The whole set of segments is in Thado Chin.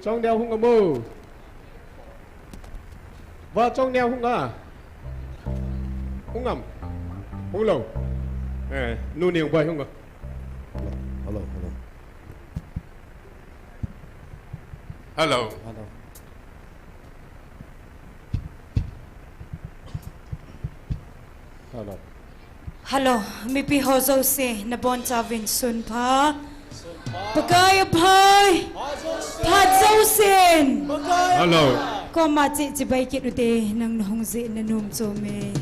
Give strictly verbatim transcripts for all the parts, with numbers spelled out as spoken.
Chongneo hung am o. Va Chongneo hung a. Hung am. Hung lou. Eh, Nu Neng Boi hung a. Hello, hello. Hello. Hello. Hello. Hello, mipi ho jouse, nabonchauvin sunpha. Pakai aphai. Phat jousen. Hello. Koma che chibai kit ute, nang nahung jeh in nanom chom e.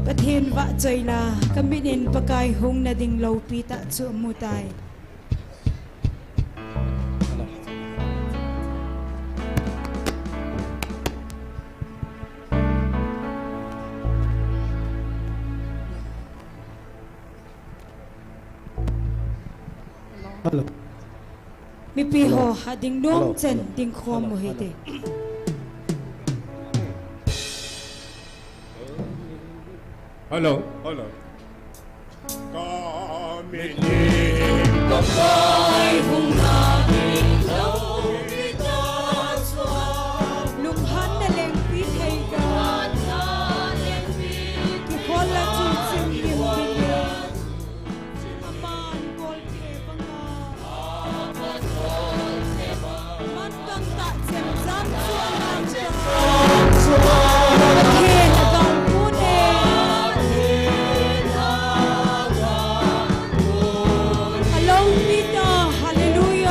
Pathen vahchoi la, kamit in Pakai hung nading loupi tah chu amu tai. Hello. Mipi ho, ading nom chen ding khom u hite. Hello. Hello. Ka mit lim ka kai hung na ding lou. Lunghan na lengpi thei ka. Kikhol la chu chim lim lim. Aman kol the banga. Man bang tah chemjam chu alam ta. Pathen agang pute. Alopi ta, hallelujah.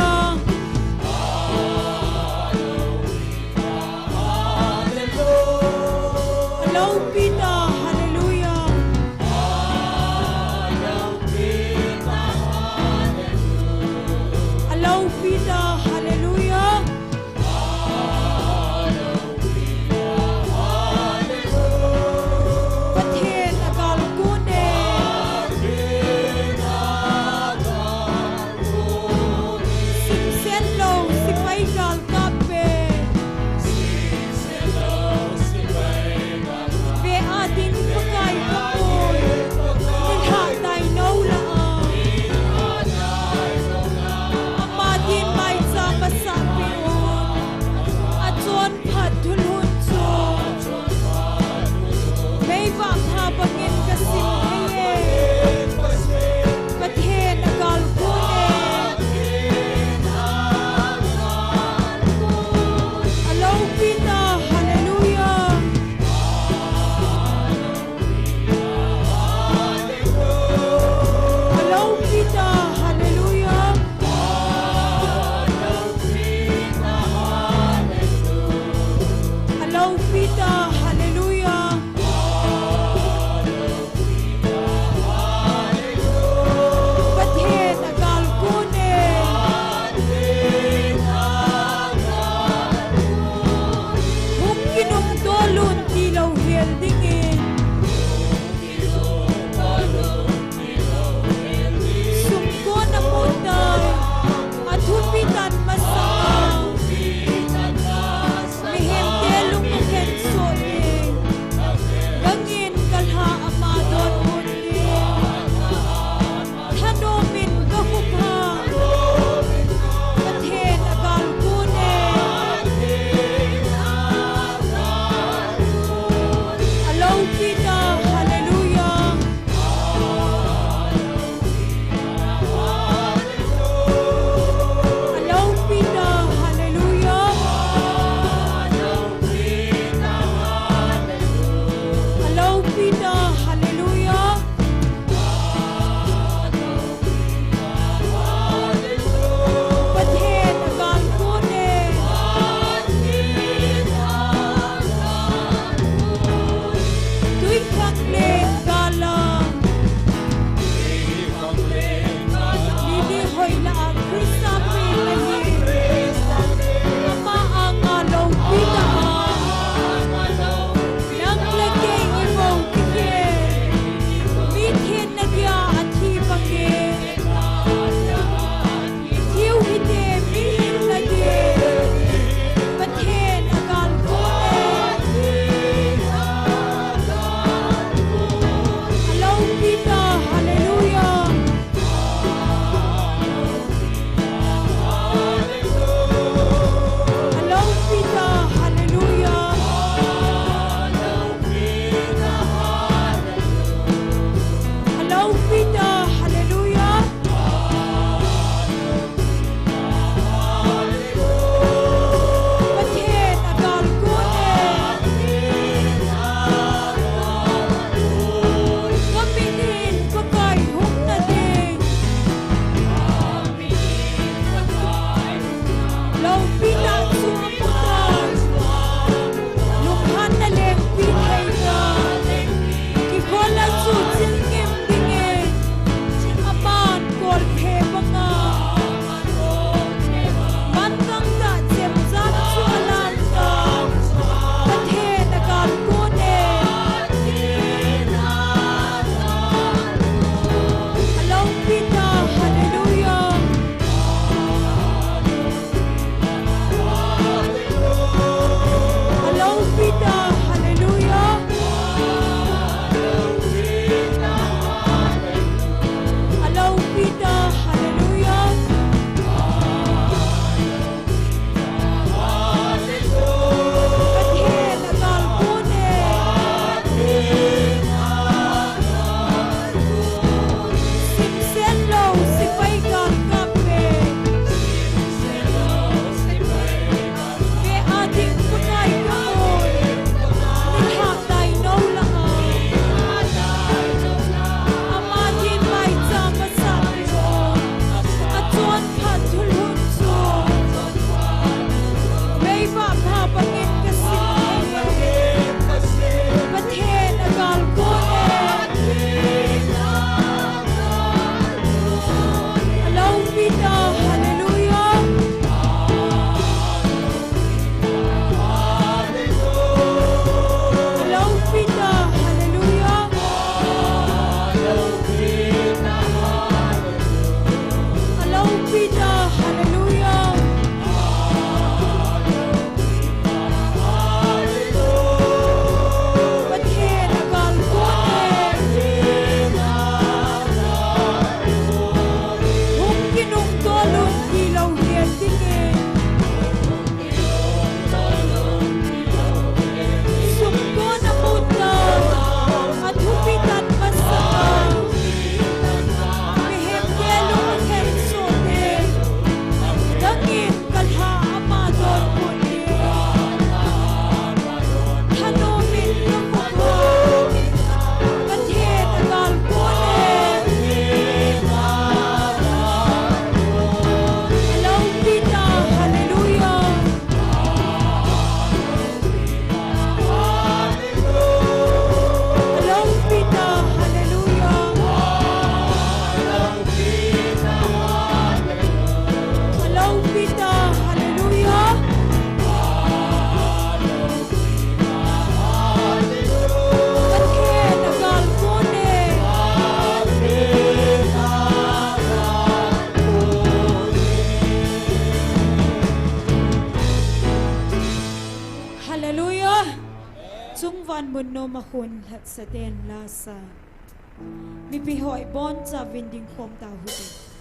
Noma khun lhatsa ten lasa. Mipi hoi boncha vinding khom ta hute.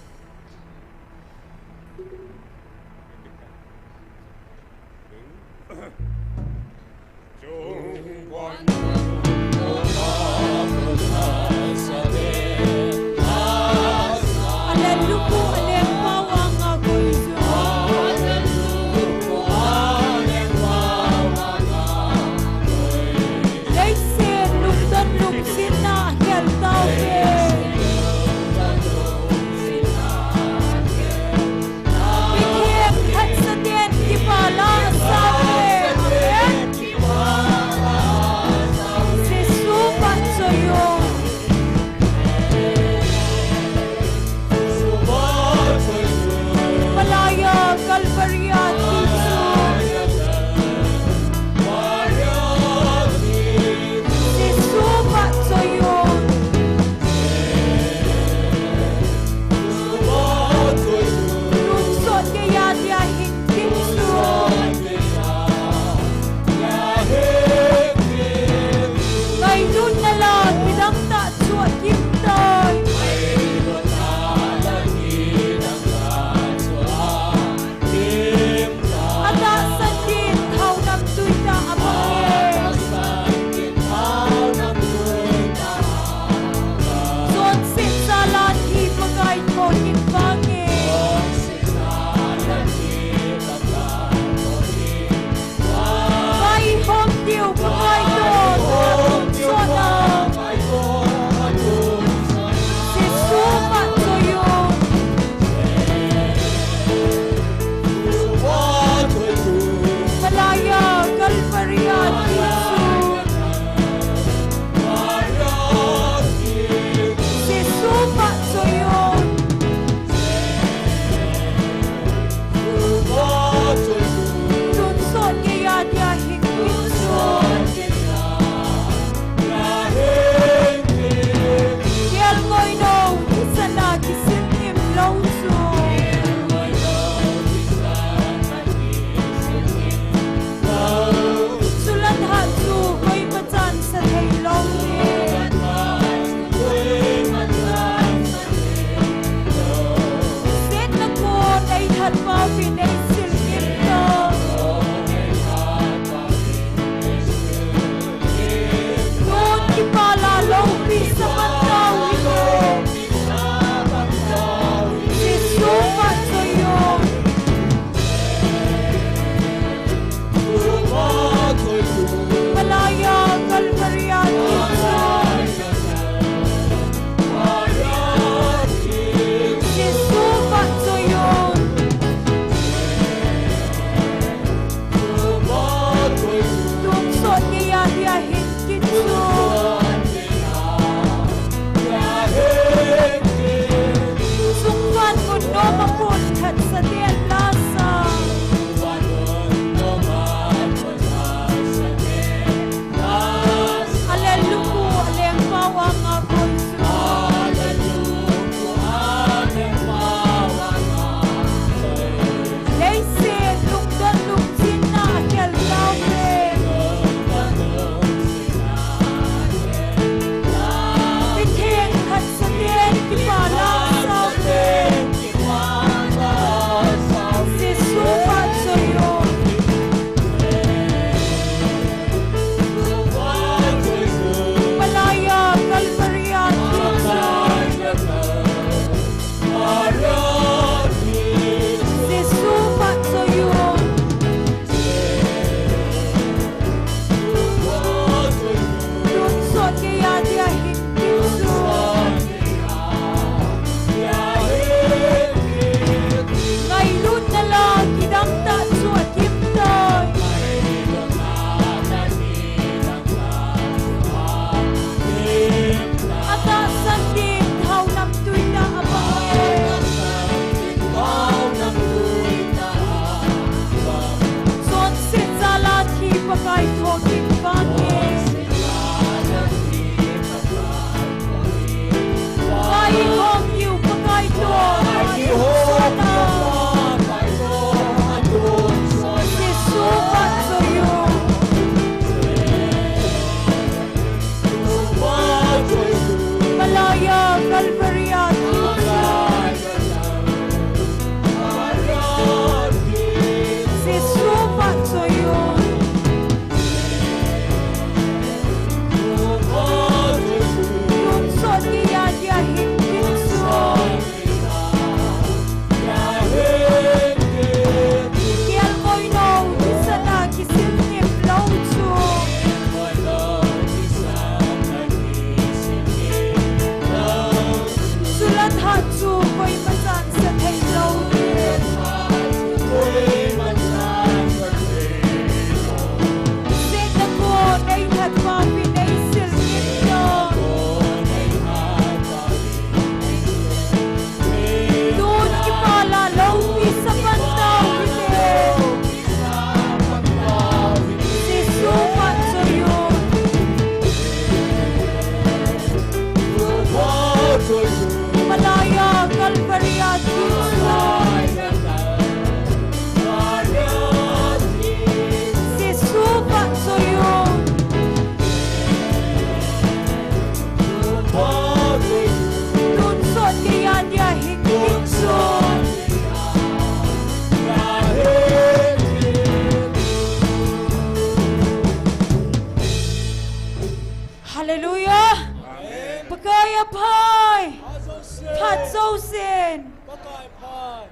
Phat jousen. Pakai phat.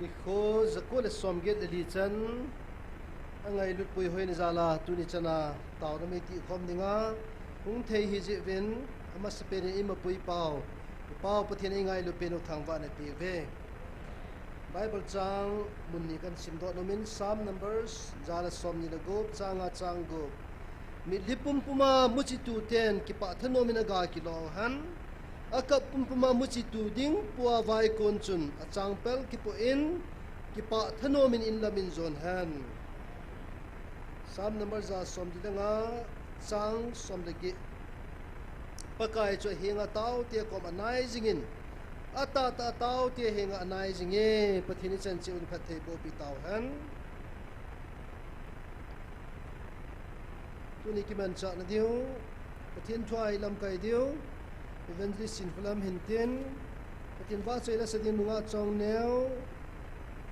Nikho jako le somget le li chan, angailutpui hoi ni jal a tuni chan a taona mi tihkhom dinga hung thei hi jeh uvin, amasapen in eimapui pau, i Pau Pathen in eingailu pen u thangvahna peuve. Bible chang mun ni kahin simdoh nom in, Psalm Numbers, ja le somni le gup, chang nga chang gup. Mitlhi pumpuma muchi tuten kipah thanom in aga kilou hen, akap pumpuma muchi tu ding pua vaikon chun achangpel kipoh in kipah thanom in inlam in jon hen. Psalm number ja somni le nga, chang som le get. Pakai chu ahenga taote kom anai jingin, atahtah a taote henga anai jinge. Pathen in chan cheh un phatthei bohpi tauhen. Tuni kimanchahna diu, Pathen thua ilamkai diu, Evangelist Sinphalam hintin, Pathen vahchoi lasa ding nungah Chongneo,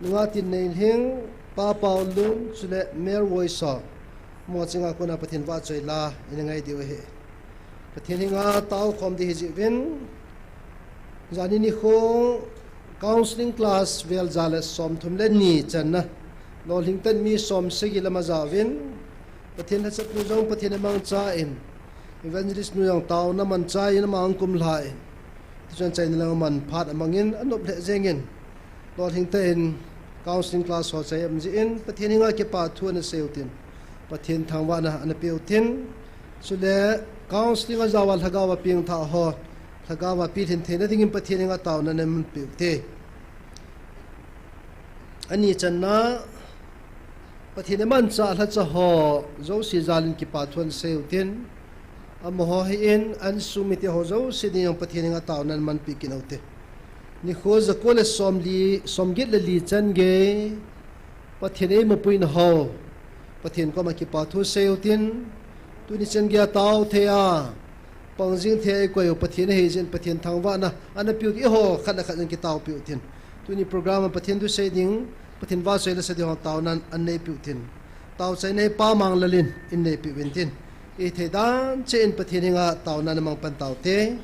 nungah Tinneilhing, Pa Paulun, chule Mer Woiso, mo chinga kona Pathen vahchoi la ina ngai diu ahi. Pathen henga taokhom ding hi jeh uvin, jani nikho counseling class vel ja le somthum le ni channa, lolhing tah in mi somsagi lam ajauvin, Pathen lhachapnu jong Pathen in amangchan, Evangelist nu jong taona manchah in ama ahung kumlhan, tichun achaina lang aman phat amangin anop lheh jengin, lolhing tah in counseling class ho chai am jeh in Pathen henga kipa thu ana seiu tin, Pathen thangvahna ana peutin, chule counseling ajao a lhagao a pengthah ho, lhagao a pilhin theina dingin Pathen henga taona ana manpeh ute. Ani channa, Pathen in amanchah lhacha ho jouse jalin kipa thu ana seiu tin, amaho hi in, insung mite ho jouse ding jong Pathen henga taona ana manpeh kit ute. Nikho jako le somli, somget le li chan gei, Pathen eimapuina ho, Pathen koma kipa thu seiu tin, tuni chan gei a tao thei a, pang jing thei a eikoi u Pathen ahi jeh in Pathen thangvahna ana peh u eiho khat le khat in kitaopeh u tin, tuni program a Pathen thusei ding, Pathen vahchoi lasa ding ho taona ana neipeh u tin, taochaina hi Pa Manglal in eineipeh uvin tin, ihithei dan cheh in Pathen henga taona ana mangpan taute.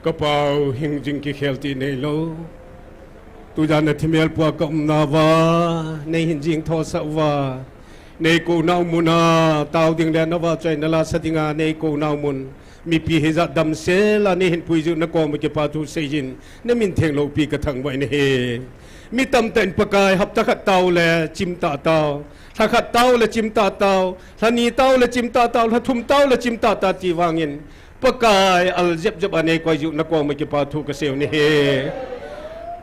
Ka Pau, hingjing kikhel ti neilou. Tujan na thimel pua ka umna uva, nei hingjing thosah uva, nei kouna u muna tao ding le na vahchoina la sa dinga nei kouna u mun, mipi hijat damsel a nei hin puijiu na koma kipathu seijin, na min theng loupi ka thangvah in ahi. Mi tamtah in Pakai hapta khat tao le chim tahtao, lha khat tao le chim tahtao, lha ni tao le chim tahtao, lha thum tao le chim tahtao ti vangin, Pakai, al jep jep a nei koijiu na koma kipathu ka seiu ahi.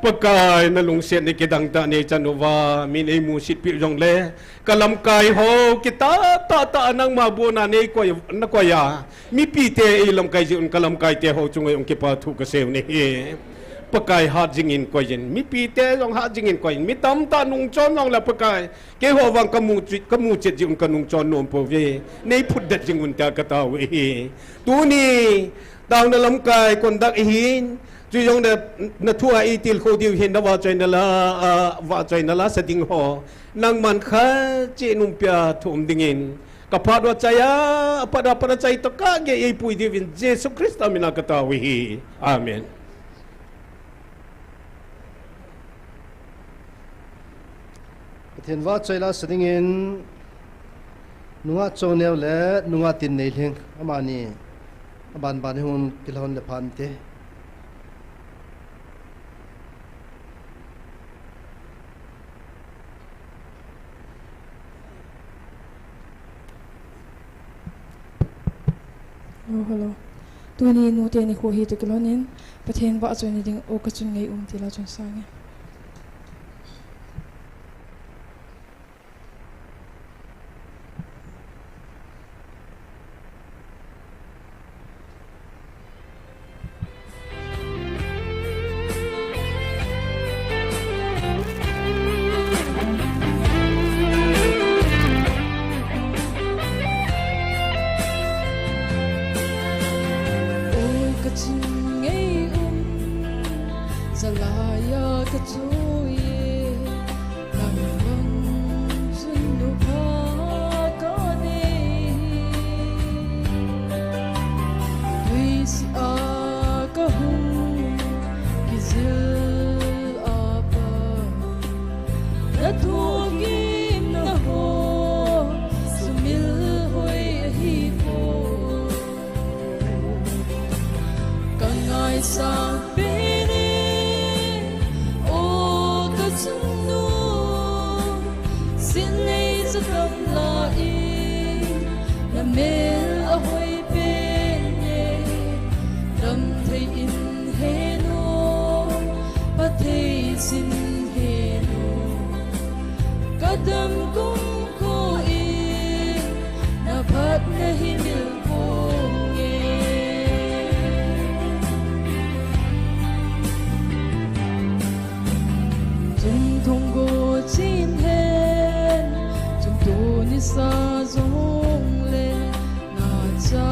Pakai, na lungset nei kidang tah nei chan uva, min ei musit piu jongle, ka lamkai ho kitah tah tah a nangma buna nei koi, na koi a, mipite ei lamkai jiu in ka lamkaite ho chunga jong kipathu ka seiu ahi. Pakai, hatjing in koijin, mipite jong hatjing in koijin, mi tamtah nungchon jongle Pakai, keiho vang ka muchet, ka muchet jiu in ka nungchon nom pouve, nei phutdet jing un tia ka tao u ahi. Tuni, taona lamkai conduct ahin, chujongle na thu a ei tilkhou diu hin na vahchoina la, a, vahchoina la sa ding ho, nangman khat cheh in umpia thu um dingin, ka phat uva chai a, apat a pat a chai tokah gei eipui diuvin Jesu Christa mina ka tao u ahi. Amen. Pathen vahchoi la sa dingin, nungah Chongneo le nungah Tinneilhing, amani, aban ban hung kilhon le phante. Oh, hello. Tuni nute nikho hi toh kilhonin, Pathen vahchoina ding O Kachun Ngei Um ti la chun sange. O Kachun Ngei Um, jalai a ka chu e, nang bang chun nupha ka nei hi. Tuisih a ka hung kijil a pat, na thugimna ho sumil hoi ahi poi. Ka ngaisang pen e, o ka chungnung, Sinlei Jakamlah in na mel ahoi pen e, dam thei in hen o, pha thei sin hen o, ka dam kum kho in na phatna hi mil ponge. Chun thong go chin hen, chun tuni sa jongle, na cha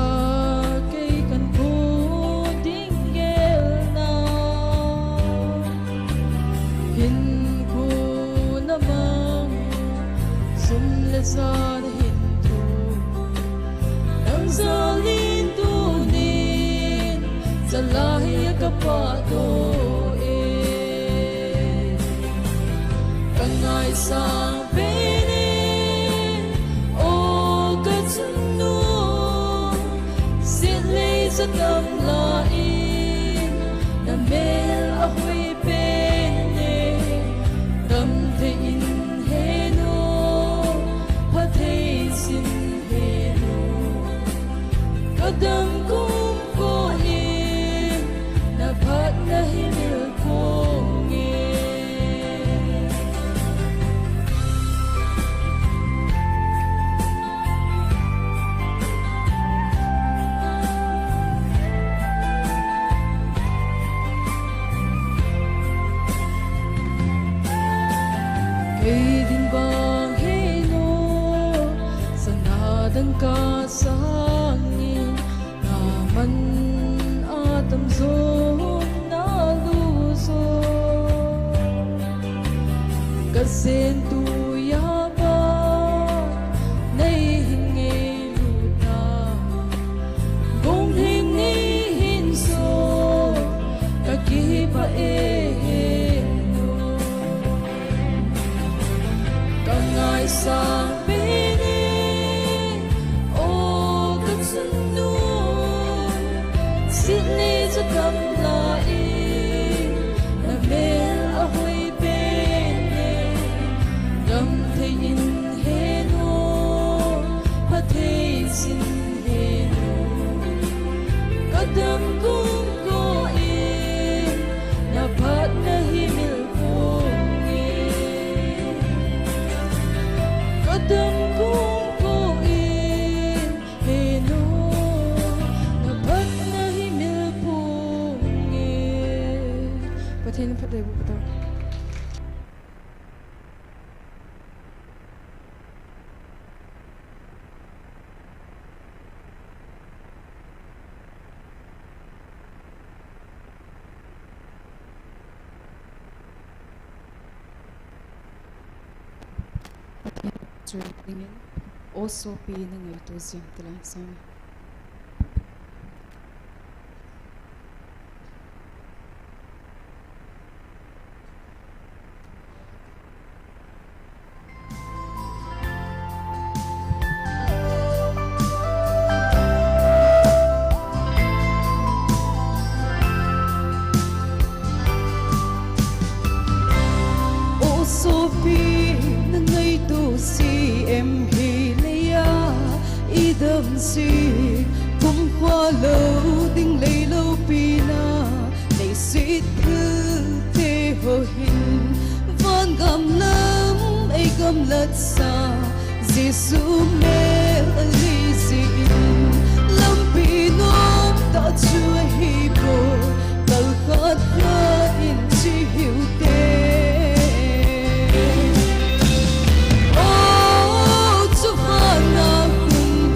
kei kan pu ding gel na. Hin khu na mang, sum le sa na hin thu, nang jal in tunin, jalai a ka pah doh e. Ka ngaisang pen e, o ka chungnung, Sinlei Jakamlah in na mel ahoi pen e, dam thei in hen o, pha thei sin hen o, ka dam kum kho in na phatna hi mil ponge. Kei ding bang hei no, sana dangka sangin, na man a tamjo na lu jo. Ka sen tu ya ba, nei hin ngei lu ta. Gong hin nei hin so. Sitni chu tam lai, na mel a hoi pen e, dam thei in he nu, pha thei sin he nu. Ka dam kum ko in, na phat na hi mil pung e. Ka dam kum ko in, he nu, na phat na hi mil pung e. Pathen phat dei bu ta. Pathen chu dingin, O sopi na ngaito jing, ti lai sang. O sopi, na ngaito C M hi leia i dam si, kumkhua lou ding lei loupina, leiset thil te ho hin, van gam lam ei gamlat sa, Jesu mel a lei jin, lampi nom tah chu ahi poi, kal khat khat in chi hiu te. O, chu vana hung,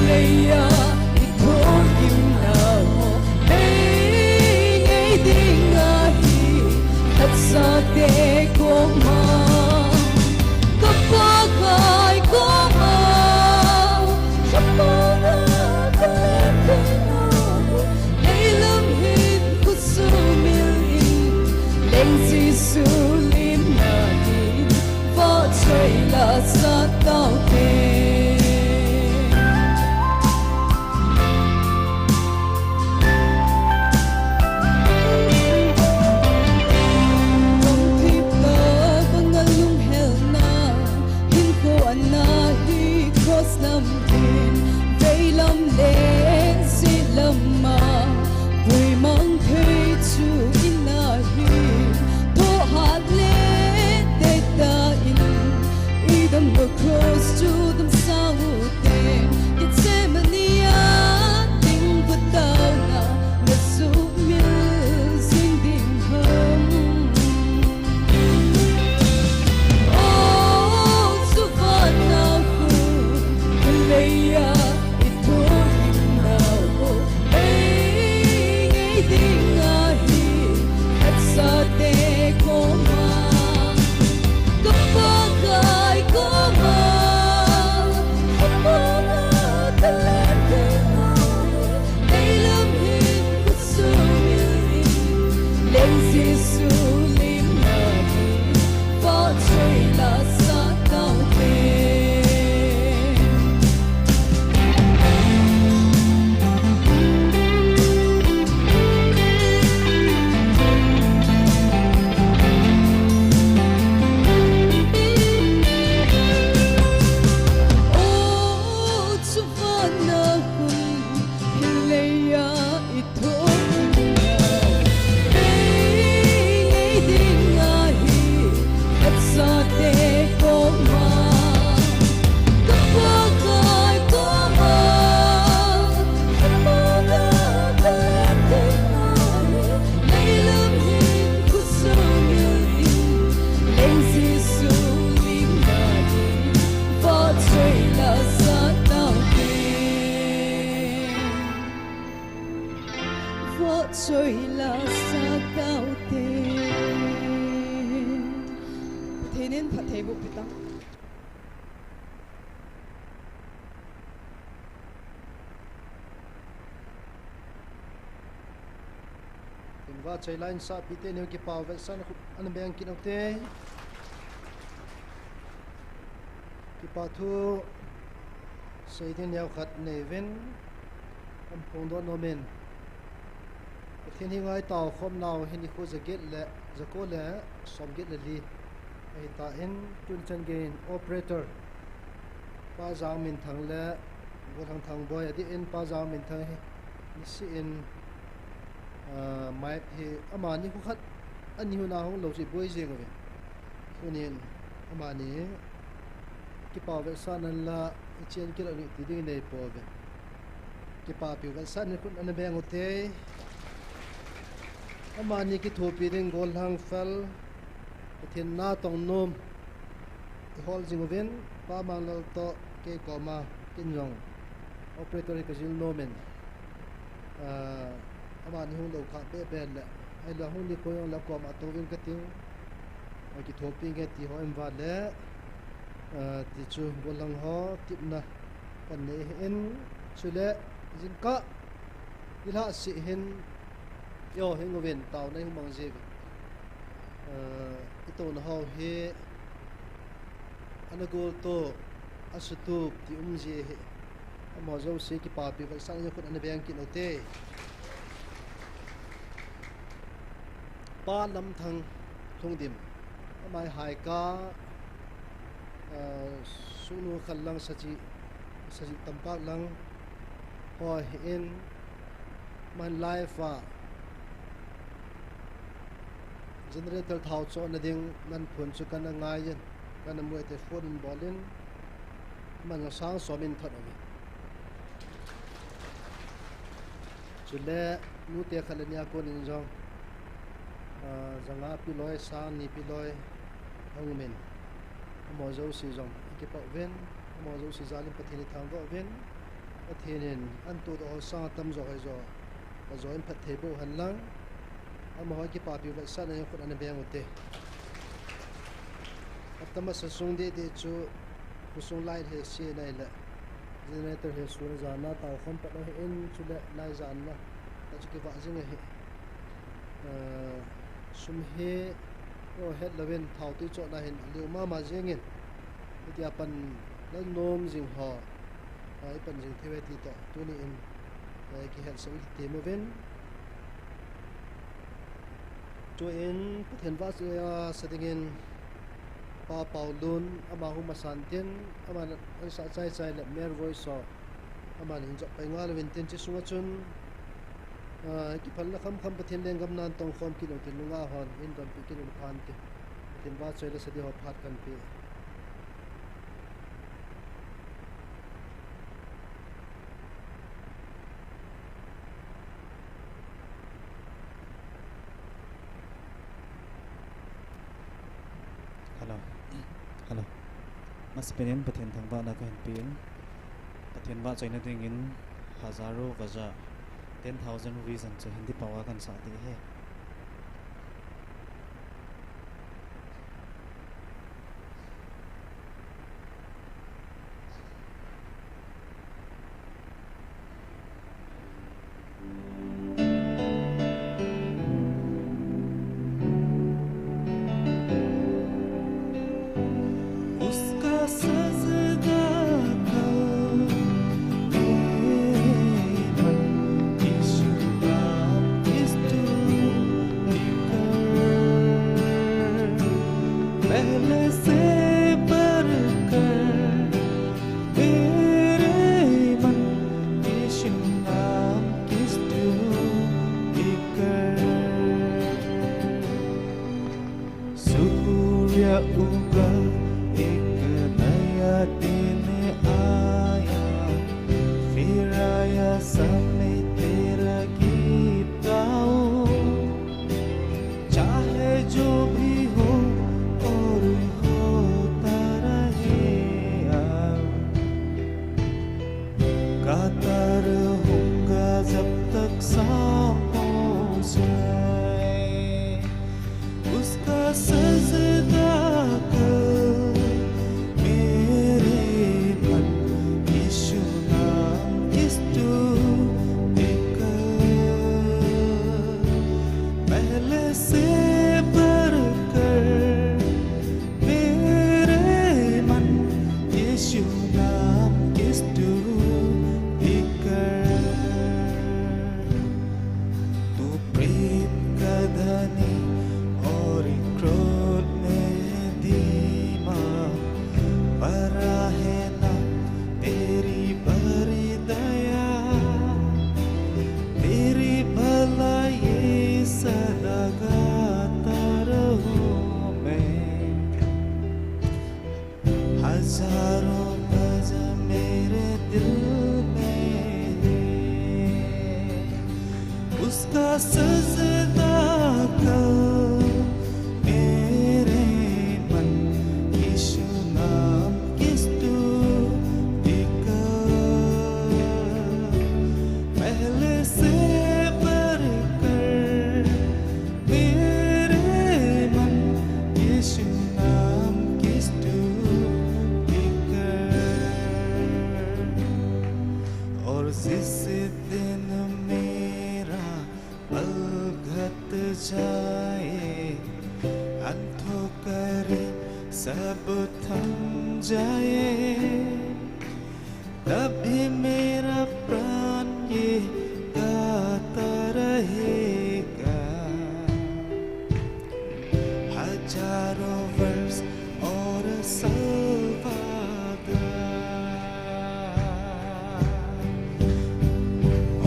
leia i thokimna ho, ei ngei ding ahi, khat sate koma, ka Pakai koma, ka Pakai koma, ei lam hin khut sumil in, leng Jesu limna hin, vahchoi la sat taute. Tong thip ta banga lunghelna, hinkho ana hi cross lam hin, veilam le silam a, puimang thei chu in ahi, thohhat le teta in, i dam cross chu dam sang u te, Gethsemane a ding vataona, na sumil jing ding ham. O, chu vana hung, leia i thokimna ho, ei ngei ding ahi, khat sate koma, ka Pakai koma, ka Pakai koma, ei lam hin khut sumil in, leng Jesu limna hin, vahchoi la sat taute. O, chu vana hung, hi leia i thokimna, ei ngei ding ahi, khat sate koma, ka Pakai koma, ka Pakai koma, ei lam hin khut sumil in, leng Jesu limna hin, vahchoi la sat taute. Vahchoi la sat taute. Pathen in phattheiboh pi ta. Tin, vahchoi la insahpi teni kipah vetsahna khu ana beng kit ute. Kipa thu sei ding neokhat nei uvin, ana phongdoh nom in. Pathen henga itao khomnau hi nikho jaget le, jako le somget le li ahitan, tuni chan geiyin operator Pa Jangminthang le Golhang Thangboi, adeh in Pa Jangminthang hi niseh in, ah, mic hi amani khu khat ani huna hung lou chu iboi jeng uve. Tunin amani kipah vetsahnan la, ichen kit u ti ding inei pouve. Kipapiu vetsahnan khut ana beng ute. Amani kithopi ding Golhang fel, Pathen natong nom ihol jing uvin, Pa Manglal toh kei koma kin jong operator hi kajil nomin, ah, amani hung lou kha bebe le, ahilou hung nikho jong le koma touvin kating, kithopi nge ti ho in vale, ah, ti chu Golhang ho tipna kanei ahin, chule jingkah nilhah seh hin, eiho hung uvin taona ihung mang jiuve. Ah, itouna ho hi ana golto, asutup ti um ji ahi. Amaho jouse kipapi vetsahnan khut ana beng kit ute. Pa Lamthang Lhungdim, ama hi haika, ah, sungnu khat lang saji, saji tampak lang ho ahin, aman live a generator thao chohna ding nan phun chu kana ngaiyin, kana mu e ti phone in bolin, aman asang som in thot uve. Chule nute khat le ni a konin jong, ah, janga piloi, sang ni piloi ahung umin, amaho jouse jong ikipah uvin, amaho jouse jalin Pathen ithangvah uvin, Pathen in anatohdoh ho sanga tamjo hoijo ajo in phatthei boh hen lang, amaho kipapi vetsahnan khut ana beng ute. Atamasa sung deh deh chu khosung light hi ase nai le, generator hi sun a jana tao khom pat ahin, chule light jana a chu kivah jing ahi. Ah, sum hi, oh, hetlouvin thao tui chohna hin aliu mama jengin, hitia pan la nom jing ho, ah, ipan jing theiuve ti toh tuni in, ah, kihetsah u kitem uvin. Chuin Pathen vahchoiya sa dingin Pa Paolun, ama hung masan tin, aman ansah chai chai le male voice ho aman hin jop pai ngal uvin tin, hiche sunga chun, ah, kiphalna khamkham Pathen lenggam natong khom kit u tin, nungah hon hin donpi kit u phan tin, Pathen vahchoi le sa ding ho phat kanpe. Hello. Hello. Masapen in Pathen thangvahna kahin pen. Pathen vahchoina dingin hazaro vaja, ten thousand reason chu Hindi pao a kahin sah ding ahi. उसका सजदा करूं, मेरे मन की शुरुआत किस टूट कर, पहले से बढ़कर मेरे मन की शुरुआत किस टूट कर। सूर्य उगा, एक नया दिन आया, फिर आया समय तेरा गीत गाऊं। चाहे जो भी हो और होता रहे, गाता रहूंगा जब तक सांस है। उसका सजदा कर, मेरे मन की शुरुआत किस टूट कर, पहले से बढ़कर मेरे मन की शुरुआत किस टूट कर। तू उसका सजदा कर मेरे मन, यीशु नाम की स्तुति कर। पहले से बढ़कर मेरे मन, यीशु नाम की स्तुति कर। और जिस दिन मेरा पल घट जाए, अंधकार सब थम जाए, तब भी मेरा प्राण ये गाता रहेगा। हजारों वर्ष और साल बाद,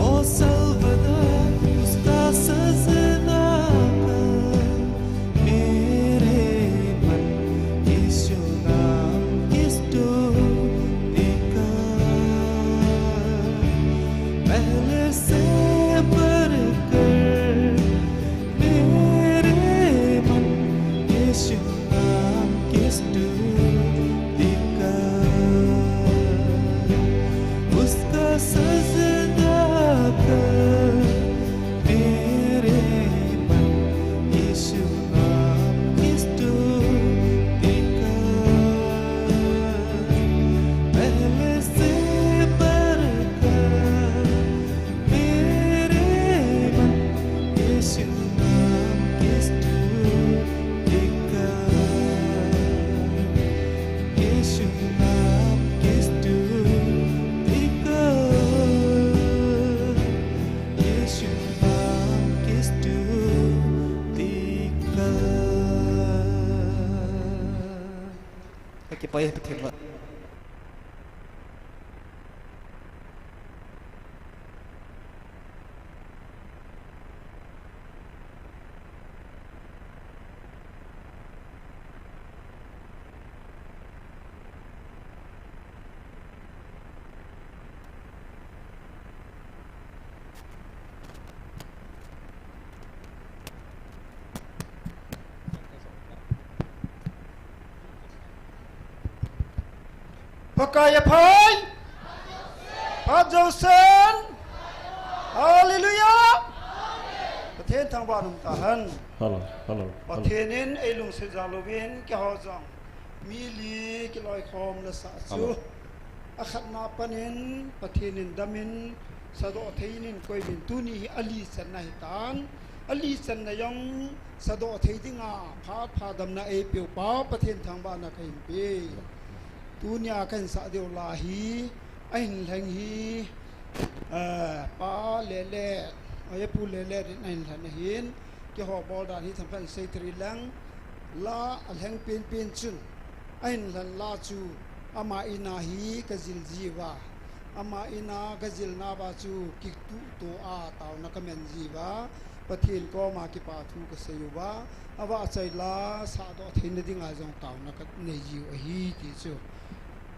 ओ साल्वादोर, उसका सजदा कर मेरे मन, यीशु नाम की स्तुति कर। पहले से बढ़कर मेरे मन, यीशु नाम की स्तुति कर। उसका सजदा कर मेरे मन, यीशु नाम की स्तुति कर। पहले से बढ़कर मेरे मन, यीशु नाम की स्तुति कर, यीशु नाम की स्तुति कर, यीशु नाम की स्तुति कर। Hakipa e, Pathen vah. Pakai aphai. Phat jousen. Hallelujah. Pathen thangvah in um tahen. Hello, hello, hello. Pathen in eilungset jal uvin keiho jong mi li kiloikhomna sah chu. Hello. Akhatna panin Pathen in damin, sadoh thei in eikoi uvin, tuni hi ali channa ahitan. Ali channa jong sadoh thei dinga phat pha damna eipeupa Pathen thangvahna kahin pe. Tunia kahin sah diu la hi, ahin lheng hi, eh, Pa Lele, eh, Pu Lele in ahin lhen ahin, keiho bol dan hi themkhat in sei thei leng, la alheng penpen chun, ahin lhen la chu, ama in a hi kajil jiuva, ama in a kajilna uva chu kituhto a taona kaman jiuva, Pathen koma kipa thu kasei uva, avahchoi la sadoh theina dinga jong taona kanei jiu ahi ti chu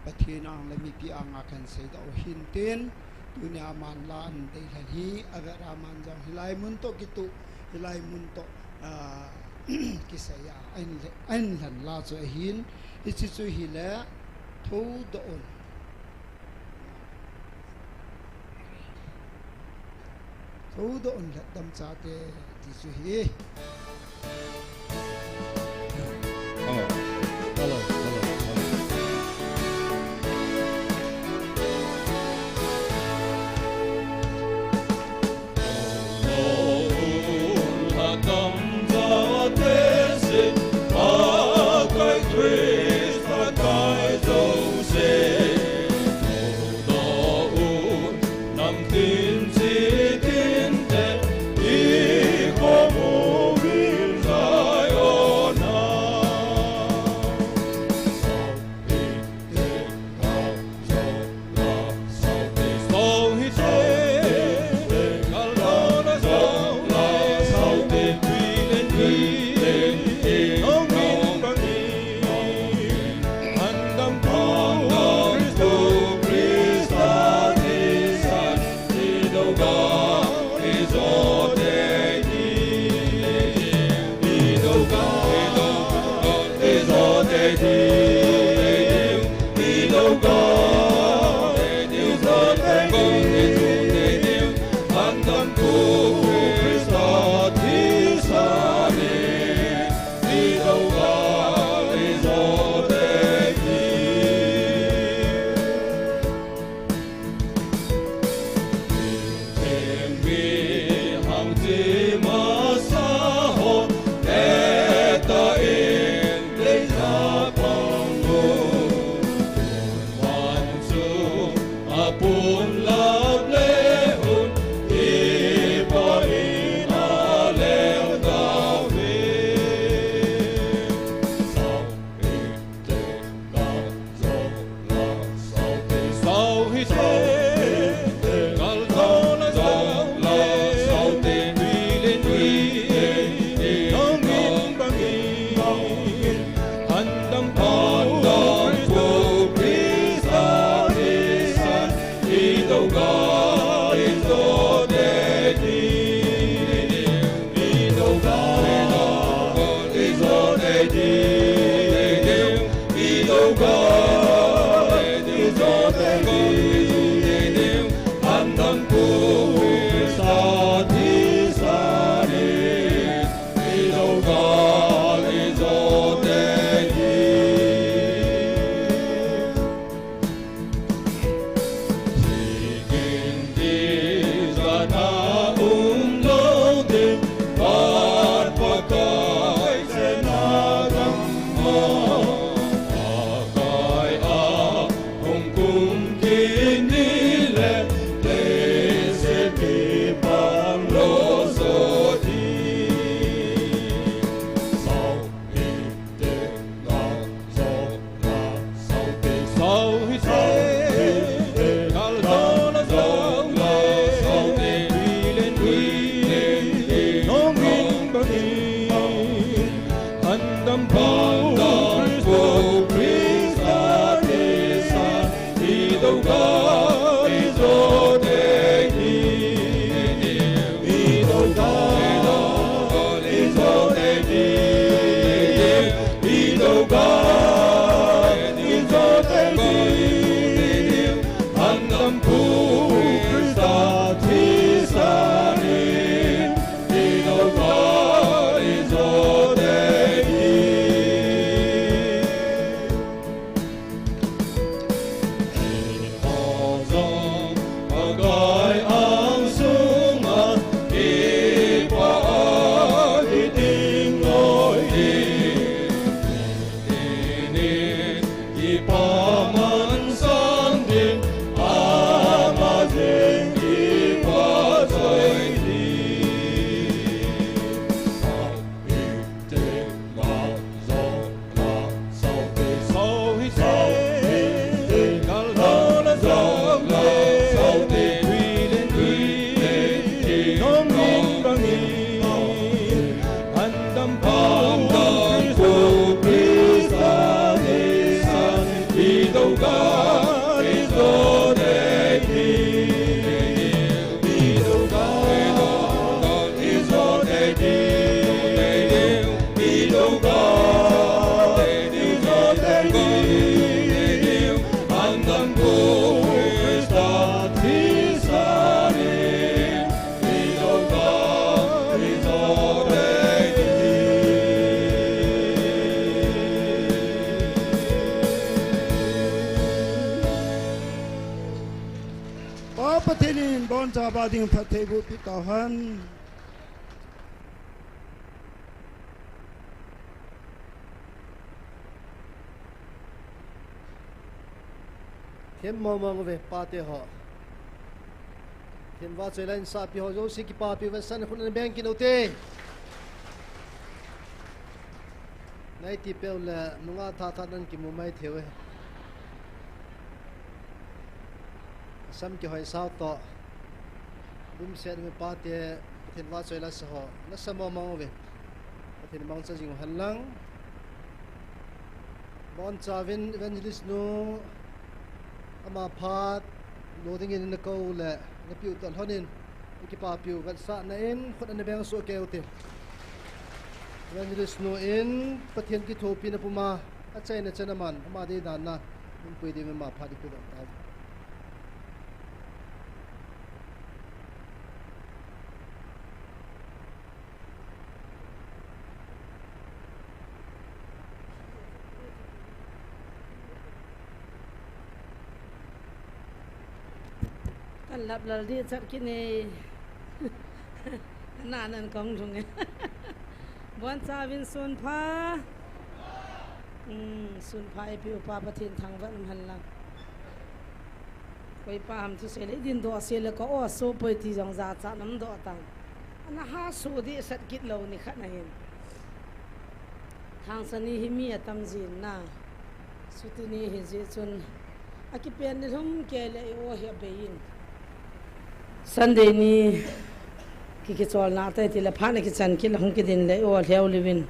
Pathen ang le mipi anga kahin seidoh u ahin tin, tunia aman la ahin deilhen hi, avet a aman jong hilai mun toh kituh, hilai mun toh, ah, kisei a, ahin le-, ahin lhen la chu ahin, hiche chu hile, thoudoh un. Thoudoh un leh damchate ti chu hi. Hello, hello, hello, hello. Pa Pathen in bonchauva ding phattheiboh peh tauhen. Themmo mong uve pate ho. Pathen vahchoi la insahpi ho jouse kipapi uve, vetsahna khut ana beng kit ute. Naiti peh le nungah thahat nan kimu mai thei uve. Sam kihoi sao toh. Lungset uve pate, Pathen vahchoi la sa ho. Nasa mong mong uve. Pathen mangcha jing u hen lang. Bonchauvin Evangelist nu ama phat lo dingin nakou le napeh u toh lhonin, ikipapiu vetsahna in khut ana beng soh kei ute. Evangelist nu in Pathen kithopina puma achaina chan aman ama deidan a inpui diuvin ama phat ipedoh tau. Lap lal di chat kit ne. Ana nan kong lhung e. Bon chauvin sun pha. Hmm, sun pha ipi upa Pathen thangvah in um hen lang. Koi pa ham thusei le din doh se le ka o so poi ti jong jachat nam doh tan. Ana ha so di sat kit lou ni khat na hin. Thangsa ni hi mi atam jin na. Suti ni hi jeh chun. Akipen ni lhum kei le i o hi abei in. Sunday ni ki kicholna te ti le phat na kichan kit le hung kidin le i o lheu liu vin.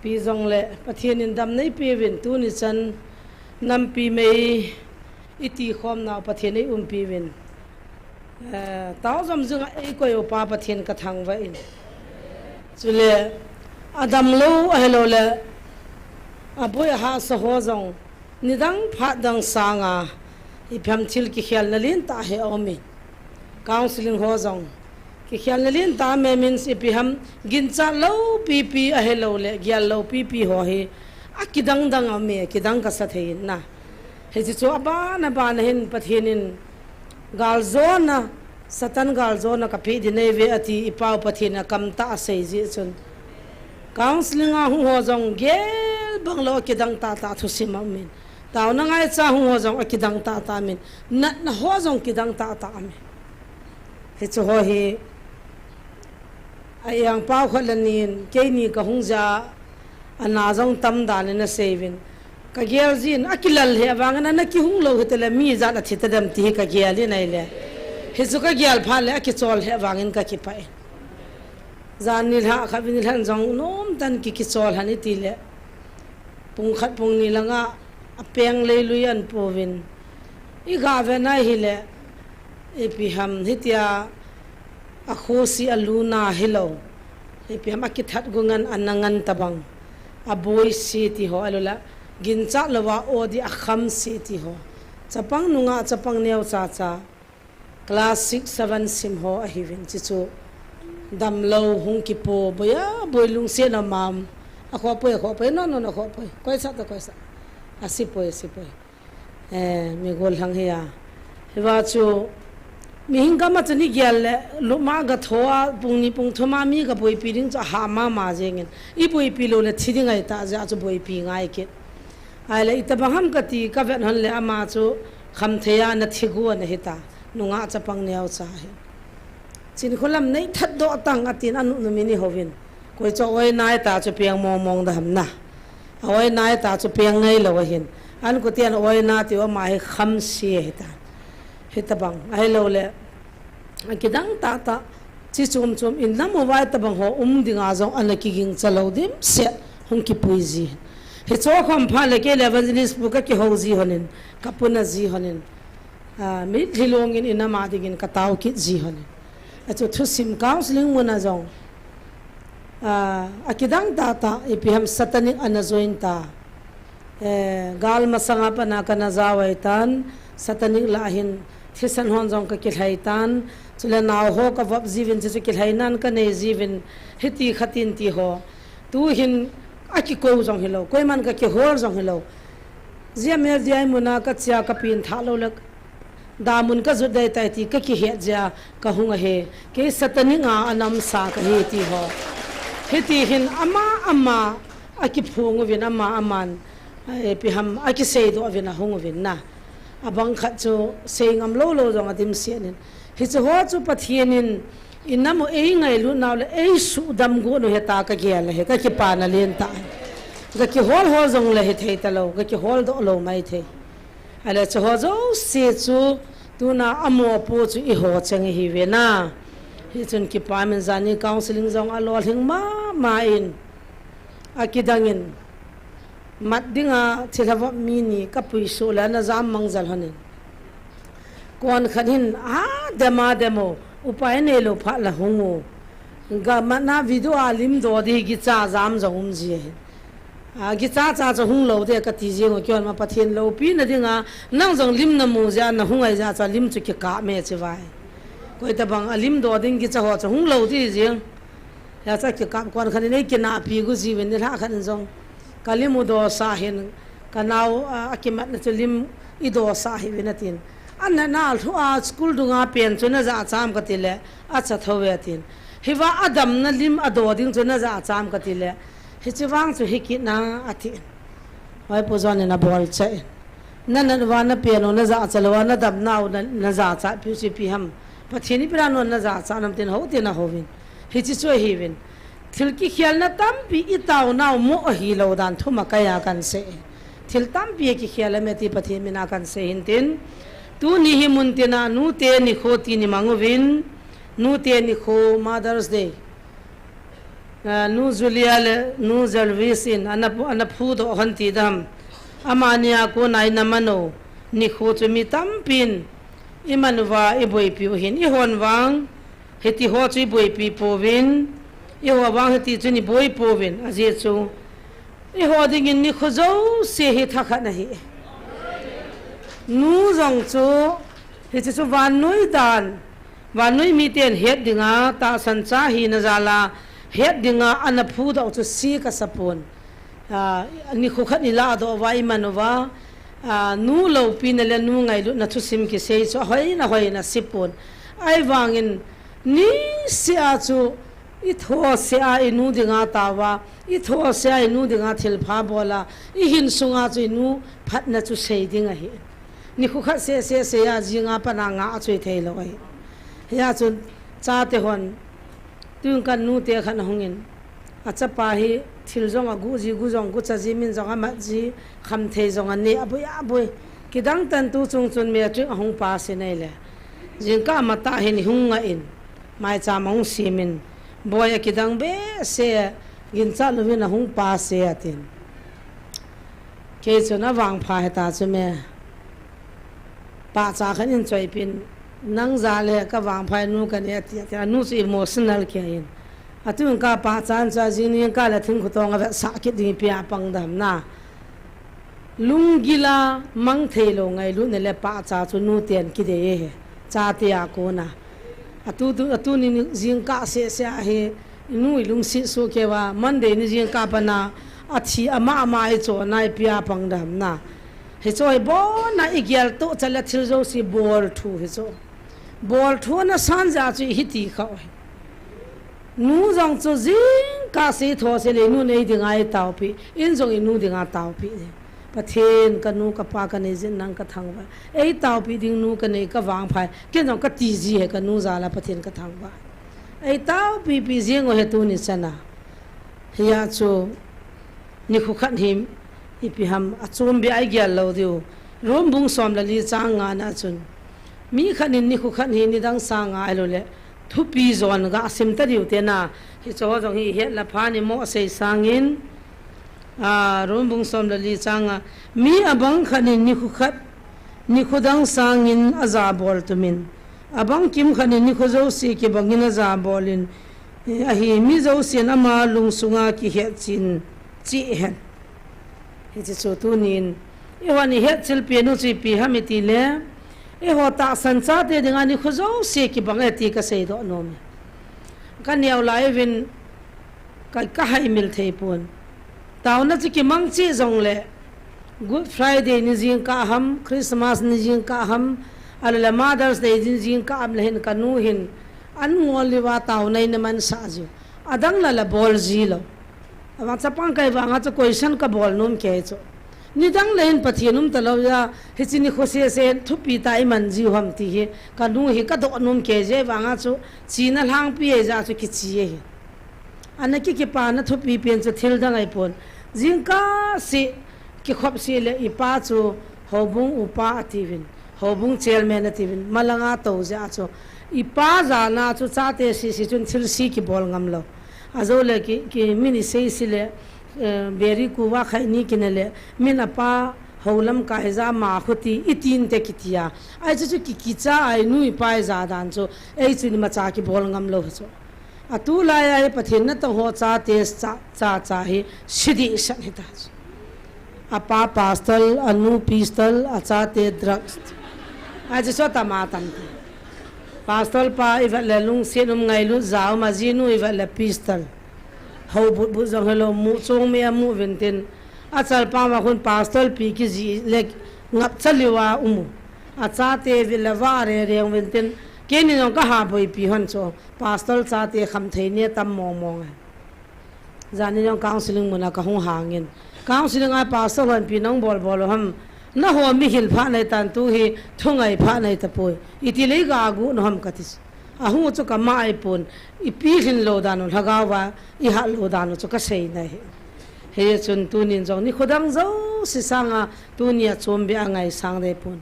Pi jong le Pathen in dam nei pe vin tuni chan nampi mei i ti khom nau Pathen ei umpi vin. Eh, tao jom jing a ei koi upa Pathen ka thangvah in. Chule, adam lou ahilou le, aboi ahahsa ho jong, nidang phat dang sanga, ipi ham thil kikhelna lentah hi aum in. Counseling ho jong, kikhelna lentah aum in, ipi ham ginchat lou pipi ahilou le, gel lou pipi ho hi, akidang dang aum e, kidang kasa thei in na. Hiche chu aban aban a hin Pathen in, Galjona, Satan galjona ka peh di nei ve ati i Pau Pathen a kam tah a sei jeh chun. Counseling a hung ho jong gel bang lou a kidang tah tah thusim a um in. Taona ngaicha hung ho jong a kidang tah tah a um in. Natna ho jong kidang tah tah a um in. Hichu ho hi A iang pau khat le nin, keini ka hung ja, ana jong tam dan in a sei vin. Ka gel jin, a kilal he vangin ana kihung lou hite le mi jat a thi ta dem ti hi ka gel in ahi le. Hichu ka gel phat le a kichol he vangin ka kipah e. Jan ni lha khat vin lhan jong nom tan ki kichol han i ti le. Pung khat pung ni langa a peng lei lui an pu vin. I ga ve nai hi le. Ipi ham hitia A khosi a luna hilou. Ipi ham a kithat gu ngan a na ngan tabang. A boi si ti ho a lula. Ginchat lou a o di a kham si ti ho. Chapang nunga chapang neo cha cha. Class six, seven sim ho a hi vin chi chu. Dam lou hung kipo boi a boi lungsiat na mam. A kho poi, a kho poi, no, no, no, kho poi. Koi sa ta, koi sa. A si poi, a si poi. Eh, mi gollhang hi a. Hiva chu, mihing gam a chu ni gel le, lupma ga tho a, pung ni pung thum a mi ga boipi ding chu a ha mama jeng in. I boipi lou le thi ding ahi ta, jeh a chu boipi ngai kit. Ahi le, i tabang ham ka ti, ka vet hon le ama chu, kham thei a na thi gu a na hi ta. Nunga chapang neo cha hi. Chin kholam nei that doh tang a tin a nu nu mi ni hovin. Koi chu oi nai ta chu piang mong mong da ham na. A oi nai ta chu piang ngai lou ahin. An kutian oi na ti u ama hi kham si ahi ta. Hi tabang. Ahi lou le. A kidang ta ta. Chi chum chum in lam u vai tabang ho um ding a jong ana kiging cha lou dim se hung kipui ji. Hi cho kham pha le kei le evangelist pu ka kihou ji honin. Ka puna ji honin. Ah, mi thilong in ina ma ding in ka tao kit ji honin. A chu thusim counseling mun a jong. Ah, a kidang ta ta, ipi ham satanic ana join ta. Eh, gal masanga pana kana jao ai tan, satanic la hin thisan hon jong ka kilhai tan, chule nao ho ka vop jiuvin chu, chu kilhai nan ka nei jiuvin, hiti khatin ti ho. Tu hin a kikou jong hilou, koiman ka kihol jong hilou. Jia mel jia muna ka chia ka pin tha lou le, Damun ka jut dai tai ti ka kihet jeh a ka hung ahi. Kei satanic a anam sa ka hi ti ho. Hiti hin ama ama a kiphung uvin ama aman, eh, ipi ham a kisei doh uvin a hung uvin na. A bang khat chu sei ngam lou lou jong a dim sian in. Hichu ho chu Pathen in i nam u ei ngailut nau le ei sudam gu nu he ta ka gel le he ka kipana len ta. Ka kihol hol jong le he thei ta lou, ka kihol doh lou mai thei. Ahile chu ho jouse chu tuna a mopo chu i ho chang ihi ve na. Hichun kipa min jani counseling jong a lolhing mama in a kidang in mat dinga thilha vop mi ni ka pui suh le na jam mang jal honin. Kon khat hin a dem a dem u upai nei lou phat la hung u. Ga matna video a lim do di gicha jam jong um ji ahi. A, gicha cha chu hung lou de ka ti jeng u, kihon ma Pathen loupina dinga, nang jong lim na mu jeh a, na hung ai jeh a chu lim chu kikap me chi vai. Koi tabang a lim do ding gicha ho chu hung lou di jeng. Hia chu kikap kon khan in ei kinahpi gu ji uvin nilhah khan in jong. Ka lim u do sa hin, ka nao, a, a kimatna chu lim i do sa hi uvin a tin. Ana nalhu a school dunga pen chu najah cham kati le, acha thou ve atin. Hiva adamna lim ado ding chu najah cham kati le, hiche vang chu hikit na atin. Hoi Pu John in abol chai. Nanat uva napen u najah cha lou a, nadamna u na, najah cha piu chu ipi ham. Pathen ipi dan u najah cha nam tin hou tin ahouvin. Hiche chu ahiuvin. Thil kikhelna tampi itaonau mo ahilou dan thum a kaiya kansei. Thil tampi akikhel a meti Pathen mina kansei hintin. Tuni hi muntina nute nikho ti nimang uvin. Nute nikho Mother's Day. Ah, Nu Julia le Nu Jarvis in ana, ana phudoh hon ti dam. Amani a kona ina mano nikho chu mi tampin imanuva iboipiu hin ihon vang. Hiti ho chu iboipi pouvin, eiho vang hiti chu iboi pouvin, ajeh chu eiho dingin nikho jouse hi thakhat ahi. Nu jong chu, hiche chu vannoi dan, vannoi miten het dinga tahsan cha hina jal a, het dinga ana phudoh chu si kasa pon. Ah, nikho khat ilah doh uva, iman uva, ah, nu loupina le nu ngailutna thusim kisei chu ahoina, ahoina si pon. Ahivangin, niseh a chu, itho seh a inu dinga taova, itho seh a inu dinga thilpha bol a, ihin sunga chu inu phatna chu sei ding ahi. Nikho khat seh seh seh a jinga pana nga a chu ithei lou ahi. Hia chun chate hon, Tun kan nute khat ahungin, achapa hi thil jong agu ji, gu jong gu cha ji, min jong amat ji, khamthei jong anei, aboi, aboi. Kidang tan tu chung chun matric ahung pass in ahile. Jingkah matah hin ihung ngah in, maicham ahung sem in, boi akidang behseh, ginchat louvin ahung pass e atin. Kei chun avangpha hita chu me. Pahcha khat in choipin, nang jal e ka vangpha nu kanei ati, ati, anu chu emotional kei in. Atun ka pahcha in chu ajing ning ka le thingkho tong avetsah kit ding ipi a pang dam na. Lunggil a mang thei lou ngailutna le pahcha chu nuten kidei e. Chate a kona. Atu, tu, atu ni jingkah seh seh ahi. Inu ilungset soh kei uva, Monday ni jingkah pana, athi ama ama ichona ipi a pang dam na. Hiche hi bon a igel toh chale thil jouse bol thu hiche. Bol thu ana san jeh chu hiti kha hi. Nu jong chu jingkah seh tho seh le inu nei dinga itaopi, in jong inu dinga taopi. Pathen kanu kapa kanei jin nang kathangvah. Eitaopi ding nu kanei kavangpha. Ken jong kati ji hi kanu jal a Pathen kathangvah. Eitaopi pi jing u hi tuni chan a. Hia chu nikho khat hi ipi ham achom beh a igel lou diu. Rom bung som le li chang nga na chun. Mi khat in nikho khat hi nidang sanga ahilou le thupi jon ga sim ta diu te na. Hiche ho jong hi het la pha ni mo sei sangin. A, Rom bung som le li chang a, mi abang khat in nikho khat, nikho dang sangin ajabol tumin, abang kim khat in nikho jouse kibangin ajabol in, eh, ahi mi jousen ama lungsunga kihetchen cheh hen. Hiche chu tunin, eihon ihetchil pen u chu ipi ham iti le, eiho tahsan chate dinga nikho jouse kibang e ti kasei doh nom e. Kaneo lai uvin, Ka, kahaimil thei pon. Taona chu kimang cheh jongle, Good Friday ni jingkah ham, Christmas ni jingkah ham, ahilou le Mother's Day ni jingkah ham le hin kanu hin, an ngol liuva taona ina mansah jiu. Adang la la bol ji lou. Avang chapang kei vanga chu question kabol nom kei chu. Nidang le hin Pathen um talou a, hiche nikho seh seh thupi tah iman jiu ham ti hi, kanu hi kadoh nom kei jeh vanga chu, chena lhangpi e jeh chu kiche ahi. Ana ki, kipana thupi pen chu thil dang ahipon. Jingkah seh, kikhop seh le ipa chu houbung upa atiuvin, houbung chairman atiuvin, malanga tou jeh a chu. Ipa jana chu chate seh seh chun thilse kibol ngam lou. Ajou le ki, ki min isei seh le, eh, beri kuva khai ni kine le, min apa hou lamkai jeh a ma khuti, itin te kiti a. Ahi chu chu ki, kicha a inu ipa ijadan chu, ei chu imacha kibol ngam lou chu. Atulai a hi Pathen natong ho chate cha, cha, cha hi sidi san hita. Apa pastor, anu pistol, achate drugs. Ahi chu chu tama tam te. Pastor pa ivet le lungset um ngailut ja um a, jinu ivet le pistol. Hou but but jong helou mu chong me amu uvin tin. Achal pa ma khun pastor pi kiji le ngap chaliu a um u. Achate vil le va re reng vin tin, keini jong kaha boipi hon chu, pastor chate khamthei ne tam mong mong e. Jani jong counseling muna kahung hangin. Counseling a pastor hon ipi nabol bol u ham, naho mihil pha nei tan tu hi, thungai pha nei tapoi. Iti le iga gu u ham kati. Ahung chu kama ai pon, ipi lhin lou dan u, lhagao va, iha lou dan u chu kasei na hi. Hichun tunin jong nikho dang jouse sanga, tunia chombe angaisang dei pon.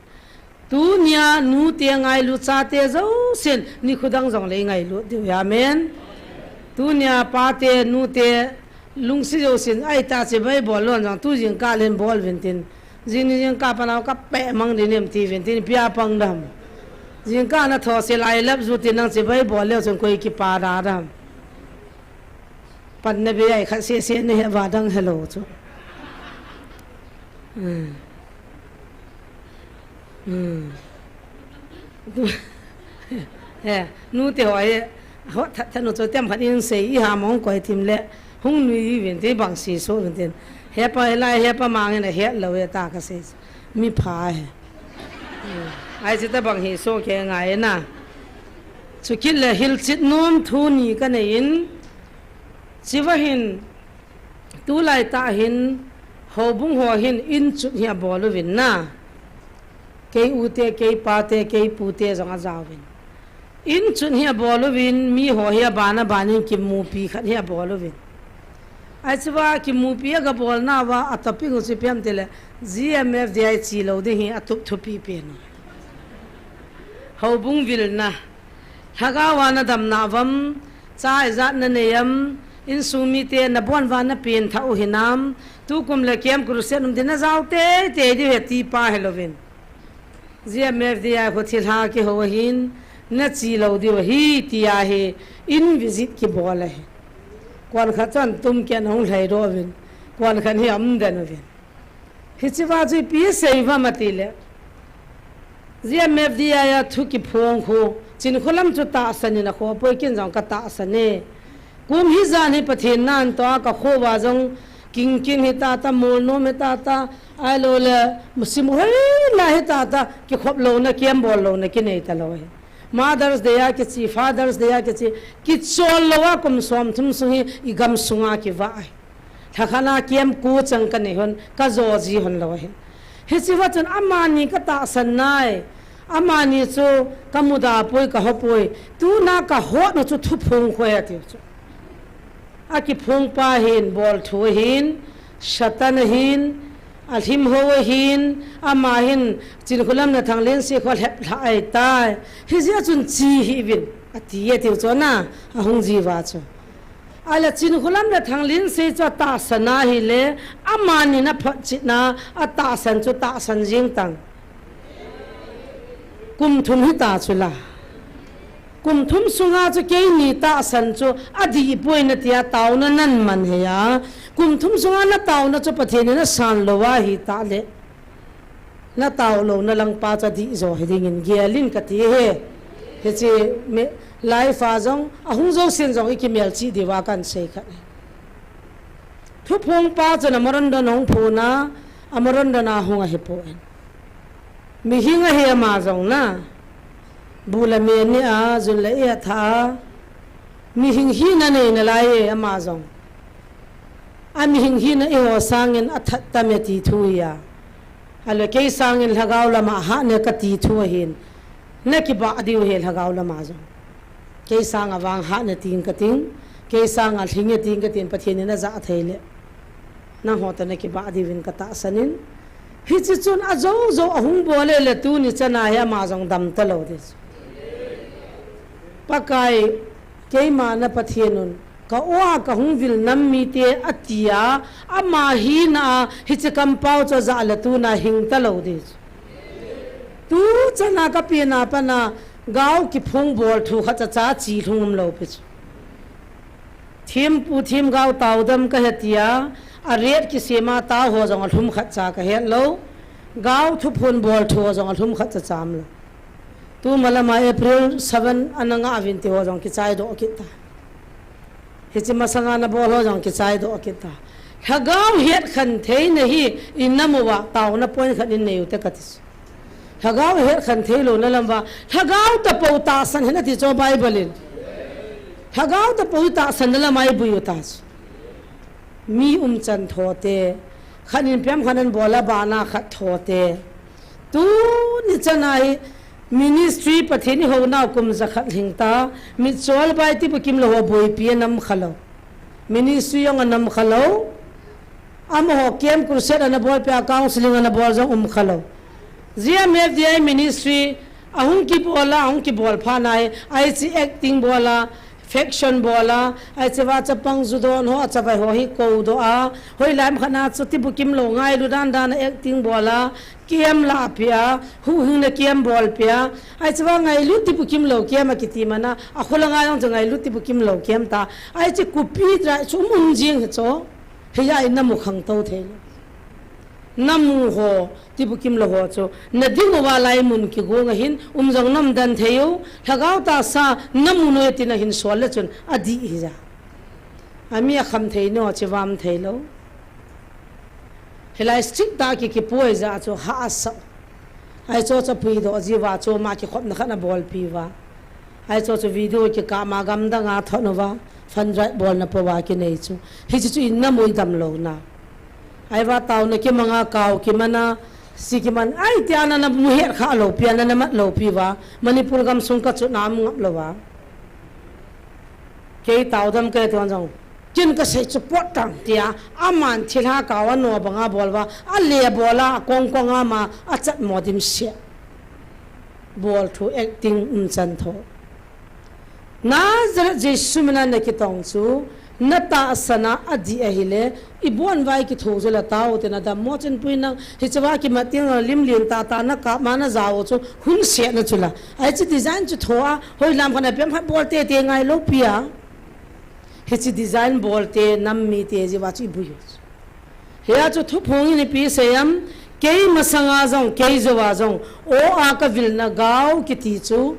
Tunia nute ngailu chate jousen, nikho dang jongle ingailu diu ahi. Amen. Tunia pate, nute, lungset jousen, aita chibai bol lon jong, tu jingkah len bol vin tin. Jing ni jingkah panau kapeh mang ding nem ti vin tin, pia pang dam. Jingkah nathoh sel I love you tin nang chibai bol leu chun koi kipa da dam. Panna bei ai khat sese ne he va dang hello chu. Hmm. Hmm. He, nute ho he, ho that that nu chu tem khat in sei iha mong koi tim le, hung nui vin te bang si so vin tin. Hepa he lai, hepa mang in ahet lou e ta kasei. Mi pha he. Hmm. Ai chi ta bang hi so ke ngai na. Chukit le hilchet nom thu ni kanei in, chiva hin, tulai tah hin, houbung ho hin in chut hi abol uvin na. Kei u te, kei pa te, kei pu te jong ajaovin. In chut hi abol uvin, mi ho hi aban aban in kimupi khat hi abol uvin. Ai chiva kimupi aga bolna uva, a topic u chu ipi ham tile, G M F D I chi lou ding hi atup thupi pen u. Houbung vilna. Lhagao a nadamna uvam, cha ijat nanei am, insung mite nabon uva napen thah u hinam, tukum le camp crusade um din najao teitei diu ahi ti pa helouvin. G M F D I khu thilha kihou ahin, nachi lou diu ahi, tia hi, in visit kibol ahi. Kuan khat chun tum ken ahung lhai doh uvin, kuan khat hi aum den uvin. Hichiva chu ipi sei uvam atile, G M F D I a thu kiphong khu, Chinkholam chu tahsan in akhoh poi, ken jong katahsan e. Kum hijan hi Pathen nan toh a kakhoh uva jong, kingkin hi tata, molnom hi tata, ahilou le, musim hoi la hi tata, kikhop louna, camp bol louna kinei talou ahi. Mother's Day a kichi, Father's Day a kichi, kichol lou a kum somthum sung hi igam sunga kivah ahi. Lhakhat a camp ko chang kanei hon, kajo ji hon lou ahi. Hichiva chun amani katahsan nai, amani chu kamuda poi, kaho poi, tuna kahot u chu thuphong khu ahi atiu chu. Akiphong pa hin, bolthu ahin, Satan ahin, alhim ho ahin, ama hin, Chinkholam le Thanglense khu alhep lha ahitai. Hijeh chun chi hih uvin, ati atiu chu na, ahung ji uva chu. Ahile Chinkholam le Thanglense chu atahsan ahile, amani naphotchetna, atahsan chu tahsan jing tan. Kum thum hita chu la. Kum thum sunga chu keini tahsan chu adih poi natia taona naman hei a. Kum thum sunga nataona chu Pathen in asan lou ahitah le, natao louna langpa chu adih jo hiding in gel in kati ahi. Hiche mi, life a jong, ahung jousen jong ikimelchih diuva kahin sei khat ahi. Thuphong pa chun amarondon ahung phon a, amarondon a hung ahipon. Mihing ahi ama jong na. Bu le me ne a, jun le eh atha a. Mihing hina nei nalai e ama jong. Amihing hina eiho sangin athat tam e ti thu ahi a. Ahile kei sangin lhagao lama ahat ne kati thu ahin. Nakibah diu ahi lhagao lama jong. Kei sanga vang hat ne ting kating, kei sanga lhing e ting katin, Pathen in ajah thei le. Nangho toh nakibah diuvin katahsan in. Hiche chun ajou jou ahung bol e le tuni chana hi ama jong dam talou ding chu. Pakai, keima na Pathen un, ka-o a kahung vil nam mite atia, ama hina a hiche kampao chu ajah le tuna hing talou ding chu. Tu chana kapena pana gao kiphong bol thu khat cha cha chi lhung umlou pi chu. Thempu themgao taodam kahe tia, a rate kisema tao ho jong alhum khat cha kahet lou. Gao thuphon bol thu ho jong alhum khat cha cha umlou. Tumalama April seven ana ngah uvin ti ho jong kichai doh kit ta. Hiche masanga nabol ho jong kichai doh kit ta. Lhagao hetkhen theina hi inam uva taona point khat in nei u te kati chu. Lhagao het khen thei louna lam uva, lhagao tapou tahsan hen ati chu Bible in. Lhagao tapou tahsanna lam a ibui u ta chu. Mi umchan tho te, khat in piam khat an bol a bana khat tho te. Tuni chan a hi ministry Pathen in eihouna kum jakhat lhing ta, mitchol bai tibukim lou ho boipi a nam kha lou. Ministry jong a nam kha lou. Amaho camp crusade ana bol pia, counseling ana bol jong um kha lou. G M F D I ministry ahung kibol a, ahung kibol phat na hi, ahi chu acting bol a, faction bol a, ahi chu va chapang ju don ho, achavai ho hi kou doh a, hoilai ham khat na chu tibukim lou ngailu dan dan a acting bol a, camp la pia, huhhingna camp bol pia, ahi chu va ngailu tibukim lou camp a kiti man a, akhola ngai jong chu ngailu tibukim lou camp ta, ahi chu kupi dra chu um um jing hi chu. Hiya i namu khangtou thei lou. Namu ho, tibukim lou ho chu. Na ding uva lai mun kigong a hin, um jong nam dan thei u, lhagao tahsa, namu noi tina hin sol le chun, adih hi ja. Ami a kham thei no, chi vam thei lou. Hilai strict ta ki kipui ja chu, ha a sa. Ahi chu chu pui doh ji uva chu ma kikhopna khat na bolpi uva. Ahi chu chu video kikah ma gamdang a thot uva. Fund drive bolna pou a kinei chu. Hichu chu in namu i dam louna. Ahi va taona kimang a kau kiman a. Si kiman. Ahi tia na namu het kha lou pi a na namat lou pi uva. Manipur gamsung ka chu nam ngap lou uva. Kei tao dam kei tuan jong. Kin ka sei chu pot tang tia, aman thilha kau a no banga bol uva, a le bol a, a kong kong a ma, a chat mo dim sia. Bol thu acting umchan tho. Nazareth Jesu mina na kitong chu, na tahsan a adih ahile, i bon vai kitho chu la tao te na dam mo chin pui nang, hiche va kimat ting lim lin ta ta na kap ma na jao chu, hun se na chu la. Ahi chu design chu tho a, hoilam khat na piam khat bol te te ngai lou pi a. Hiche design bol te, nam mi te, jiva chu i bui u chu. Hia chu thuphong in ipi sei am, kei masanga jong, kei jouva jong, o a ka vilna gao kiti chu,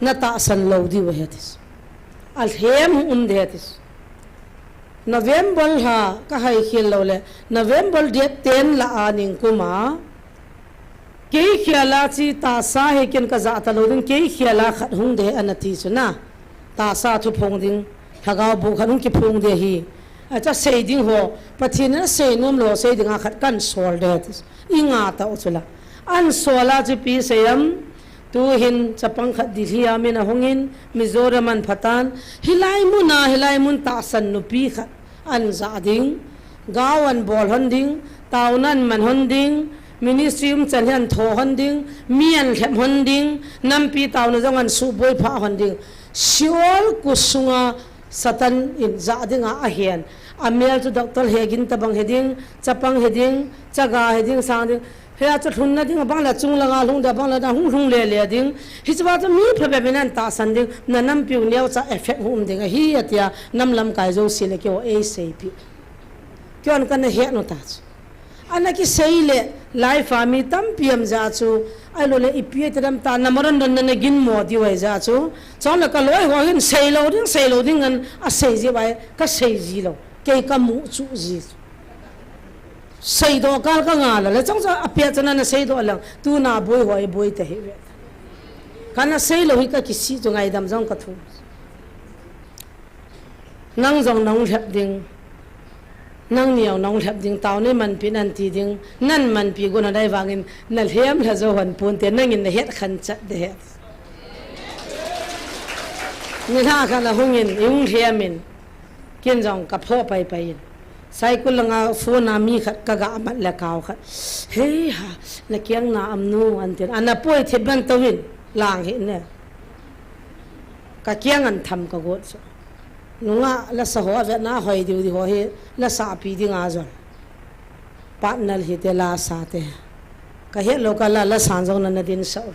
na tahsan lou diu ahi ati chu. A lhem hung um de ati chu. November lha ka hai khel lou le, November date ten la a ningkum a, kei khel a chi tahsa hi ken ka ja ta lou ding, kei khel a khat hung de ana ti chu na. Tahsa thuphong ding, lhagao bu khat hung kiphong de hi. Acha sei ding ho, Pathen in a sei nom lou sei ding a khat kan sol de ti chu. I nga ta u chu la. An sol a chu ipi sei am, tu hin chapang khat Delhi a min a hung in, Mizoram an pha tan. Hilai mun a, hilai mun tahsan nupi khat. An ja ding, gao an bol hon ding, taona an man hon ding, ministry umchan hi an tho hon ding, mi an lhep hon ding, nampi taona jong an suboi pha hon ding. Sheol kut sunga Satan in ja ding a ahen. A mel chu doctor he gin tabang he ding, chapang he ding, chaga he ding, sang ding. Hia chu lhunna ding, abang la chung langa lhung ding, abang la dang hung lhung le le ding. Hiche va chu mi phabep in an tahsan ding, na nampiu neocha effect hung um ding ahi, atia, nam lamkai jouse le keiho ei seipi. Keiho an kana het u ta chu. Ana kisei le, life a mi tampi am ja chu, ahilou le, ipi ati dam ta, na maron don na na gin mo diu ahi ja chu. Chule ka loi ho hin sei lou ding, sei lou ding an, a sei ji vai, ka sei ji lou. Kei ka mu chu ji chu. Seidoh kal ka nga la, le chang cha a pia chana na seidoh lang, tu na boi hoi boi te hi ve. Kana sei lou hi ka kisih chu ngaidam jong ka thum. Nang jong nang lhep ding, nang neo nang lhep ding, tao nei manpi nan ti ding, nan manpi gon a dai vangin, na lhem lha jo hon pun te, nangin na het khan chat de het. Ni lha khan a hungin, i hung lhem in. Ken jong ka pho pai pai in. Saikul langa phone a mi khat ka ga mat le kau khat. Hei ha, na kiang na am nu an tin. Ana poi thip ban tawin lang hi ne. Ka kiang an tham ka got so. Nunga la sa ho a vet na hoi diu di ho hi la sa pi ding a jol. Partner hi te la sa te. Ka het lo ka la, la san jong na na din sa u.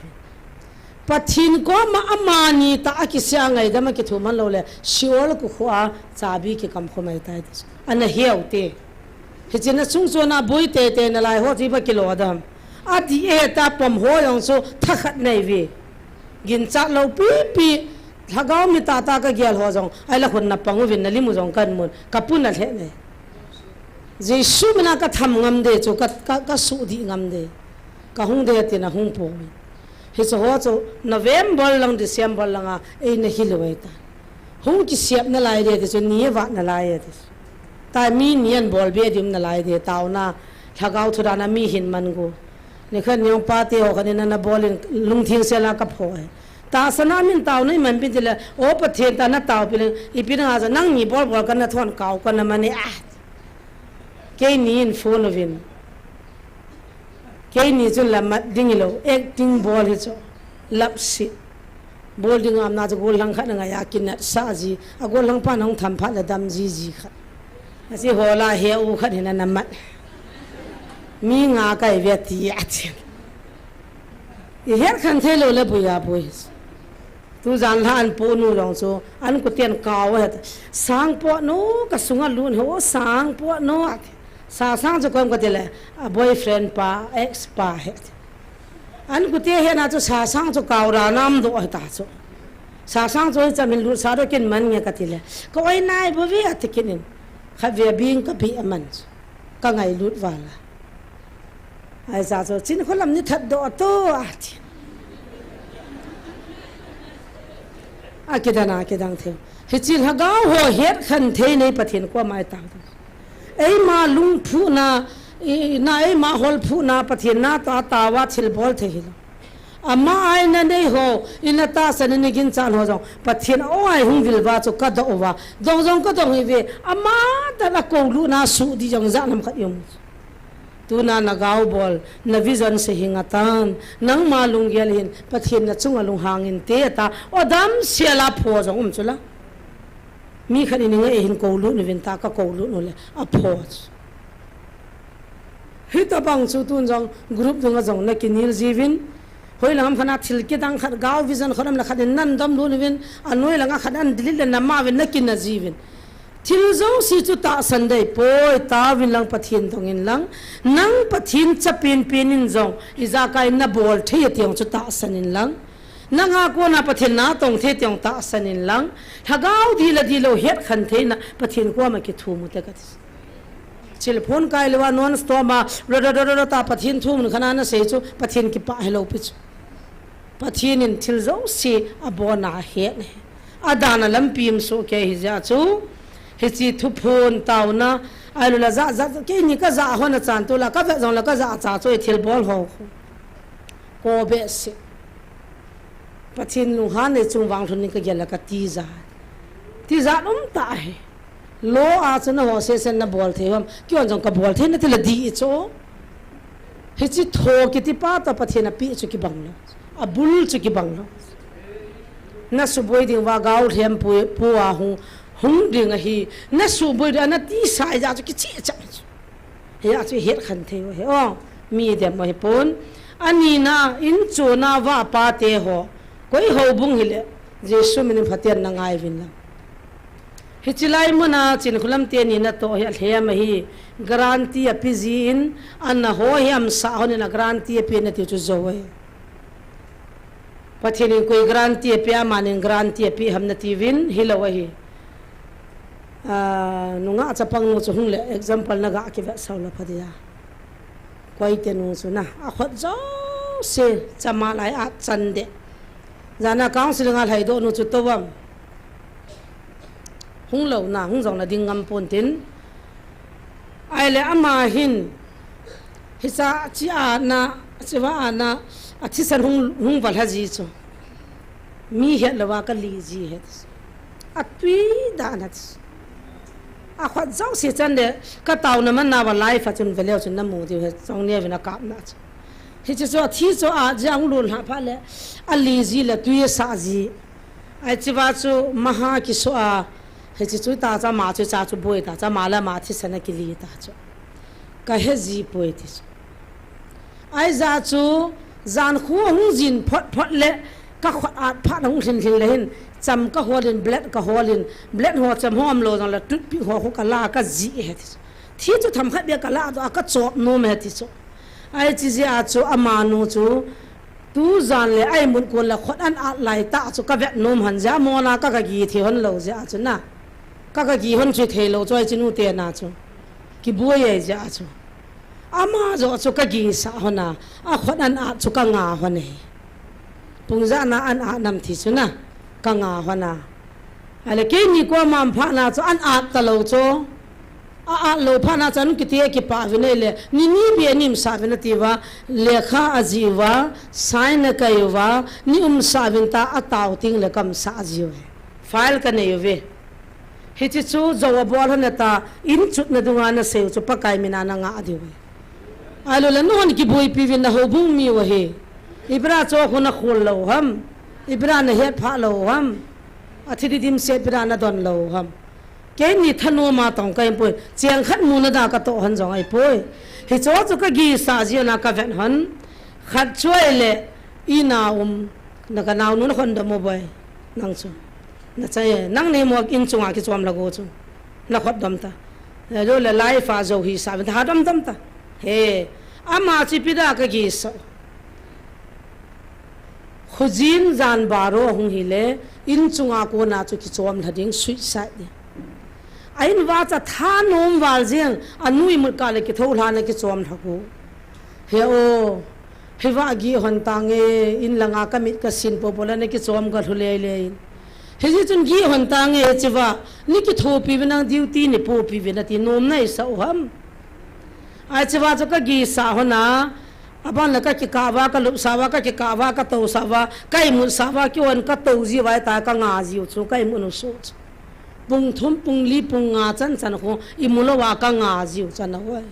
Pathen koma amani ta a kisia ngaidam a kithuman lo le, Sheol kukhu a chabi kikam khomai tai ti. Ana hiau te. Hichina chung chuna boi te te na lai ho chi ba kilo dam. Ati e ta pom ho jong chu thakhat nei ve. Ginchat lo pipi, lhagao mi tata ka gel ho jong, ai la khun na pang uvin na lim u jong kan mun, ka pun a lhe ne. Jesu mina ka tham ngam de chu, ka, ka, ka su di ngam de. Kahung ding tin ahung poi. Hiche ho chu November lang, December langa eina hilou ahitai. Hung kisep nalai ding ti chu, ni avat nalai e ti chu. Tua mi ni ahin bol be ding um nalai ding, taona, lhagao thu dana mi hin man gu. Nikhat nung pate ho khat in ana bol in lungthim sela kapho e. Tahsan a min taona iman pi tile, o Pathen, tua nataopi le, ipi nanga chu nangni bol bol kana thon kau kana man e a. Keini in phone uvin. Keini chun la mat ding hilou, acting bol hi chu. Love scene. Bol ding aumna chu gollhang khat angai a kinat sah ji. A gollhang pan ahung tham phat le dam jiji khat. Achi hola he u khat hin ana mat. Mi nga kai ve ti a chin. Ihet khen thei lou le bui a bui. Tujan lha an pu nu jong chu, an kuten kau ahi. Sangpot nu, ka sunga lut ho, Sangpot nu ati. Sasang chu koima kati le, a boyfriend pa, ex pa ahi. An kute hena chu Sasang chu kau ra nam do ahi ta chu. Sasang chu hicham hin lut sa do kin man nge kati le. Ka oi nai bou ve ati kin in. Khat ve bing ka bi aman chu. Ka ngailut vala. Ahi cha chu, Chinkholam ni that do to ati. Akidang a, akidang thei. Hiche lhagao ho het khen thei nei Pathen koma i tao. Eima lungphuna, i, na eima holphuna Pathen natoh a taova thil bol thei hilou. Ama a eina nei ho, eina tahsan in ginchat ho jong, Pathen a oi hung vil uva chu ka dong uva, dong jong ka dong hi ve, ama tah a koulutna suh di jong jat ham khat i um. Tuna na gaobol, na vision se hing atan, nangma lunggel hin, Pathen na chunga lunghang inte ata, o damsel a pho jong um chu la. Mi khat in nge hin koulut nu vin ta ka koulut nu le, apho chu. Hitabang chu tun jong, group dunga jong na kinel jiuvin, hoilang ham khat a thil kidang khat gao vision khat um le khat in nan dom lut nu vin, anoi langa khat an delete le na ma vin na kina jiuvin. Thil jouse chu tahsan dei poi, taovin lang Pathen dongin lang, nang Pathen cha penpen in jong, ijakai na bol thei ti jong chu tahsan in lang, nanga kona Pathen na tong thei ti jong tahsan in lang, lhagao dil a dil lou het khen theina Pathen koma kithum u te kati. Thil phone kai lou a non stop a, ro ro ro ro ta Pathen thu mun khat a na sei chu, Pathen kipah helou pi chu. Pathen in thil jouse abona ahet e. Adana lampi um soh kei hi jeh a chu. Hiche thuphon taona. Ahilou le ja, ja, keini ka ja hon a chan tu la, ka vet jong le ka ja cha chu thil bol ho. Ko behseh. Pathen lunghan nei chung vang lhun in ka gel a ka tija. Tija um ta hi. Lo a chu na ho sesen na bol thei ham. Kei hon jong ka bol thei na ti la di i chu. Hiche tho kiti pa toh Pathen a pi chu kibang lou. A bul chu kibang lou. Na suboi ding uva gao lhem pu, pu a hung, hung ding ahi. Na suboi ding a na tisa i ja chu kichi cha. Hia chu het khen thei u hi, o, mi dem u hi pon. Anina, in chuna va pa te ho, koi houbung hile, Jesu minin phaten na ngai uvin lang. Hiche lai muna Chinkholam teni natoh hi alhem ahi, guarantee ape jin, ana ho hi amsah hon in a guarantee ape na ti chu jou ahi. Pathen in koi guarantee ape, amanin guarantee ape ham na ti uvin, hilou ahi. Ah, nungah chapang nu chu hung le example na ga kivet sao la pha dia. Koi te nu chu na, akhut jouse, chama lai a chan de. Jana counseling a lhai doh nu chu tou am. Hung lou na, hung jong na ding ngam pon tin. Ahile ama hin, hicha chi a na, chi va a na, athisan hung, hung va lha ji chu. Mi het lou va ka li ji het. Atui dan a. Akhut jouse chan de, ka taona man na va live a chun ve leu chun na mu diu het, jong ne ve na kap na chu. Hiche chu athi chu a, jang lun ha pha le, ali ji le tui sa ji. Ahi chi va chu maha kiso a, hiche chu ta cha ma chu cha chu boi ta, cha ma le ma thisan a kili ta chu. Ka he ji poi ti chu. Ahi ja chu, jan khu hung jin phot phot le, ka khut at phat hung lhin lhin le hin, cham ka hol in, blade ka hol in, blade ho cham ho um lou jong le, toothpick ho khu ka la ka ji he ti chu. Thi chu themkhat bia ka la doh a ka chop nom he ti chu. Ahi chi jeh a chu amanu chu, tujan le a imut kon le khut an at lai tah chu ka vet nom hon jeh a mol a ka, ka gi thei hon lou jeh a chu na. Ka, ka gi hon chu thei lou chu ahi chi nu te na chu. Kiboi ahi jeh a chu. Ama joh chu kagisa hon a, akhut an at chu kanga hon e. Pung ja na an at nam ti chu na, kanga hon a. Ahile keini koma phat na chu an at talou chu. A at lou phat na chu an kiti a kipah uvin ahile, ni ni beh a ni umsah uvin ati uva, lekha ajih uva, sign akai uva, ni umsah uvin ta atao teng le kaumsah jiu ve. File kanei uve. Hiche chu jou abol hon e ta, in chutna dunga nasei u chu Pakai mina nanga diu ve. Ahilou le nahon kiboipi uvin na houbung mi u ahi. Ipi dia chu khu nakhol lou ham. Ipi dia nahet phah lou ham. Athi di dimset ipi dia nadon lou ham. Keini thanom a tong kahi poi. Cheng khat muna da katoh hon jong ahipoi. Hicho chu kagisa jeh a kavet hon. Khat chu ahile ina um. Na kanaonu nakhondom u boi. Nang chu. Nachai e. Nang nei mo in chunga kichom lha go chu. Nakhondom ta. Ahilou le life a jou hisah uvin ta. Hadom dom ta. He. Ama chu ipi dia kagisa. Khojin jan baro hung hile, in chunga kona chu kichom lha ding, suicide ding. A in uva chu thanom val jeng, anu imut kah le kitho lha na kichom lha go. He o, hiva gih hon tange, in langa kamit kasin popo le na kichom ga lhu lei lei in. Hijeh chun gih hon tange, hichea, ni kithopi uvin nang duty ni popi uvin ati nom naisa u ham. Ahi chea chu kagisa hon a, Aban le kakikah uva, kalupsah uva, kakikah uva, katousah uva, kaimutsah uva, kihon katou jiu va ta kanga jiu chu, kaimut u soh chu. Pung thum, pung li, pung nga chan chan khu, imu lou a kanga jiu chan a hoi.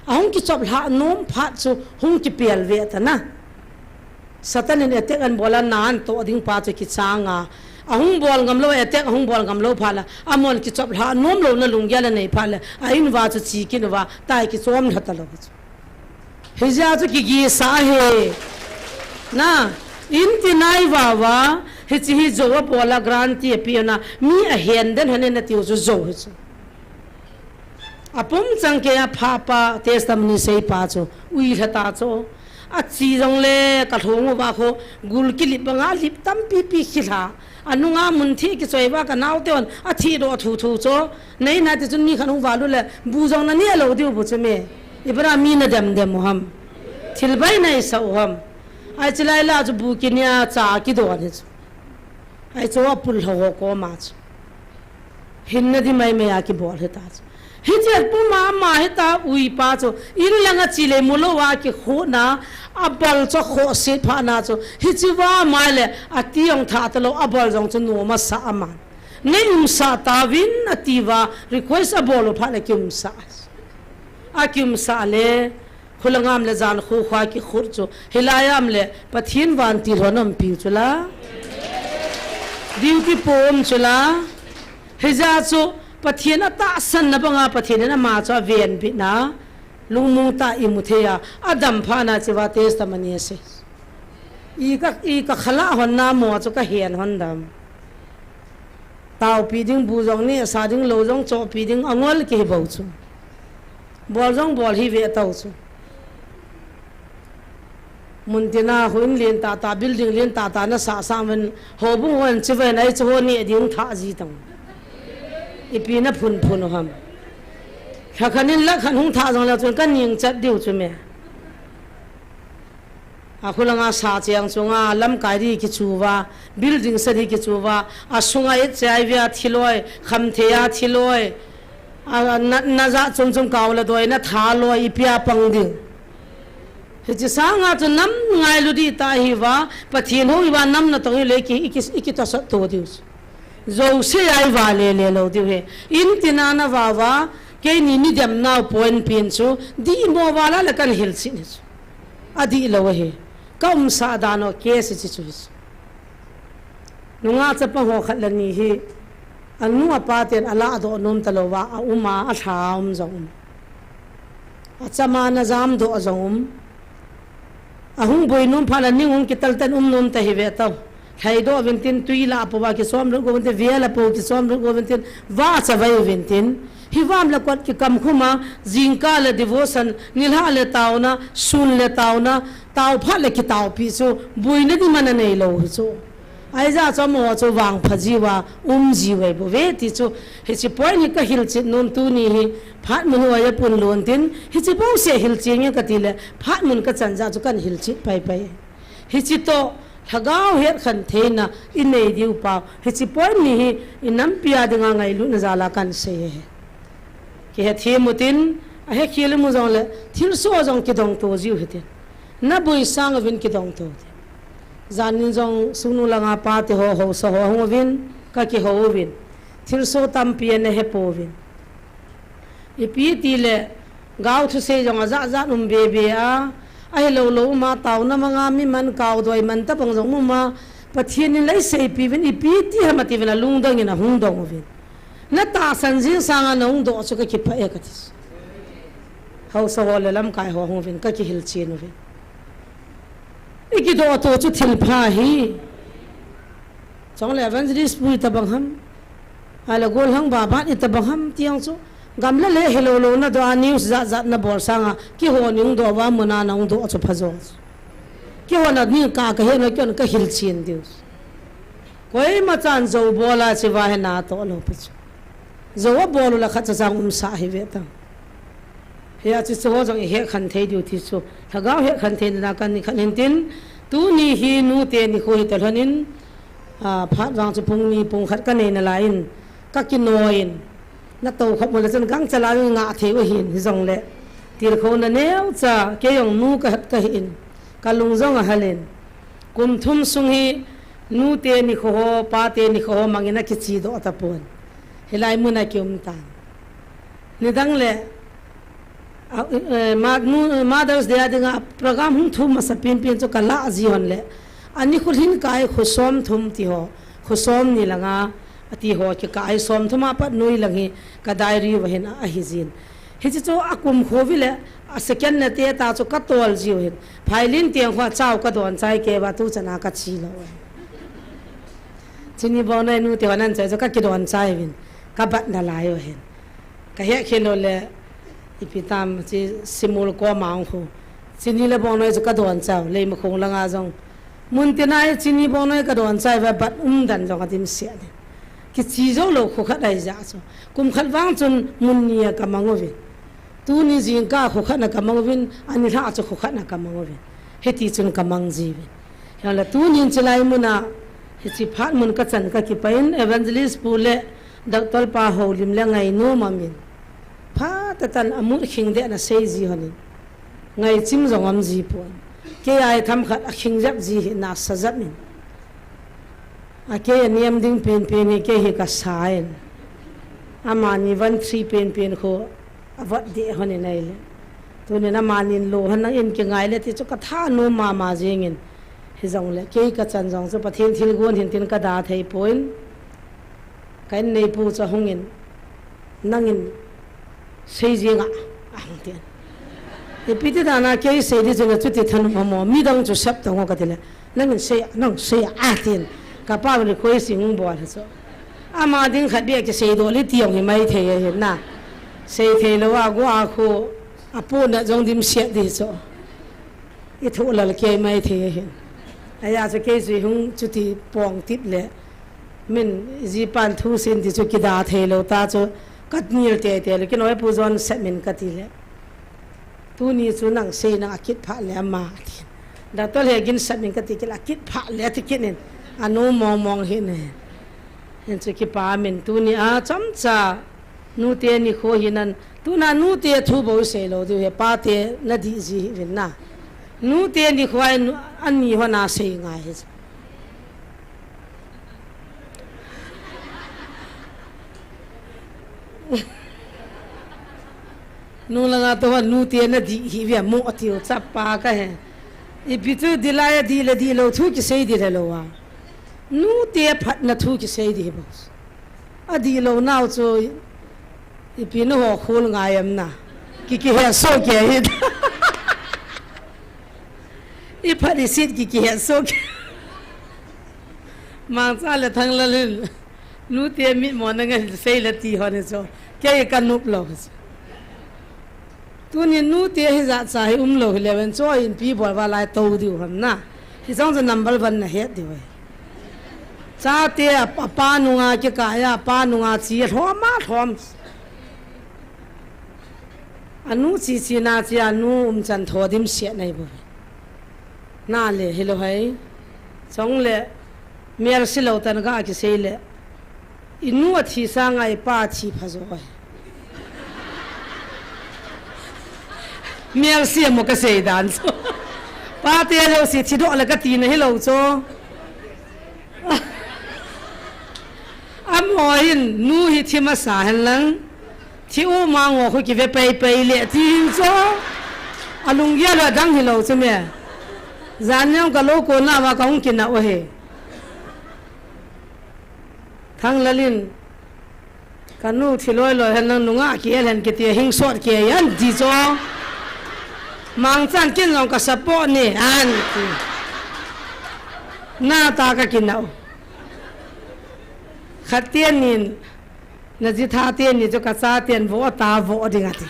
Ahung kichop lha nom phat chu, hung kipel ve ta na. Satan in attack anbol a na anto ding pa chu kichang a. Ahung bol ngam lou attack, ahung bol ngam lou phat le, amon kichop lha nom louna lunggel anei phat le, a in uva chu chi kit uva, tai kichom lha talou chu. Hijeh a chu kigisa ahi. Na, in ti nai vava, hiche hi jou abol a guarantee ape na, mi ahen den hon e natiu chu jou hi chu. Apum chang keiya phapa testimony seipa chu, ui lha ta chu. Achi jongle kalhung uva khu, gul kilip banga lip tampi pi kilha. Anunga mun thi kichoi uva kanaote hon, athi doh thu thu chu. Nei nati chun mi khat hung val u le, bu jong naneh lou diu bu chu me. Ipi dia mi nadem dem u ham. Thil bai naisa u ham. Ahi chulai la chu bu kineh a cha kidon hi chu. Ahi chu apul lha ho koma chu. Hinna di mai mai a kibol hita chu. Hiche puma ama hita uipa chu. In langa chi le mu lou a kikhuna. Abol chu khohse phat na chu. Hichea mai le ati jong tha talou abol jong chu nom asa aman. Nei umsah tauvin ati uva request abol u phat le kiumsah. Akiumsah le, khulanga um le jan khu khua kikhut chu. Hilai a um le, Pathen vantil hon umpiu chu la. Duty po um chu la. Hijeh a chu, Pathen atahsan na banga Pathen in ama chu avenbit na. Lungmong tah a imu thei a, adam phat na chea testimony asei. I ka, i kakhala hon na mo chu kahen hon dam. Taopi ding bu jong neh sa ding lou jong chohpi ding angol kihi bou chu. Bol jong bol hi ve tau chu. Mun tina houin lentah tah, building lentah tah nasah sang uvin, houbung hon chi uvin, ahi chu ho neh ding thah ji tang. Ipi naphun phun u ham. Lha khat in lakh khat hung thah jong leu chun kaning chat diu chu me. Akhulanga sa cheng chunga lamkai di kichu uva, building sa di kichu uva, asunga H I V a thiloi, khamthei a thiloi, a, na, na jat chom chom kau le doi na thaloi, ipi a pang ding. Hiche sanga chu nam ngailu di ta hi uva, Pathen hou hi uva nam natong hi le ki, i ki, i kitosot to diu. Jouse a i va le le lou diu hi. In tina na va uva, keini midem nau point pen chu, dihmo vala le kan hilchen hi chu. Adih lou ahi. Ka umsah dan u case hiche chu hi chu. Nungah chapang ho khat le ni hi, anu apa ten aladoh nom talou va, aum a, alha a um jong um. Achama na jamdoh jong um. Ahung boi nom phat le ning hung kitel ten um nom ta hi ve tau. Lhaidoh uvin tin tui la pou va kichom lut go uvin tin, vela pou kichom lut go uvin tin, va chavai uvin tin. Hivam le kot kikam khum a, jingkah le devotion, nilhah le taona, sun le taona, tao phat le kitaopi chu, boina ding man anei lou hi chu. Ahi jeh chun amaho chu vangpha jiuva, um jiu ahi bouve ti chu, hiche point hi ka hilchet nom tuni hi, phat mun hi ahi pon lou tin, hiche bouseh hilchen nge kati le, phat mun ka chan jeh chu kan hilchet pai pai. Hiche toh, lhagao hetkhen theina i nei diu pau, hiche point ni hi i nampi a dinga ngailutna jal a kan sei e. Kihethem utin, ahekhel um u jongle, thilsoh jong kidong to jiu hitin. Na boi sang uvin kidong to tin. Jan in jong Sugnu langa pate ho, haosa ho hung uvin, ka kihou uvin. Thilsoh tampi ana he pouvin. Ipi ti le, gao thusei jong ajat jat um be be a, ahilou lou um a, taona manga mi man, kaodoi man tabang jong um a, Pathen in lei seipi uvin, ipi ti ham ati uvin, alungdong in ahung dong uvin. Na tahsan jing sanga na hung doh chu ka kipah e kati. Haosa ho le lamkai ho hung uvin, ka kihilchen uvin. I kidoh to chu thil pha ahi. Chule evangelist pu itabang ham. Ahile golhang baban itabang ham ti jong chu. Gamla le hilou lou na doh a news jat jat na bol sanga. Kihou ni hung doh uva mun a na hung doh chu pha jo. Kihou na ni ka ka he na kihou na ka hilchen diu. Koima chan jou bol a chiva he na toh lou pi chu. Jou abol u le khat cha chang um sa hi ve ta. Hia chu chu ho jong i hetkhen thei diu ti chu. Lhagao hetkhen theina kan ni khan hin tin. Tuni hi nute nikho hi ta lhon in. A, phat vang chu pung ni pung khat ka nei nalai in. Ka kinoi in. Na tou khop mo le chun gangcha la nga thei u hin hi jongle. Tilkhouna neocha kei jong nu ka hat ka hi in. Ka lung jong ahal in. Kum thum sung hi nute nikho ho, pate nikho ho mangin akiche doh tapon. Hilai mun a kium tan. Nidang le, a, eh, ma-, nu-, Mother's Day a dinga program hung thum masa penpen chu ka lah ji hon le. Ani kho lhin kai kho som thum ti ho, kho som ni langa, ati ho kikai som thum a pat noi lang hi ka diary uva hin a, ahi jin. Hiche chu akum kho vi le, a second na te ta chu ka tol jiu hin. Phailin tiang kho a chao ka don chai kei uva tu chana ka che lou. Chini Bongnoi nu te ho nan chai chu ka kidon chai uvin. Ka bat nalai u hin. Ka hekhel u le, ipi tam, chi Simul ko mang khu. Chini le Bongnoi chu ka don chai u, Leimakhong langa jong. Mun tina hi Chini Bongnoi ka don chai uva bat umdan jong adim sia ni. Kiche jou lou kho khat ahi jeh chu. Kum khat vang chun mun ni a ka mang uvin. Tuni jingkah kho khat na ka mang uvin, ani lha chu kho khat na ka mang uvin. Hiti chun ka mang ji uvin. Hia le tunin chilai mun a, hiche phat mun ka chan ka kipah in, evangelist pu le, doctor pa houlim le ngainom amin. Phat tah tan a mut khing deh na sei ji hon in. Ngaichim jong um ji pon. Kei a hi themkhat a khing jep ji hi nasa jep in. A kei a niam ding penpen hi kei hi ka sa in. Amani van three penpen khu a vat deh hon in ahile. Tunin amani lou hon nang in kingai le ti chu ka thanom mama jing in. Hi jongle kei ka chan jong chu Pathen thilgon hin tin ka da thei pon. Ka in neipu chu ahung in, "Nangin sei jing a," ahung tin. Ipi ti dan a kei sei di chu na chuti thanom ham mo, midang chu sep tang u ka ti le, "Nangin sei a, nang sei a," atin. Ka pa request hung bol a chu. Ama ding khat beh kisei doh le ti jong hi mai thei ahi na. Sei thei lou a go a khu, a pu na jong dim siat di chu. I thu lal kei mai thei ahi. Ahi a chu kei chu hung chuti pong tip le. Min, jipan thu sin ti chu kida thei lou ta chu, ka nil tei tei le, kinoi pu John sep min ka ti le. Tuni chu nang sei nang a kit pha le ama, ati. Doctor he gin sep min ka ti kit le, a kit pha le ti kit in. A nu mong mong hi ne. Hin chu kipa min tuni a chomcha, nute nikho hi nan, tuna nute thu bou sei lou diu he, pate na dih ji hi vin na. Nute nikho a nu, ani ho na sei ngai hi. Nung langa to nute na dih hi via mo tiu chapa ka he. Ipi tu dilai a dih le dih lou thu kisei di le lou a. Nute phatna thu kisei di hi boss. A dih lou nau chu ipi na ho khol ngai am na. Ki kihe so ke hi. I phat i sit ki kihe so ke. Mangcha le Thanglal hin. Nute mit mo na ngai sei le ti ho ni chu. Kei ka nup lou. Tuni nute hi jat cha hi um lou hi le ven cho in pi bol va lai to diu ham na. Hi jong chu number one na het diu. Tate a, a pa nunga kikaiya, a pa nunga chi a lhom a lhom. Anu chi chi na chi a, anu umchan tho dim sia nai bo. Na le, hilou hai. Chong le, mial si lou tan ga kisei le. I nu a thi sanga i pa thi pha jo ai. Mial si mo ka sei dan chu. Pa te lo si thi do le ka ti na hilou chu. Amo hin nu hi thi masa hen lang. Thi u ma ngo khu ki ve pai pai le ti hin chu. A lunggel a dang hilou chu me. Jan neo ka lo ko na wa ka hung ki na o he. Thang lalin. Ka nu thi loi loi hen lang nunga ki el hen ki ti hing sot ki yan ti chu. Mang chan kin long ka support ni an ti. Na ta ka ki na o. Khat tian nin, na ji tha tian ni chu ka cha tian vo ta vo ding a ti.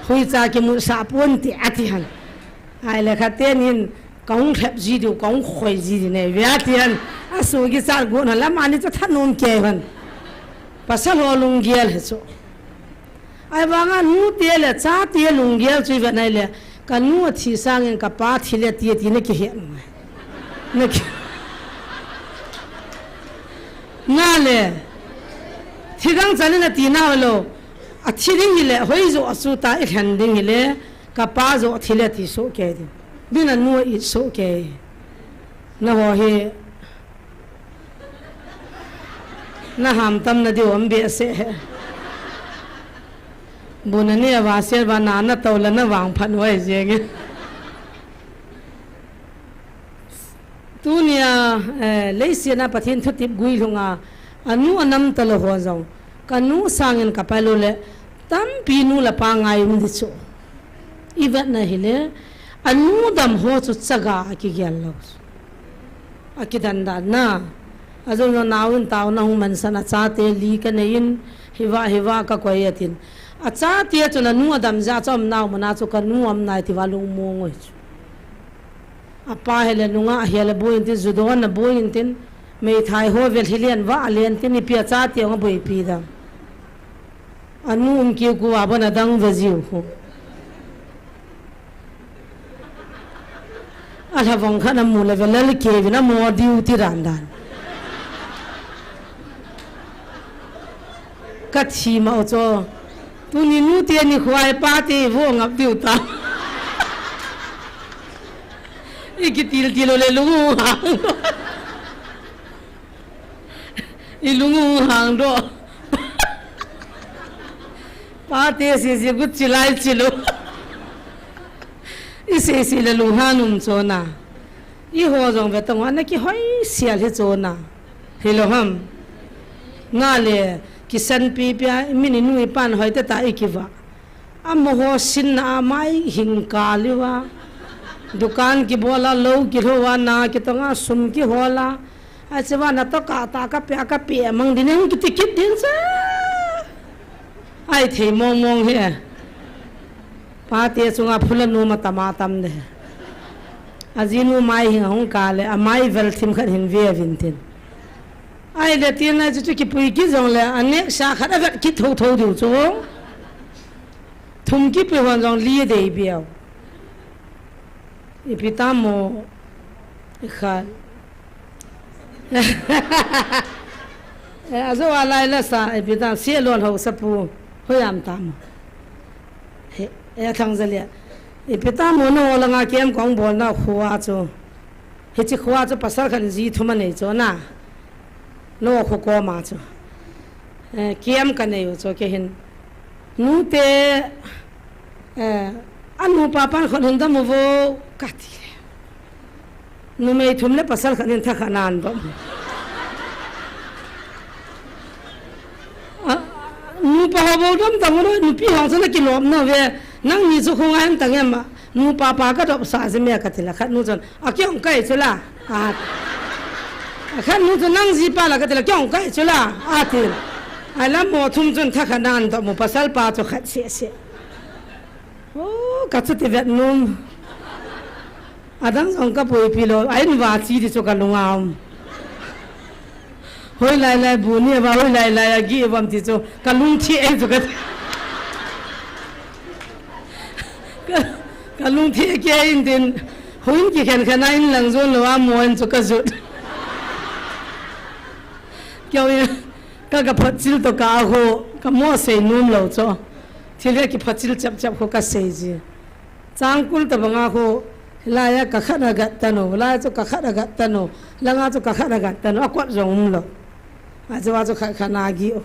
Hui cha ki mu sa pon ti a ti han. Ai le khat tian nin, ka hung lhep ji diu, ka hung khoi ji di ne. Ve a tian, a su ki cha gu na la ma ni chu tha num ke han. Pasal ho lunggel he chu. Ai vanga nu te le cha te lunggel chu i ve nai le. Ka nu a thi sangin ka pa thi le ti ti na ki he ngai. Na ki. Na le. Thi dang chan na ti na lo. A thi ding hi le, hoi jo a su ta i lhen ding hi le, ka pa jo thi le ti so ke ding. Bin a nu i so ke. Na ho hi. Na ham tam na diu am be se he. Bu na ne va se va na na to la na vang phan wai je nge. Tunia, eh, leisiana Pathen thutip gui lhunga, anu anam talo ho jong, ka nu sangin ka pa lo le, tampi nu le pa ngai um di chu. I vet na hi le, anu dam ho chu chaga a kigel lo. A kidan dan na. A jong jong nau in tau na hung mansan a chate li ka nei in, hiva, hiva ka koi a tin. A chate chu na nu adam ja chu am nau mana chu ka nu am nai ti va lung mo ngoi chu. A pa he le nunga he le boi in tin, judo na boi in tin, meithai ho vel hi len va a len tin, i pia cha ti ong a boi pi dam. A nu um kiu ku a bon a dang ve jiu hu. A hla vong khan a mu le ve lal ke vin a mo diu ti dan dan. Ka thi ma o cho. Tuni nu te ni khuai pa te vo ngap diu ta. I kitil til o le lungu hang. I lungu hang do. Pa te si si gut chilai chilu. I se si le lung hanum chona. I ho jong ve tong na ki hoi sial hi chona. Hi lo ham. Na le kisan pi pia i min i nu i pan hoi te ta i kiva. A moho sin na a mai hing ka liwa. Dukan ki bola lo ki lo wa na ki tonga sum ki hola. A chewa na to ka ta ka pe ka pe mang din hung ki ti kit din sa. Ai thei mong mong he. Pa te chunga phula nu ma tama tam de. A ji nu mai hing hung ka le a mai vel thim khat hin ve vin tin. Ai le tin na chu chu ki pui ki jong le a nek sa khat a vet ki tho tho diu chu. Thum ki pui hon jong li dei biau. Ipi ta mo i khat. Eh, a zo a lai la sa, ipi ta, si lon ho sa pu, hoi am ta mo. He, eh, thang za lia. Ipi ta mo no la nga kem kong bol na khua chu. Hichi khua chu pasal khan ji thum a nei chu na. No khu ko ma chu. Eh, kem ka nei u chu ke hin. Nu te, eh, a nu pa pan khon hin da mu vo ka ti. Numei thum le pasal khat in tha khat nan dom. A, nupa ho bol dom tang lo, nupi ho chu na kilom na ve, nang ni chu khunga em tang em a, nupa pa ka dop sa ji me ka ti la, khat nu chun, a kiong kai chu la, a, a khat nu chun nang ji pa la ka ti la, kiong kai chu la, a ti. Ai la mo thum chun tha khat nan dom, mo pasal pa chu khat se se. Oh, ka chu ti vet num. Adang jong ka pui pi lo, a in va chi di chu ka lunga um. Hoilai lai bu ni va, hoilai lai a gi vam ti chu. Ka lungthim ei chu ka. Ka, ka lungthim kei in tin. Houin kikhen khen a inlang jon lou a mo in chu ka jot. Kei ka, ka phachil to ka ho, ka mo sei nom lou chu. Thil hi kiphachil chap chap ho ka sei ji. Changkul tabang a ho, hilai a ka khat a gat ta no, hilai chu ka khat a gat ta no, langa chu ka khat a gat ta no, a kot jong um lou. A chu a chu khat khat na gi o.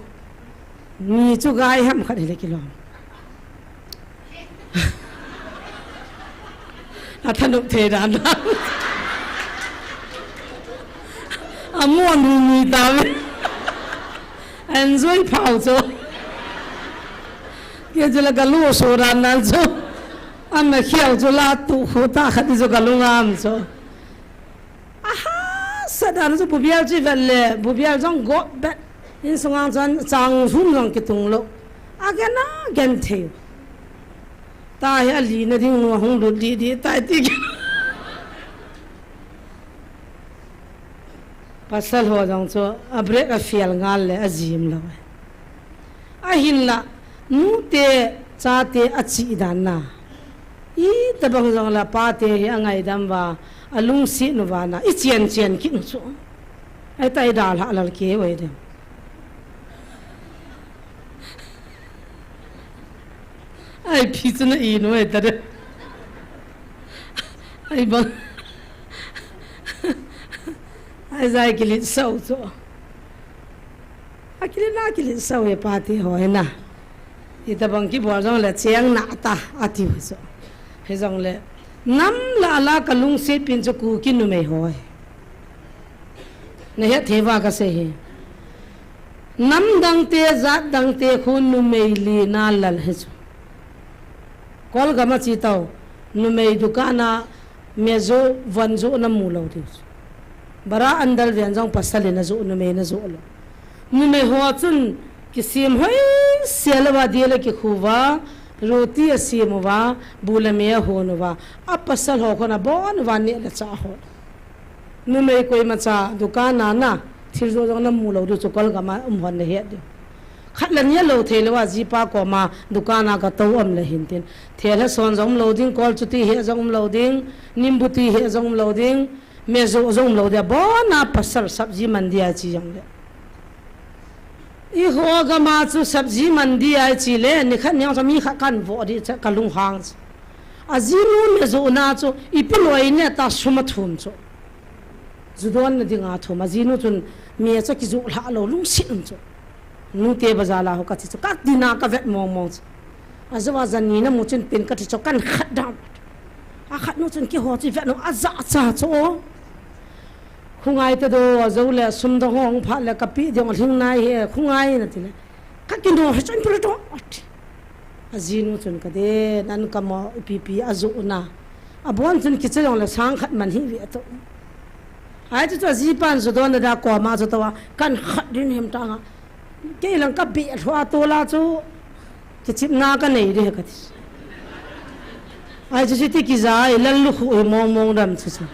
Ni chu gai ham khat hi le kilom. A thanop thei dan dan. A mo nu ni ta ve. Enjoy phau chu. Kei chu la ka lu so dan dan chu. Ama khiau chu la tu khu ta khat chu ka lu ngam chu. Aha, sa dan chu bu bial chu vet le, bu bial jong go bet. Insung ang chan chang hum jong kitung lou. A gen a gen thei. Ta hi a li na ding nu hung lut li di tai ti. Pasal ho jong chu a break a fial ngal le a jim lou. Ahinla, nute, chate a chi dan na. I tabang jong la pate hi a ngaidam va, a lungsi nu va na, i chian chian kit nu chu. Ai tai dal ha lal ke oi dem. Ai phi chu na i nu ai ta de. Ai bang. Ai zai kilit sau chu. A kilit na kilit sau e pate ho e na. Hitabang kibol jongle cheng na ta ati ho chu. Hijongle nam la la ka lungset pin chu Kuki numei ho e. Na het thei va ka sei hi. Nam dang te, jat dang te khu numei li na lal hi chu. Kolgam a chi tau, numei dukan a me jo, van jo na mu lou diu chu. Bara an dal ven jong pasal in a jo, numei na jo lou. Numei ho chun kisem hoi se lou va, dil a kikhu va, roti a sem uva, bu le me a hon uva, a pasal ho khun a bon uva neh le chah ho. Numei koima cha dukan a na, thil jo jong na mu lou diu chu Kolgam a um hon na het diu. Khat le ni a lou thei lou a, jipa koma dukan a ka tou um le hin tin. Thel he son jong um lou ding, kol chuti he jong um lou ding, nimbu ti he jong um lou ding, me jo jong um lou ding, bon a pasal sabji mandi a chi jong le. I ho gam a chu sabji mandi a chi le, ni khat ni ang chu mi khat kan vo di cha ka lunghang chu. A jinu me jo na chu, ipi loi ne ta sum a thum chu. Ju don na ding a thum, a jinu chun me cha ki ju lha lou lungset um chu. Nute bazar la ho ka ti chu, ka ti na ka vet mong mong chu. A jo a jan ni na mu chun pen ka ti chu kan khat dam. A khat nu chun kiho chu vet nu a ja cha chu. Khungai te do, a jo le sum do hong phat le ka pi ding hling nai he, khungai na ti le. Ka kino he chun pura to. A jinu chun ka de, nan ka mo ipi pi a jo na. A bon chun kicha jong le sang khat man hi ve to. Ai chu chu a jipan ju don na da koma chu to a, kan khat din hem ta nga. Kei lang ka be lhua to la chu, kichipna ka nei de ka ti. Ai chu chu ti kija, ai lal lu khu hi mong mong dam chu chu.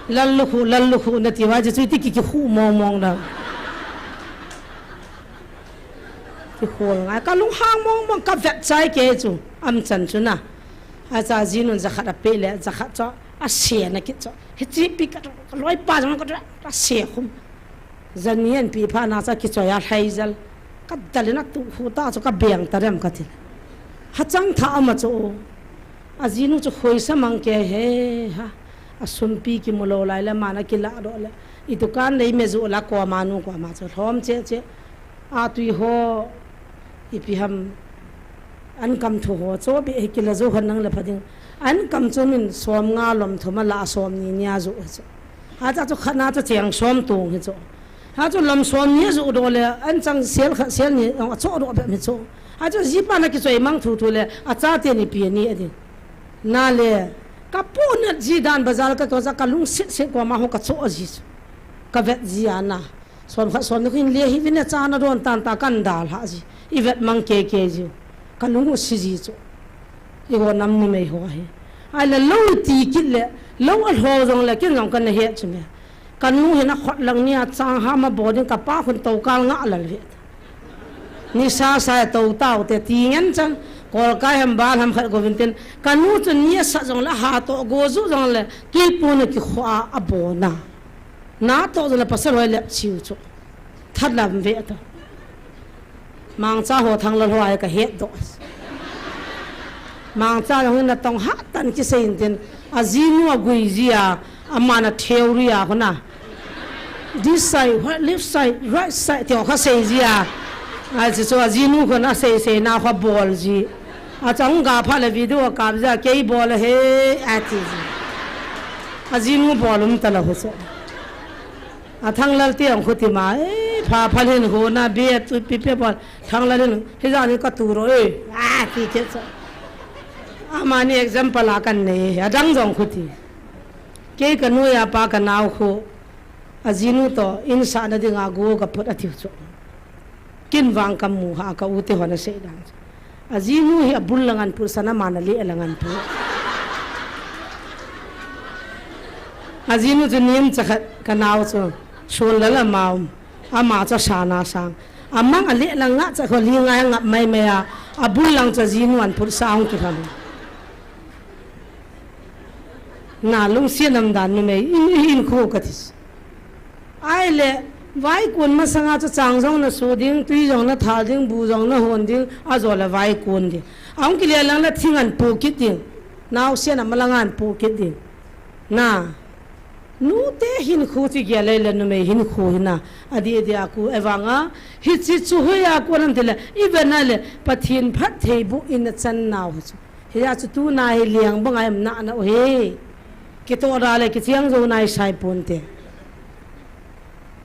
Lal lu khu, lal lu khu na ti va chu chu ti ki ki khu mong mong dam. Ki khol ngai, ka lunghang mong mong ka vet chai ke chu, am chan chu na. Ai cha jinun jakhat a pe le, jakhat chu, a se na kit chu. Hichi pi ka, ka loi pa jong ka, a se khum. Jani an pi pha na cha kichoi a lhai jal. Ka dalin a tu khu ta chu ka beng ta rem ka ti. Ha chang tha ama chu. A jinu chu khoi sa mang ke he ha. A sumpi ki mu lou lai le mana ki la do le. I dukan lei me ju la ko ma nu ko ma chu lhom che che. A tui ho. Ipi ham. An kam thu ho chu bi he kila jo hon nang le pha ding. An kam chu min som nga lom thum a la som ni nia jo chu. Ha cha chu khat na chu cheng som tung hi chu. Ha chu lom som ni jo do le an chang sel khat sel ni a cho do be mi chu. Ha chu jipa na kichoi mang thu thu le a chate ni pi ni a ding. Na le ka pu na ji dan bazar ka to ja ka lungset set ko ma ho ka cho ji chu. Ka vet ji a na. Som khat som ni khin le hi vin a cha na don tan ta kan dal ha ji. I vet mang ke ke ji. Ka lung u si ji chu. I ho nam ni mei ho hi. Ai la lo ti kit le, lo a lho jong le, ken jong kan he chu me. Kanu hin akhut lang nia chang ham abol ding, kapa khun tokal ngah lal ve. Nisa sa tou tau te ti ngen chang, kolkai ham bal ham khat govin tin. Kanu chu ni asat jongle, ha toh go ju jongle, tuipu na kikhoa abona. Na toh jongle pasal hoi lep chiu chu. That lam ve ta. Mangcha ho Thanglal ho ai kahet doh. Mangcha jong natong hatan kisei intin. Ajinu agui jia, amana theory a khuna. This side, what, left side, right side, ti ho kasei jia. Achi chu ajinu khun asei sei na kho bol ji. Achang ga pha le video kap jia, kei bol he, ati ji. Ajinu bol um talou ho chu. A Thanglal te ang khuti ma, eh, pha pha hin ho na be tu pi pe bol. Thanglal hin, hijani ka tu ro, eh, a ti ke sa. Amani example a kan nei, adang jong khuti. Kei kanu ya pa kanao khu, ajinu toh, in sa na dinga go ka put atiu chu. Kin vang kamu ha ka u te hon asei dan. Ajinu hi abul lang an pu sana mana le lang an pu. Ajinu chu nim chakhat kanao chu. Sun lala mau. Ama chu sana sang. Amang ale lang nga cha kho li nga ngap mai mai a. Abul lang chu ajinu an pu sa ong ki khan. Na lungsiat nam dan numei, in, in, in khu ka tis. Ai le, vaikun masanga chu chang jong na su ding, tui jong na thal ding, bu jong na hon ding, ajo le vaikun ding. Ahung kile lang le thing an pu kit ding. Naosen a malang an pu kit ding. Na, nute hin khu chi gel le numei hin khu hina. Adi, adi a ku evanga, hichi chu hui a ku nam tile, i ve na le, Pathen phattheiboh in a chan nau hi chu. Hia chu tuna hi liang bang a em na na u hi. Kitoh da le kichiang jo nai sai pon te.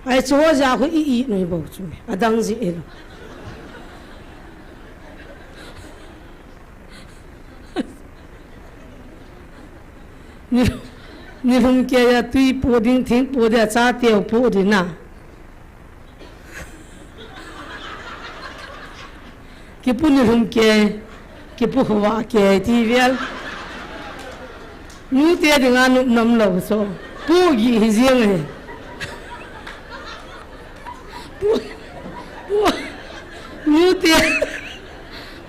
Ai chu ho ja khu i i noi bo chu me. Adang ji e lo. Ni, ni lhum ke ya tui pu ding thing pu dia cha teu pu di na. Kipu ni lhum ke, kipu khuwa ke, ti vel. Nute dinga nup nam lo so. Pu gi hi jeng e. Pu, pu, nute,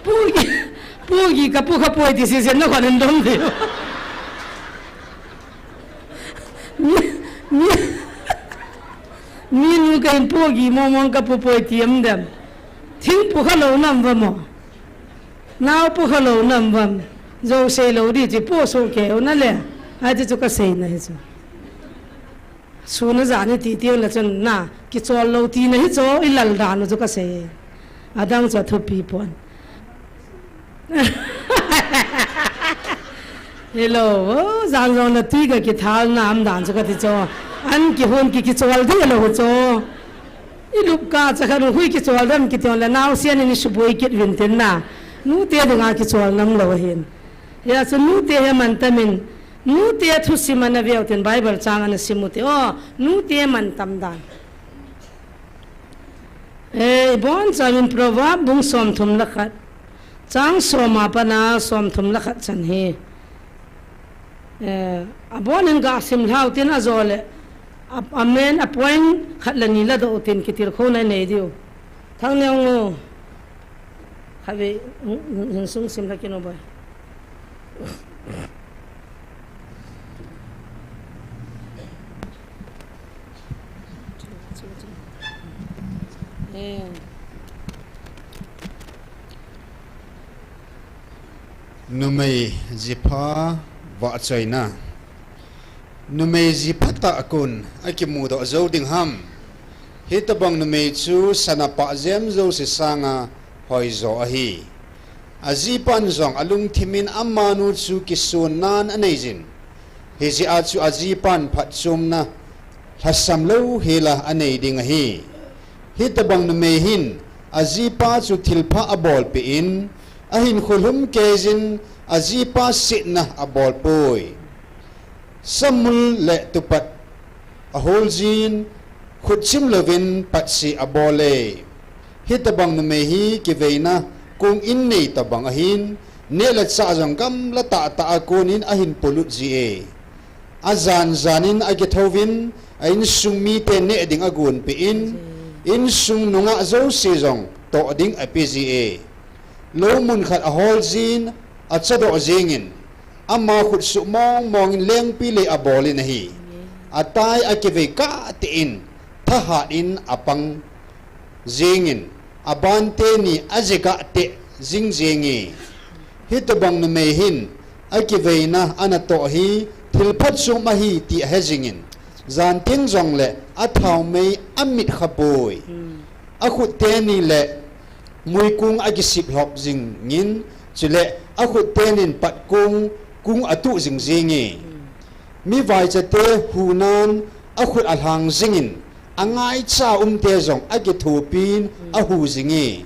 pu gi, pu gi ka pu kha poi ti si sen na khan dom de. Mi, mi, mi nu ka in pu gi mo mong ka pu poi ti am dem. Thing pu kha lo nam va mo. Nau pu kha lo nam vam. Jou sei lo di chi pu so ke u na le. Ai ti chu ka sei na hi chu. Su na ja ni ti tiang le chun na kichol lo ti na hi chu i lal dan u chu ka sei. Adang chu thupi pon. Hello, oh, jan jong na tui ka kithal na am dan chu ka ti cho. An kihon ki kichol di lo cho. I lup ka cha khan hui kichol dam kitiang le naosen in i suboi kit vin tin na. Nute dinga kichol nam lo hin. Hia chu nute he man tamin. Nute thusim ana veu tin Bible chang ana sim u te. Oh, nute man tam dan. Eh, i bon chamin Proverb bung som thum le khat. Chang som a pat na som thum le khat chan hi. Eh, a bon in ga sim lhau tin a jo le. A, a men a point khat le ni la do tin kitil kho na nei diu. Thang neo ngo. Khatvei, hin sung sim la kino bai. Eh. Numei jipha vahchoina. Numei jipha tah kon akimudoh jou ding ham. Hitobang numei chu sana pah jem jouse sanga hoijo ahi. Ajipan jong alungthimin amanu chu kisunnan aneijin. Hijeh a chu ajipan phatchomna lhasam louhela anei ding ahi. Hitobang numei hin ajipa chu thilpha abolpeh in, ahinkho lhum keijin ajipa setna abolpoi. Samul le tupat aholjin, khutchim louvin patse abole. Hitobang numei hi kiveina kong in nei tobang ahin, neh le chah jong gamla tahtah a konin ahin polut ji e. Ajan janin akithouvin, a insung mite neh ding agonpeh in, insung nungah jouse jong toh ding apeji e. Lou mun khat ahol jin, achadoh jengin, ama khutsuh mongmong in lengpilei abol in ahi. Atai akivei kahtah in, thahat in apang jengin, abante ni aje kahtah jing jenge. Hitobang numei hin, akiveina anatoh hi thil phatchom ahi ti ahe jingin, jan teng jongle athaomei amit khapoi. Akhut teni le muikung akisip lhop jingin, chule akhut tenin patkung, kung atuh jing jenge. Mivaichate hunan akhut alhang jingin, angaicha umte jong akithopin ahu jinge.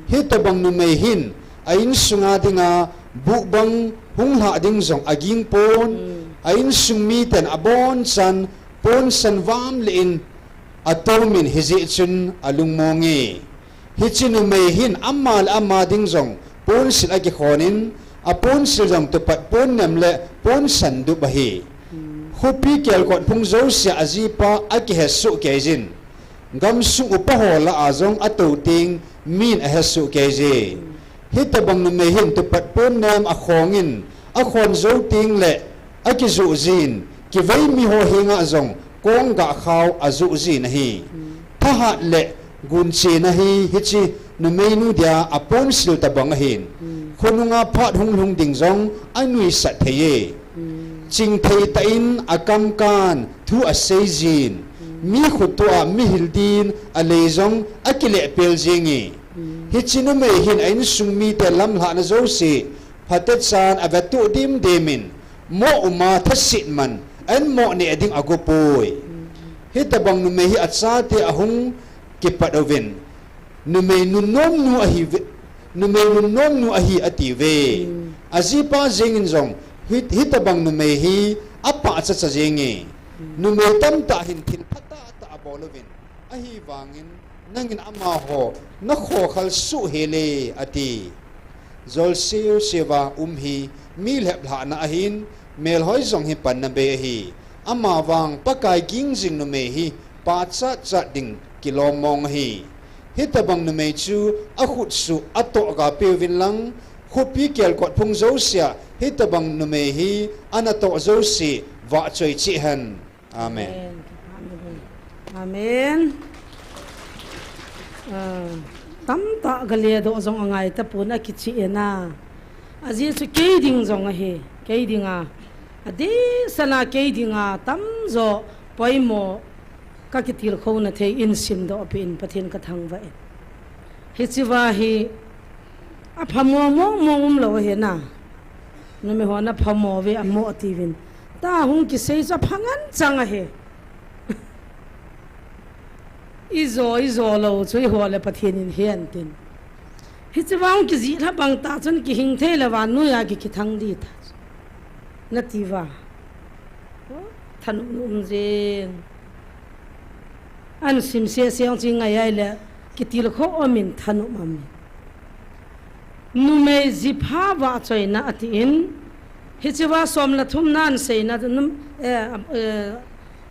Hitobang numei hin, a insunga dinga buhbang hunglhah ding jong agingpon, a insung miten abonchan ponsan vam leh in atomin hijeh chun alungmonge. Hiche numei hin ama le ama ding jong ponsil akikhonin, aponsil jong tupat ponnem le ponsan dup ahi. Khopi kelkot phung jousea ajipa akihesoh keijin, gamsung upaho lah a jong atou teng min ahesoh keije. Hitobang numei hin tupat ponnem akhongin, akhon jou tengle akijoh jin, kivei miho henga jong konggah khao ajoh jin ahi. Thahat le gunchena hi hiche numeinu dia aponsil tobang ahin, khonunga phat hunglhung ding jong anuisat theiye. Chingthei tah in akamkan thu aseijin, mi khotoa mihil din alei jong akilehpel jenge. Hiche numei hin a insung mite lamlhahna jouse phatechan avetoh dimdemin, moh uma thasetman ahin moh neh ding agopoi. Hitobang numei hi achate ahung kipat uvin, numei nunnomnu ahi, numei nunnomnu ahi atiuve. Ajipa jengin jong hitobang numei hi apahchacha jenge. Numei tamtah hin thil phatah tah abol uvin, ahivangin nangin amaho nakhokhal soh hel e ati. Jolseu seuva um hi mi lheplhahna ahin, melhoi jong hi panna bei ahi. Amavang Pakai ging jing numei hi pachatchat ding kilom mong ahi. Hitobang numei chu akhutsuh atohga peuvin lang, khopi kelkot phung jousea hitobang numei hi anatoh jouse vahchoi cheh hen. Amen. Amen. Tamtah galedoh jong angaitapon akichena. Ajeh chu kei ding jong ahi, kei dinga, adehsana kei dinga tamjo poimo kakitilkhouna thei in simdohpeh in Pathen kathangvah e. Hicheva hi aphamo mongmong umlou ahina. Numei hon aphamo uve, amo tiuvin, tua hung kisei chu aphangan chang ahi. Ijo, ijo lou chu ihole Pathen in hen tin. Hicheva hung kijih lha bang tah chun kihing thei le vannoiya ki, kithang ding ta chu, natiuva. Thanopna umjin. Ahin simsese jong chu ngai ahile kitilkhou umin thanop umin. Numei jipha vahchoina atin, hicheva som le thumna ahin seina, num-, eh, eh,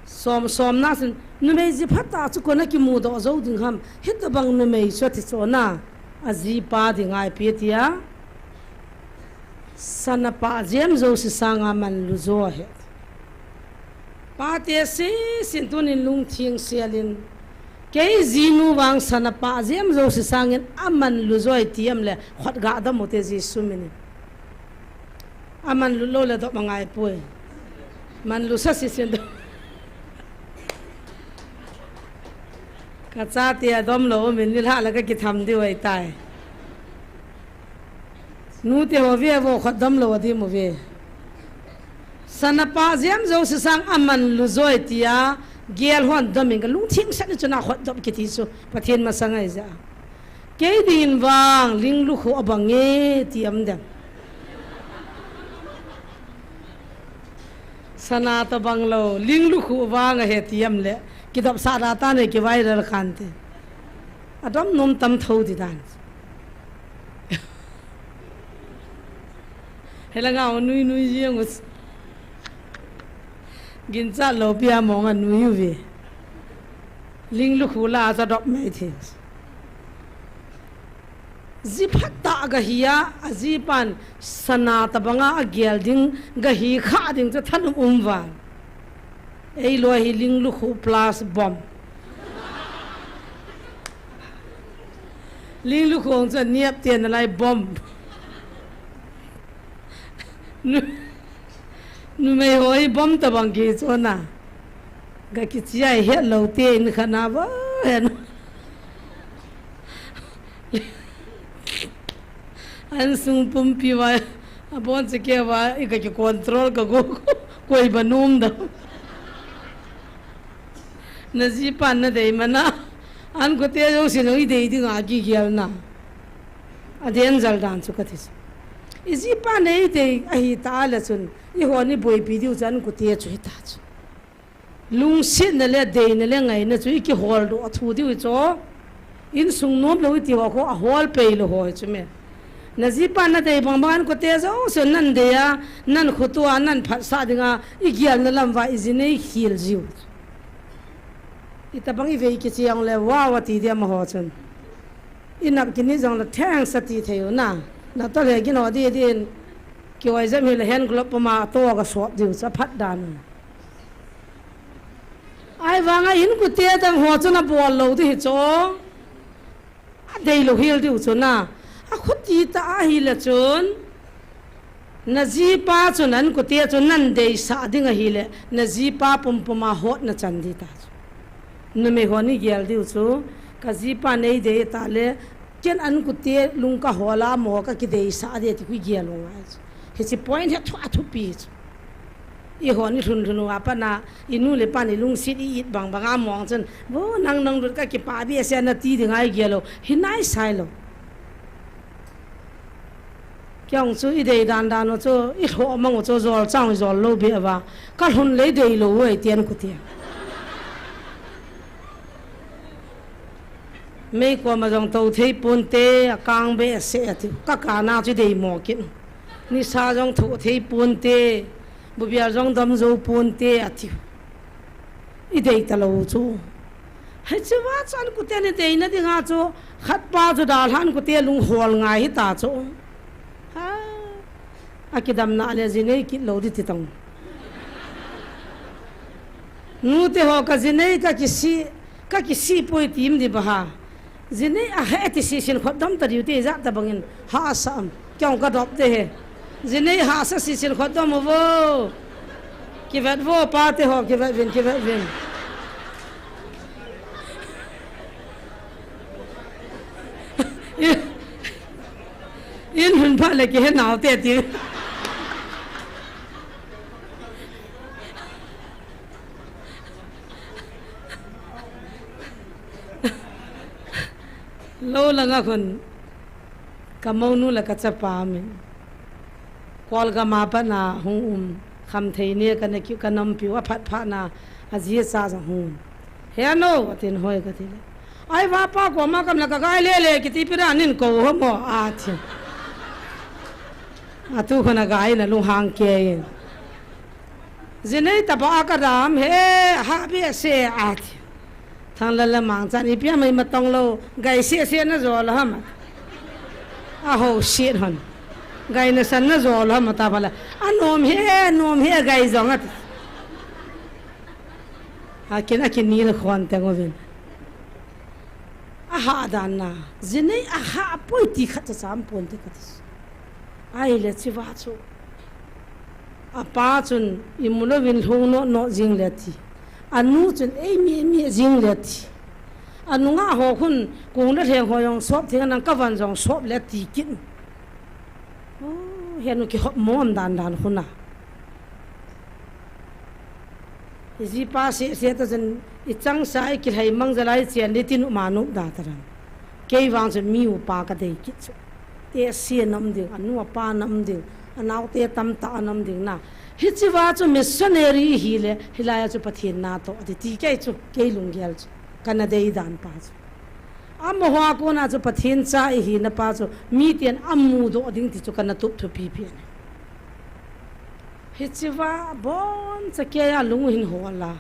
som, somna chun, numei jiphatah chu kona kimudoh jou ding ham, hitobang numei chu ati chu na, ajipa dinga ipi atia, sana pah jem jouse sanga manlu jo ahi. Pate seisin tunin lungtheng selin, kei jinu vang sana pah jem jouse sangin amanlu joi ti em le, khut ga dom ute Jesu minin. Amanlu lou le dom angaipoi. Manlu sa seisin dom. Kachate adom lou umin nilhah le kakitham diu ahitai. Nute ho ve vo, khut dom lou adim uve. Sana pah jem jouse sang amanlu joi tia, gel hon domin kalungtheng sat ni chun akhut dom kiti chu Pathen masang ahi jeh a. Kei dingin vang, linglu khu abang e, ti am dem. Sana tobang lou, linglu khu vang ahi ti am le, kidopsah da tan e, kiviral kan te. Adom nom tam tho di dan. Helanga nui nui jeng us. Ginchat lou pia mong a nui uve. Ling lukhu la a cha dop mai thei. Ji phat tah ga hi a, a jipan sana tabanga a gel ding ga hi kha ding cha thanum um val. Ei loi hi ling lukhu plus bomb. Ling lukhu ong cha niap te na lai bomb. Nu, numei ho hi bomb tabang ki chona. Ga kichi ai het lou te in khana ba hen. An sung pumpi va, a bon che ke va, i ka ki control ka go, koi ba num da. Na jipan na dei mana, an ko te jo si no i dei ding a ki gial na. A den jal dan chu ka thi chu. I jipan nei dei a hi ta la chun, i ho ni boipi diu chan ko te chu hi ta chu. Lungsetna le deina le ngaina chu i kihol doh a thu diu hi chu. Insung nom lou i ti ho kho a hol pei lou ho hi chu me. Na jipa na dei bang bang an ko te jo se nan dei a, nan khutu a, nan phat sa ding a, i gial na lam va i ji nei khil jiu. I tabang i vei kichi ang le wow a ti dia ma ho chun. I nap kini jong le theng sa ti thei u na. Na to le gin ho di din. Ki oi jam hi le hand glove pa ma to ga sop diu cha phat dan. Ai vanga in ko te dang ho chun a bol lou di hi chu. A dei lou hil diu chu na. A khuti ta a hi le chun. Na jipa chun an ko te chun nan dei sa ding a hi le. Na jipa pum pum a hot na chan di ta chu. Numei ho ni gial diu chu. Ka jipa nei dei ta le. Ken an ko te lung ka hol a mo ka ki dei sa de ti ku gial u ngai chu. Hichi point hi a thu a thupi chu. I ho ni lhun lhun uva pana, i nu le pan i lungset i it bang bang a mong chun, vo nang nang lut ka kipa behseh na ti ding ai gel lou, hi nai sai lou. Kei ong chu i dei dan dan u chu, i lhoh mang u chu jol chang jol lou be va, ka lhun lei dei lou u ai tian ku tia. Mei koma jong to thei pon te, a kang behseh a tiu, ka kana chu dei mo kin. Nisa jong tho thei pon te, bubial jong dam jo pon te a tiu. I dei ta lou chu. Hei chu va chu an kute ni dei na ding a chu. Khat pa chu dal han kute lung hol ngai hi ta chu. Ha. A kidam na le ji nei kit lou di ti tong. Nu te ho ka ji nei ka kisi. Ka kisi poi tim di ba ha. Ji nei a he ti si sin khot dam ta diu te ja ta bangin ha sa am. Kyong ka dop te he. Ji nei ha sa si sin khot dam vo. Ki vet vo pa te ho ki vet vin ki vet vin. In, in hun pha le ki he nau te ti. Lou langa khun ka monu le ka chapa min. Kolgam a pat na hung um. Khamthei ne ka na kiu ka nampiu a phat phat na a ji a cha jong hung um. He no, a tin hoi ka ti le. Ai va pa koma kam la ka gai le le kiti pi ra nin ko ho mo a ti. A tu khun a gai na lung hang ke in. Ji nei ta ba ka dam he ha behseh a ti. Thang la la mang chan i pia mai ma tong lou, gai se se na jo la ham. A ho se hon. Gai na san na jo la ham ta ba la. A nom he, nom he gai jong a ti. A kin a kin ni la khon te ngo vin. A ha dan na. Ji nei a ha poi ti khat cha cham pon te ka ti. Ai le chi va chu. A pa chun i mu lou vin lhung no no jing le ti. A nu chun ei mi mi jing le ti. A nunga ho khun kung le thleng ho jong sop theng nang ka van jong sop le ti kin. Oh, he nu ki hop mom dan dan khun a. I ji pa se se ta chun i chang sa i ki lhai mang ja lai chian le ti nu ma nu da ta ran. Kei vang chun mi u pa ka dei kit chu. Te se nam ding, a nu a pa nam ding, a nau te tam ta a nam ding na. Hi chi va chu missionary hi le, hi lai a chu Pathen na to, a ti ti kei chu, kei lung gel chu. Ka na dei dan pa chu. A mo hoa ko na chu Pathen cha i hi na pa chu, mi tian a mu do ding ti chu ka na tup thu pi pi na. Hichea boncha keiya lung hin hol a.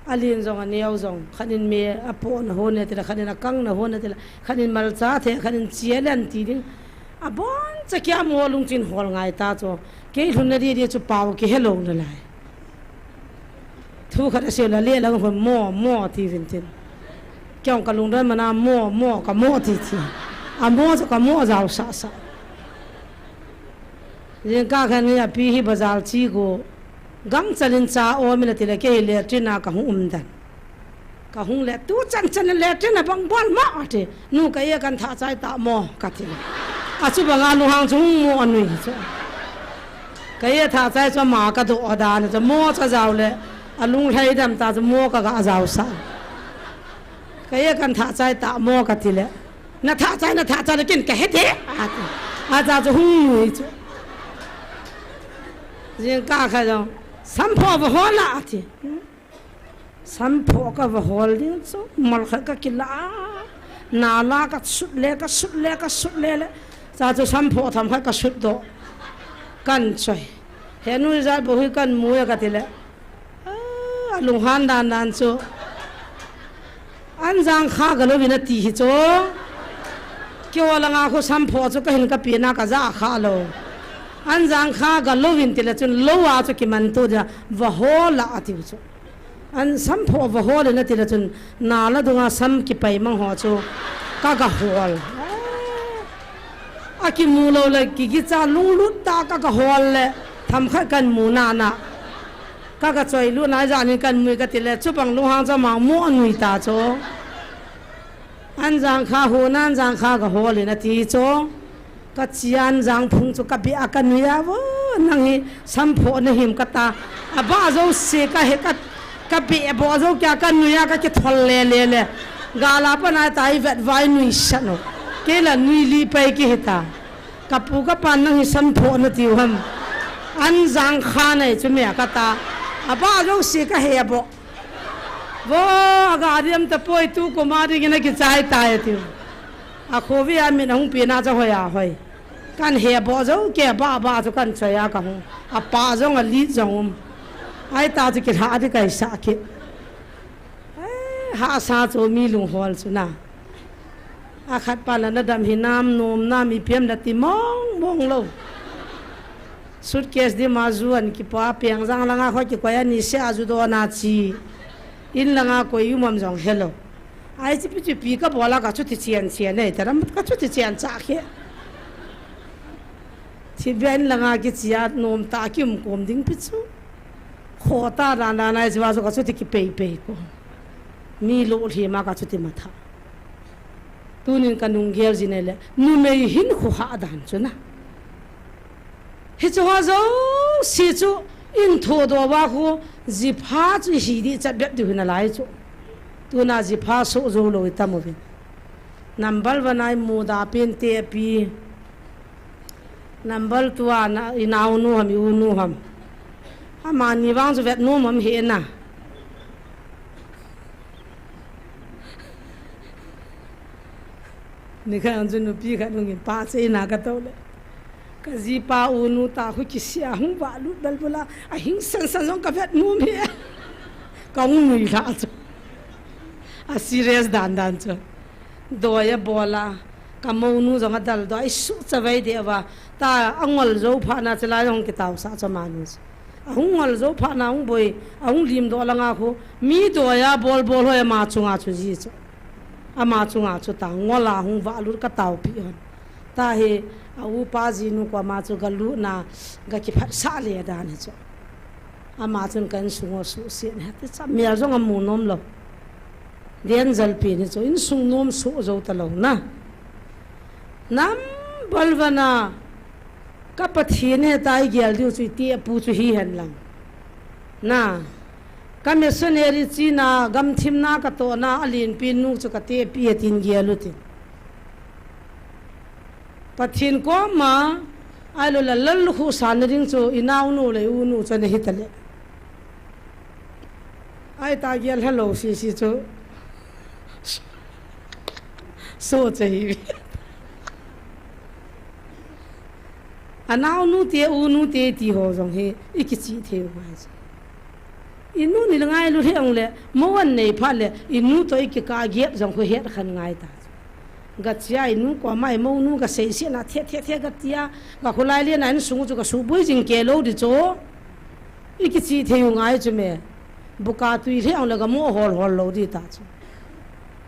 Alen jong aneo jong, khat in me apohna hon e tile, khat in akangna hon e tile, khat in malcha the, khat in chia len ti ding. Aboncha keiya mo lungchin hol ngai ta chu. Kei lhunna didi chu pao kihelou nalai. Thu khat asei le, le lang hon mo, mo ti vin tin. Kei jong kalungdon mana mo, mo, kamo ti ti. Amo chu kamo jao sasa. Jingkah khat ni api hi bazar chi gu. Gangchal in cha om in atile kei hi latrine a kahung um dan. Kahung le tu chan chan latrine a bang bol mo ati. Nu ka e kan thah chai ta mo kati. Achu banga lunghang chu hung mo anui chu. Ka e thah chai chu ama kadoh dan chu mo cha jao le. Alung lhai dam ta chu mo kaga jao sa. Ka e kan thah chai ta mo kati le. Na thah chai, na thah chai le kin kahe the. Ati. Acha chu hung nui chu. Jingkah khat jong. Sampho va hol a ati. Sampho kava hol ding chu, mal khat kakila a, nala kasut le, kasut le, kasut le le. Cha chu sampho tham khat kasut doh. Kan choi. He nu ijat bou hi kan mu e kati le. Ah, alunghan dan dan chu. An jang kha ga lou vin ati hi chu. Kei ho langa khu sampho chu kahin kapi na kaja kha lou. An jang kha ga lou vin tile chun lou a chu kiman tu dia va hol a ati chu. An sampho va hol in atile chun, nala dunga sam kipai mang ho chu, kaga hol. Akimu lou le, kigicha lunglut ta kaga hol le, tham khat kan mu nana. Kaga choi lut na ijat nin kan mu e kati le, chubang lunghang chu amang mo anui ta chu. An jang kha ho, nan jang kha ga hol in ati chu. Kachi an jang phung chu kabeh a kanui a vo, nang hi sampho nahim kata. Abah jouse kahe ka, kabeh boh jou keiya kanui a kakithol le le le. Gal a pat a tai vet vai nui sat u. Kei la nui li pai kihi ta. Kapu kapan nang hi sampho nati u ham. An jang kha nei chu me a kata. Abah jouse kahe boh. Vo, aga ariam tapoi tu koma dingin akichai tai ati u. Akhovi a min ahung pi na cha hoi a hoi. Kan he boh jou kei ba ba chu kan choi a kahung. Apa jong alit jong um. Ahi ta chu kilha di kaisa kit. Eh, hahsa chu mi lunghol chu na. Akhat pa la nadam hinam nom nam ipi ham la ti mong mong lou. Suitcase dim a ju an kipa peng jang langa kho kikoi a ni se a ju dona chi. In langa koi um am jong helou. Ai chi pi chi pi kabol a kachuti chian chian nei, taram kachuti chian cha khe. Thibia in langa kichi a nom ta kium kom ding pi chu. Kho ta dan dan ai chi va chu kachuti kipei pei ko. Mi lolhim a kachuti matha. Tunin kanunggel jin ahile, numei hinkho hahdan chu na. Hichu ho jouse chu, in thodoh uva khu, jipha chu ihi ding chat bep diu hi nalai chu. Tuna jipha soh jou lou itam uvin. Number one a imuda pen te pi. Number two a na, inaonu ham, iunu ham. Amani vang chu vet nom ham hina. Nikhat chu nupi khat hungin pa cheina katou le. Kajipa unu ta khu kisih a hung valut bel bula, ahing san san jong kavet nom hi. Kahung nui lha chu. A serious dan dan chu. Doi abol a, kamonu jong adaldoh a, isuh chavai deh uva. Ta angol jou phat na chulai jong kitaosah chu amani chu. Ahung ngol jou phat na ahung boi, ahung limdoh langa khu, mi doi a bol bol hoi ama chunga chu ji chu. Ama chunga chu ta ngol a hung valut kataopi hon. Tahi, a upa jinu koma chu galut na, gakiphatsah le dan hi chu. Ama chun ka insung u suhset ne, ti cha mel jong amu nom lou. Danger pen hi chu, insung nom soh jou talou na. Number one a, ka Pathen hetai gel diu chu iti apu chu hihen lang. Na, ka missionary china, gamthimna katohna, alenpen nu chu katepi e tin gel utin. Pathen koma, ahilou le lallukhuh sanna ding chu, inaonu le iunu chu nahi tale. Ahi ta gel helou sisi chu. Sohcha hi. Anaonu te, unu te ti ho jong hi, i kichih thei u ngai chu. I nu ni le ngailu lheh ong le, mou an nei phat le, i nu toh i kikah gap jong khu het khan ngai ta chu. Ga chia i nu koma i mounu ga seiset na, the, the, the ga tia, ga kholai le na insung chu ga suboi jing kei lou di chu. I kichih thei u ngai chu me. Buka tui lheh ong le ga mo hol hol lou di ta chu.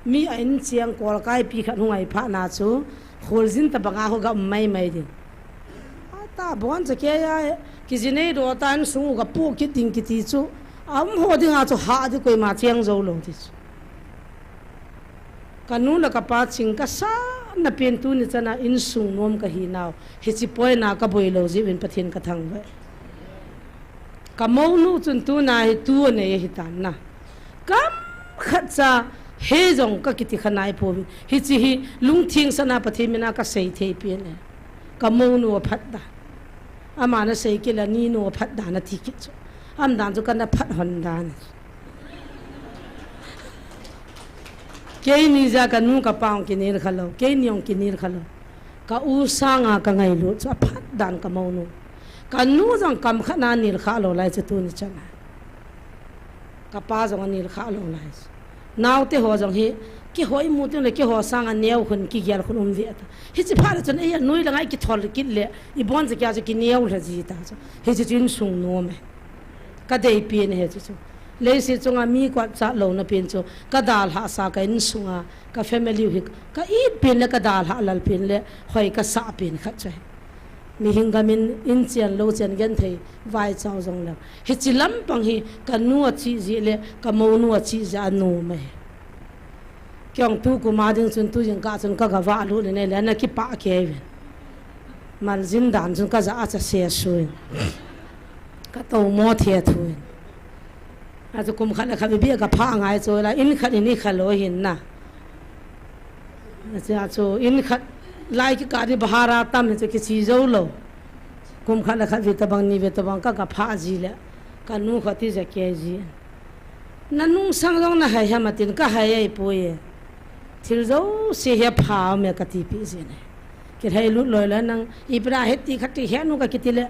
Mi a in chiang kol kai pi khat hung ai phat na chu, kholjin tabang a khu ga um mai mai di. Ata bon cha ke ya, kijinei do ta insung u ga pu kit ding kiti chu. A um ho ding a chu ha di koima chiang jou lou di chu. Ka nu le ka pa ching ka sa na pen tuni chan a insung nom ka hi nau. Hichi poi na ka boi lou jeh uvin Pathen ka thangvah e. Ka mounu chun tuna hi tu anei ahi tan na. Kam khat cha he jong ka kiti kha nai pouvin. Hichi hi lungtheng sa na Pathen min a ka sei thei pen e. Ka mounu a phat dan. Ama na sei kit le ni nu a phat dan a ti kit chu. Am dan chu ka na phat hon dan. Keini jeh a ka nu ka pa ong kinel kha lou, keini ong kinel kha lou. Ka u sanga ka ngailut chu a phat dan ka mounu. Ka nu jong kam khat na nel kha lou lai chu tuni chan a. Ka pa jong a nel kha lou lai chu. Naote ho jong hi, keiho i mu teng le keiho sanga neo khun kigel khun um ve ta. Hichi phat le chun ei a noi le ngai kithol kit le, i bon cha kia chu kineo lha ji ta chu. Hichi chu insung nom e. Ka dei pen ahi chu chu. Leiset chunga mi kuat cha lou na pen chu. Ka dalhah sa ka insung a, ka family u hi, ka it pen le ka dalhah lal pen le, hoi ka sa pen khat chu ahi. Mihing gam in, in chian lou chian gen thei, vai chau jong le. Hichi lampang hi, ka nu a chih jeh le, ka mounu a chih jeh a nom ahi. Kei ong tu kum a ding chun tu jing kah chun ka ga vah lut le nei le, na kipah kei uvin. Mal jin dan chun ka ja a cha se suin. Ka to mo the thuin. A chu kum khat le khat bi bi ka pha ngai chu la, in khat in i kha lou hin na. A chu, a chu in khat lai kikah di bahara tam hi chu kichi jou lou. Kum khat le khat ve tabang ni ve tabang ka ga pha ji le. Ka nu khat ti ja kei ji. Na nungsang jong na hai ham atin, ka hai ai poi e. Thil jouse hi apha um e ka ti pi jin e. Kei hai lut loi loi nang ipi na het ti khat ti het nu ka kiti le.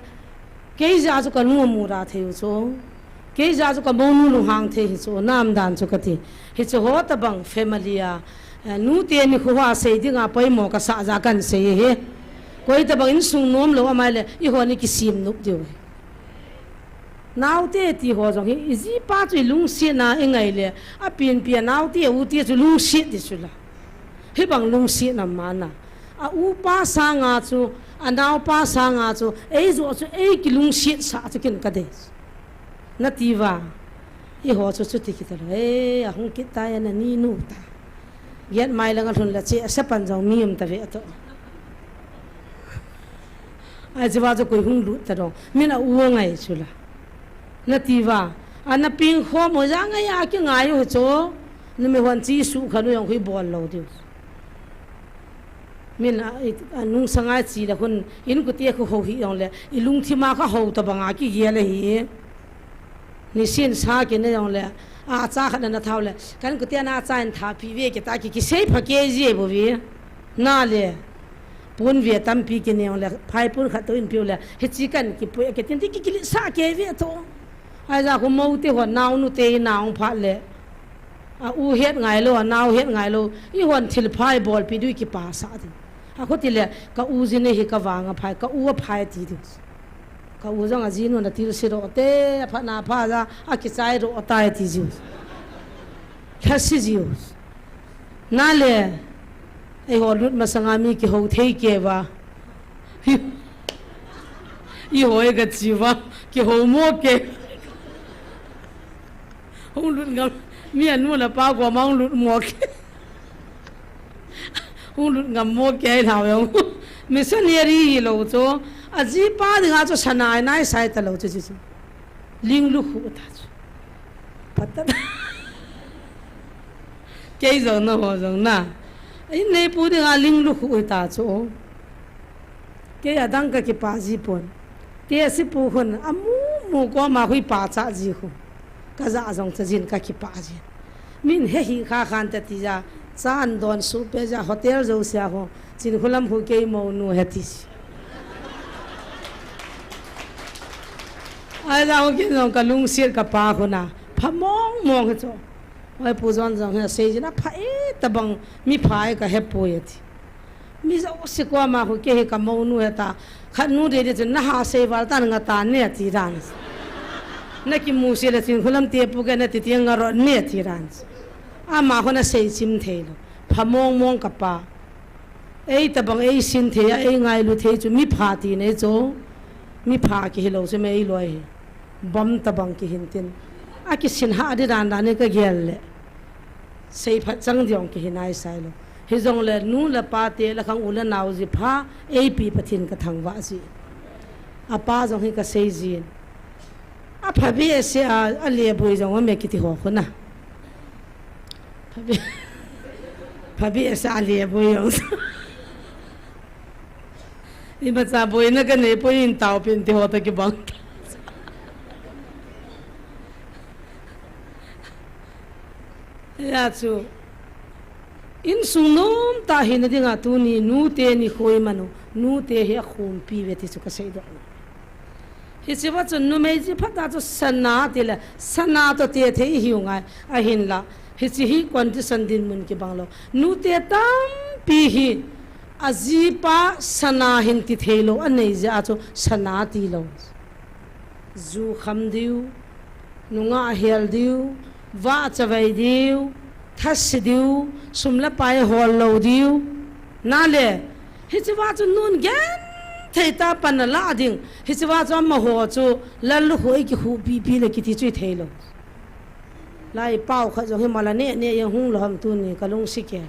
Kei jeh a chu ka nu mu ra thei u chu. Kei jeh a chu ka mounu lunghang thei hi chu, nam dan chu ka ti. Hichu ho tabang family a, eh, nu teni khu a sei ding a poimo ka sa jeh a kan sei hi. Koi tabang insung nom lou amai le, i ho ni kisim nup diu hi. Naote ti ho jong hi, i jipa chu i lungsetna i ngai le, a pen pen naote, ute chu lungset di chu la. Hibang lungsetna mana. A upa sanga chu, a naopa sanga chu, ei joh chu, ei kilungset sa chu kin ka dei. Na ti va. I ho chu chuti kit lou. Ei, a hung kit ta ya na ni nu ta. Giat mai lang a lhun la che, a sa pan jong mi um ta ve a to. Ai, chi va chu koi hung lut ta dong. Min a u ngai chu la. Na ti va. A na ping kho mo ja ngai a ki ngai u chu. Numei hon chi su kha nu jong hui bol lou diu. Min a, i, a nungsang a chi la hun. In ku tia khu ho hi jong le. I lungthim a kha ho tabang a ki gel a hi. Nisin sa kei na jong le, a cha khat na na thau le, kan kutia na cha in tha pi ve kei ta ki, kisei pha kei ji e bo ve. Na le, pun ve tampi kei na jong le, phai pun khat to in piu le, hichi kan kipui kei tin ti ki, kilit sa kei ve to. Ai ja khu mo te ho nao nu te nao phat le. A u het ngai lou, a nao het ngai lou, i hon thil phai bolpi dui kipa sa ding. A khu ti le, ka u jin hi ka vang a phai, ka u a phai ti ding. Ka u jong a jinu na til si ro te, a pha na pha ja, a kichai ro tai ti jiu. Lha si jiu. Na le, ei ho lut masanga mi kiho thei kei va. I hoi ka chi va, kiho mo kei. Hung lut ngam, mi a nu le pa koma hung lut mo kei. Hung lut ngam mo kei lau jong. Missionary hi lou chu, a jipa dinga chu sa nai nai sai ta lou chu chu chu. Ling lu khu ta chu. Phat ta. Kei jong na ho jong na. In nei pu dinga ling lu khu ta chu. Kei a dang ka kipa ji pon. Te si pu khun a mu mu koma hui pa cha ji khu. Ka ja jong cha jin ka kipa ji. Min he hi kha khan ta ti ja, cha an don su pe ja hotel jo sia ho. Chin khu lam khu kei mo nu he ti si. Ahi jong ken jong kalungset kapa khun a, pha mong mong hi chu. Oi, Pu John jong hi asei jin, apha e tabang, mipha e kahepoi ati. Mi jouse koma khu kei hi kamounu heta, khat nu dei dei chun naha sei val tan nga tan ne ati dan. Nakimu se le chun khulam te pu ke nati ti nga ro ne ati dan. Ama khun asei chim thei lou. Pha mong mong kapa. Ei tabang ei sin thei a, ei ngailu thei chu mipha ti nei chu. Mipha kihi lou chu me ei loi hi. Bom tabang kihin tin. Akisin ha di dan dan ni kagel le. Seiphat chang diong kihi nai sai lou. Hijongle nu le pa te le khang u le nao ji pha, eipi Pathen kathangvah ji. Apa jong hi kasei jin. Apha behseh a, aleboi jong ame kiti ho khun a. Pha be-, pha behseh a aleboi jong. Imacha boina kanei poi in taopeh in ti ho toh kibang. Hia chu. Insung nomtah hina dinga tuni nute nikho iman u, nute hi akhompi uve ti chu kasei doh. Hiche va chun numei ji phat a chu sana tile, sana toh te thei ihiu ngai, ahinla. Hiche hi condition dinmun kibang lou. Nute tampi hi, ajipa sana hin ti thei lou, anei jeh a chu sana ti lou. Ju kham diu, nungah hel diu, vah chavei diu, thase diu, sum le pai hol lou diu. Nale, hiche va chu nun genthei tah pan alah ding. Hiche va chu amaho chu lallukhuh ei kikhuh pipi le kiti chu ithei lou. Lai pao khat jong hi mala neh neh jeng hung lou ham tuni kalungset e.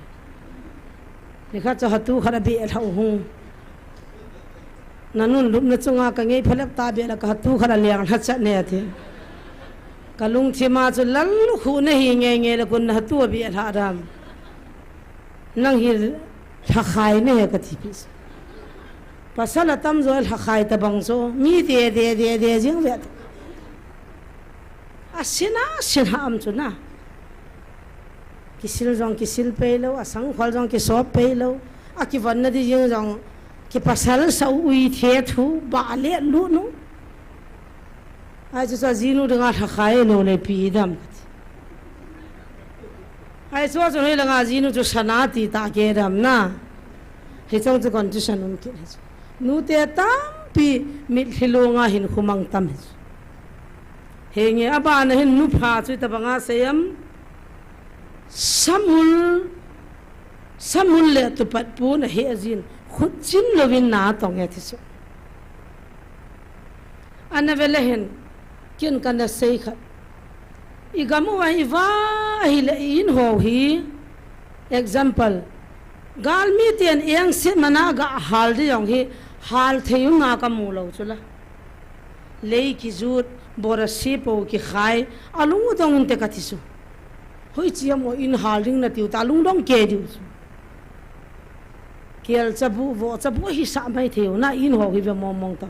Nikhat chu hatu khat abeh lhah u hung. Nanun lupna chunga kangei phalep tah beh le kahatu khat aleng lha chat ne ati. Kalungthim a chu lallukhuh nahi ngei ngei le kon nahatu abeh lhah dam. Nang hi lhakhai nahi kati pi. Pasal atamjo lhakhai tabang chu mi de de de de jing ve. Asin a, asin ham chu na. Kisil jong kisil pei lou, asangkhol jong kisop pei lou. Akivon na di jing jong kipasal sa u ui the thu, ba le lu nu. Ahi chu chu ajinu dinga lhakhai lou le pi dam kati. Ahi chu chu hilanga ajinu chu sana ti tah ke dam na. Hichong chu condition um kit hi chu. Nute tampi mitlhi lunga hin khumang tam hi chu. Henge abana hin nupha chu itobanga sei am. Samul, samul le tupat pun ahe ajin khutchin louvin na tong e ti chu. Ana vele hin, ken kana sei khat. I gam uva hi va ahile i in ho hi, example, galmi ten engset mana ga hal di jong hi, hal thei u nga kamu lou chu la. Lei kijut, borasi po kikhai, alung u dong un te kati chu. Hoiche mo in hal ding na tiu ta lungdong ke diu chu. Kel chabu, vo chabu hi sa mai thei u na in ho hi ve mong mong ta.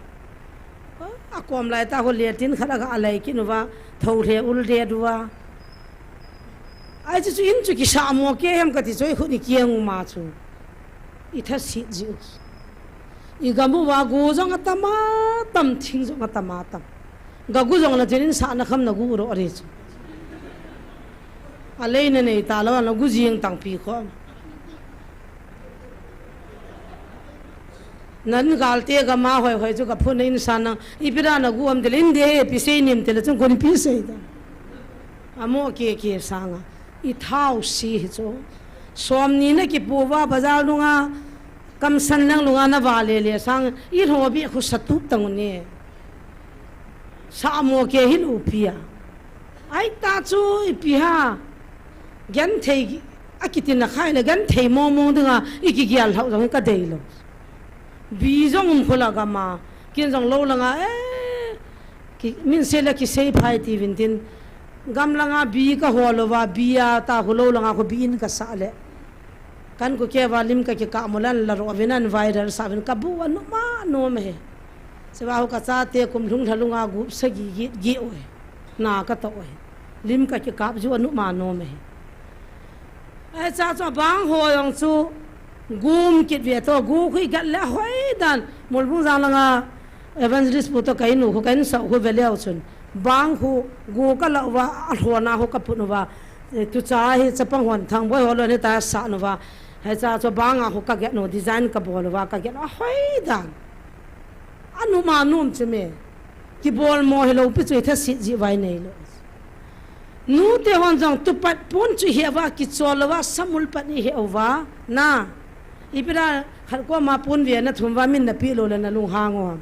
Akom lai ta ho le tin khat aga alai kin uva, tho le ul de duva. Ahi chu chu in chu kisa mo ke hem kati chu i khut ni kiang u ma chu. I tha sit ji u. I gam uva gu jong atam atam, thing jong atam atam. Ga gu jong la tin in sa na kham na gu ro ri chu. Alei na nei ta lou na gu jing tang pi khom. Nan galte gam a hoi hoi chu ka phun in sa na ipi da na gu am de lin de pi sei nim te la chung kun pi sei da. Amo ke ke sanga. I thau si hi chu. Som ni na kipu va bazar lunga, kamsan lang lunga na va le le sang, i lhobi khu satup tang u ni. Sa mo ke hin u pia. Ai ta chu ipi ha. Genthei a kiti na khai le genthei mong mong dinga i kigial hlau jong ka dei lou. Bi jong um khula gam a. Kin jong lou langa, eh, ki, min sei le kisei phai ti vin tin. Gam langa bi ka hol uva, bi a ta khu lou langa khu bi in ka sa le. Kan ku ke va lim ka kikap mo lan la ro vin an viral sa vin ka bu anu ma no me he. Se va hu ka chate kum lhung lha lunga gup sagi gi, gi o he. Na ka to o he. Lim ka kikap ju anu ma no me he. Ai cha cha bang ho jong chu gum kit ve to gu khui gat le hoi dan mol bung jang langa Evangelist pu toh ka inu khu ka insah khu ve leu chun, bang khu go ka la uva, alhona khu ka put uva, eh, tucha hi chapang hon Thangboi ho loi ni ta sa uva, hicha chu banga khu ka get u, design ka bol uva, ka get u, ahoi dan. Anuma num chu me. Kibol mo hilou pi chu i thasit ji vai nei lou. Nute hon jong tupat pon chu hi ava kichol lou va, samul pat i hi uva. Na. Ipi da khat koma pon ve na thum va min na pi lou le na lunghang u ham.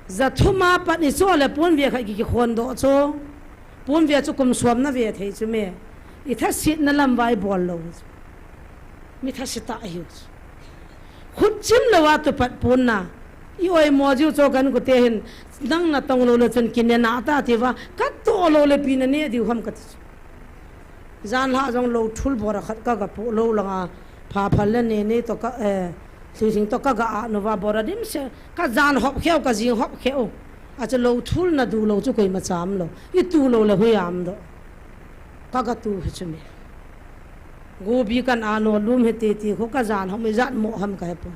Za thum a pat i chol le pon ve khat ki, kikhon doh chu. Pon ve chu kum som na ve thei chu me. I thasit na lam vai bol lou. Mi thasit ta hi chu. Khut chim lou a tupat pon na. I oimo jiu chu kan kute hin, nang na tong lou le chun kine na ta ti va, ka toh lou le pi na ne diu ham ka ti chu. Jan lha jong lou thul bora khat ka ga po lou langa, pha phal le ne ne toh ka, eh, thli thing toh ka ga a nu va bora dim se, ka jan hop kheu, ka jing hop kheu. A chu lou thul na du lou chu koima cham lou. I tu lou le hui am doh. Ka ga tu hi chu me. Gobi kan ano lum hi ti ti khu ka jan hom i jat mo ham ka he pon.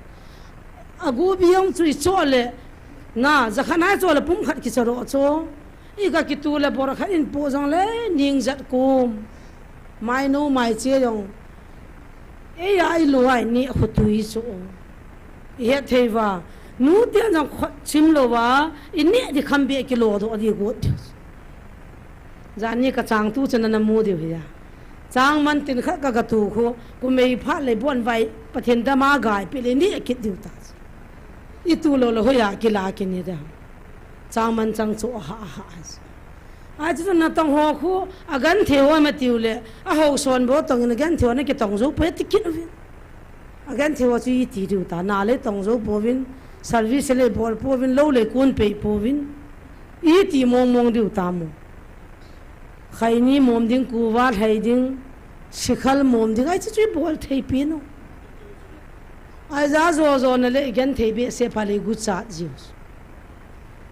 A gobi jong chu i cho le, na, za khan ai cho le pum khat ki cha ro cho. I ka ki tu le bor khat in po jong le ning jat kum. Mai no mai che jong. E ya i lo ai ni khu tu i cho. I het thei va. Nu te jong khot chim lou va. I ne di kham be ki lo do di go. Jani ka chang tu chana na mu diu hi a. Chang man tin khat ka ga tu khu, ku mei phat le bon vai, Pathen dama gai pi le ni a kit diu ta. I tu lou le hoiya ki la ki ni da. Chang man chang chu ha ha. Ai chu na tong ho khu, a gan the ho ma tiu le, a ho son bo tong in a gan the ho na ki tong zo pe ti kin u vin. A gan the ho chu i ti diu ta, na le tong zo po vin, service le bol po vin, lo le kun pe po vin. I ti mong mong diu ta mo. Khaini mom ding, kuva lhai ding, sikhal mom ding, ai chu chu i bol thei pi no. Ai ja jo jo na le i gan thei be se pha le gu chat jiu.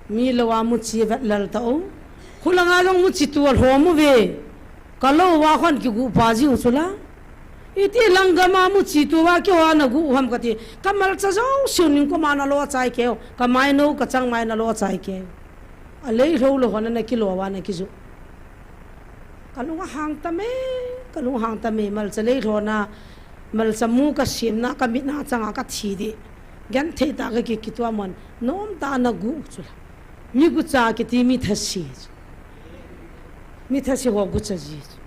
Mi lo a mu chi vet lal ta o. Khulanga jong mu chi tu a lhom u ve. Ka lo va khon ki gu pa jiu chu la. I ti lang gam a mu chi tu va ki ho na gu ham ka ti. Ka mal cha jo siu ning ko ma na lo chai keu. Ka mai no ka chang mai na lo chai keu. A lei lho lo hon na ki lo va na ki ju. Ka lung a hang ta me, ka lung a hang ta me, malcha lei lhona, malcha mu ka simna, ka mitna changa ka thi di. Gan thei ta ka ki, ki tua mon, nom ta na gu chu la. Mi gu cha ki ti mi thasi chu. Mi thasi ho gu cha ji chu.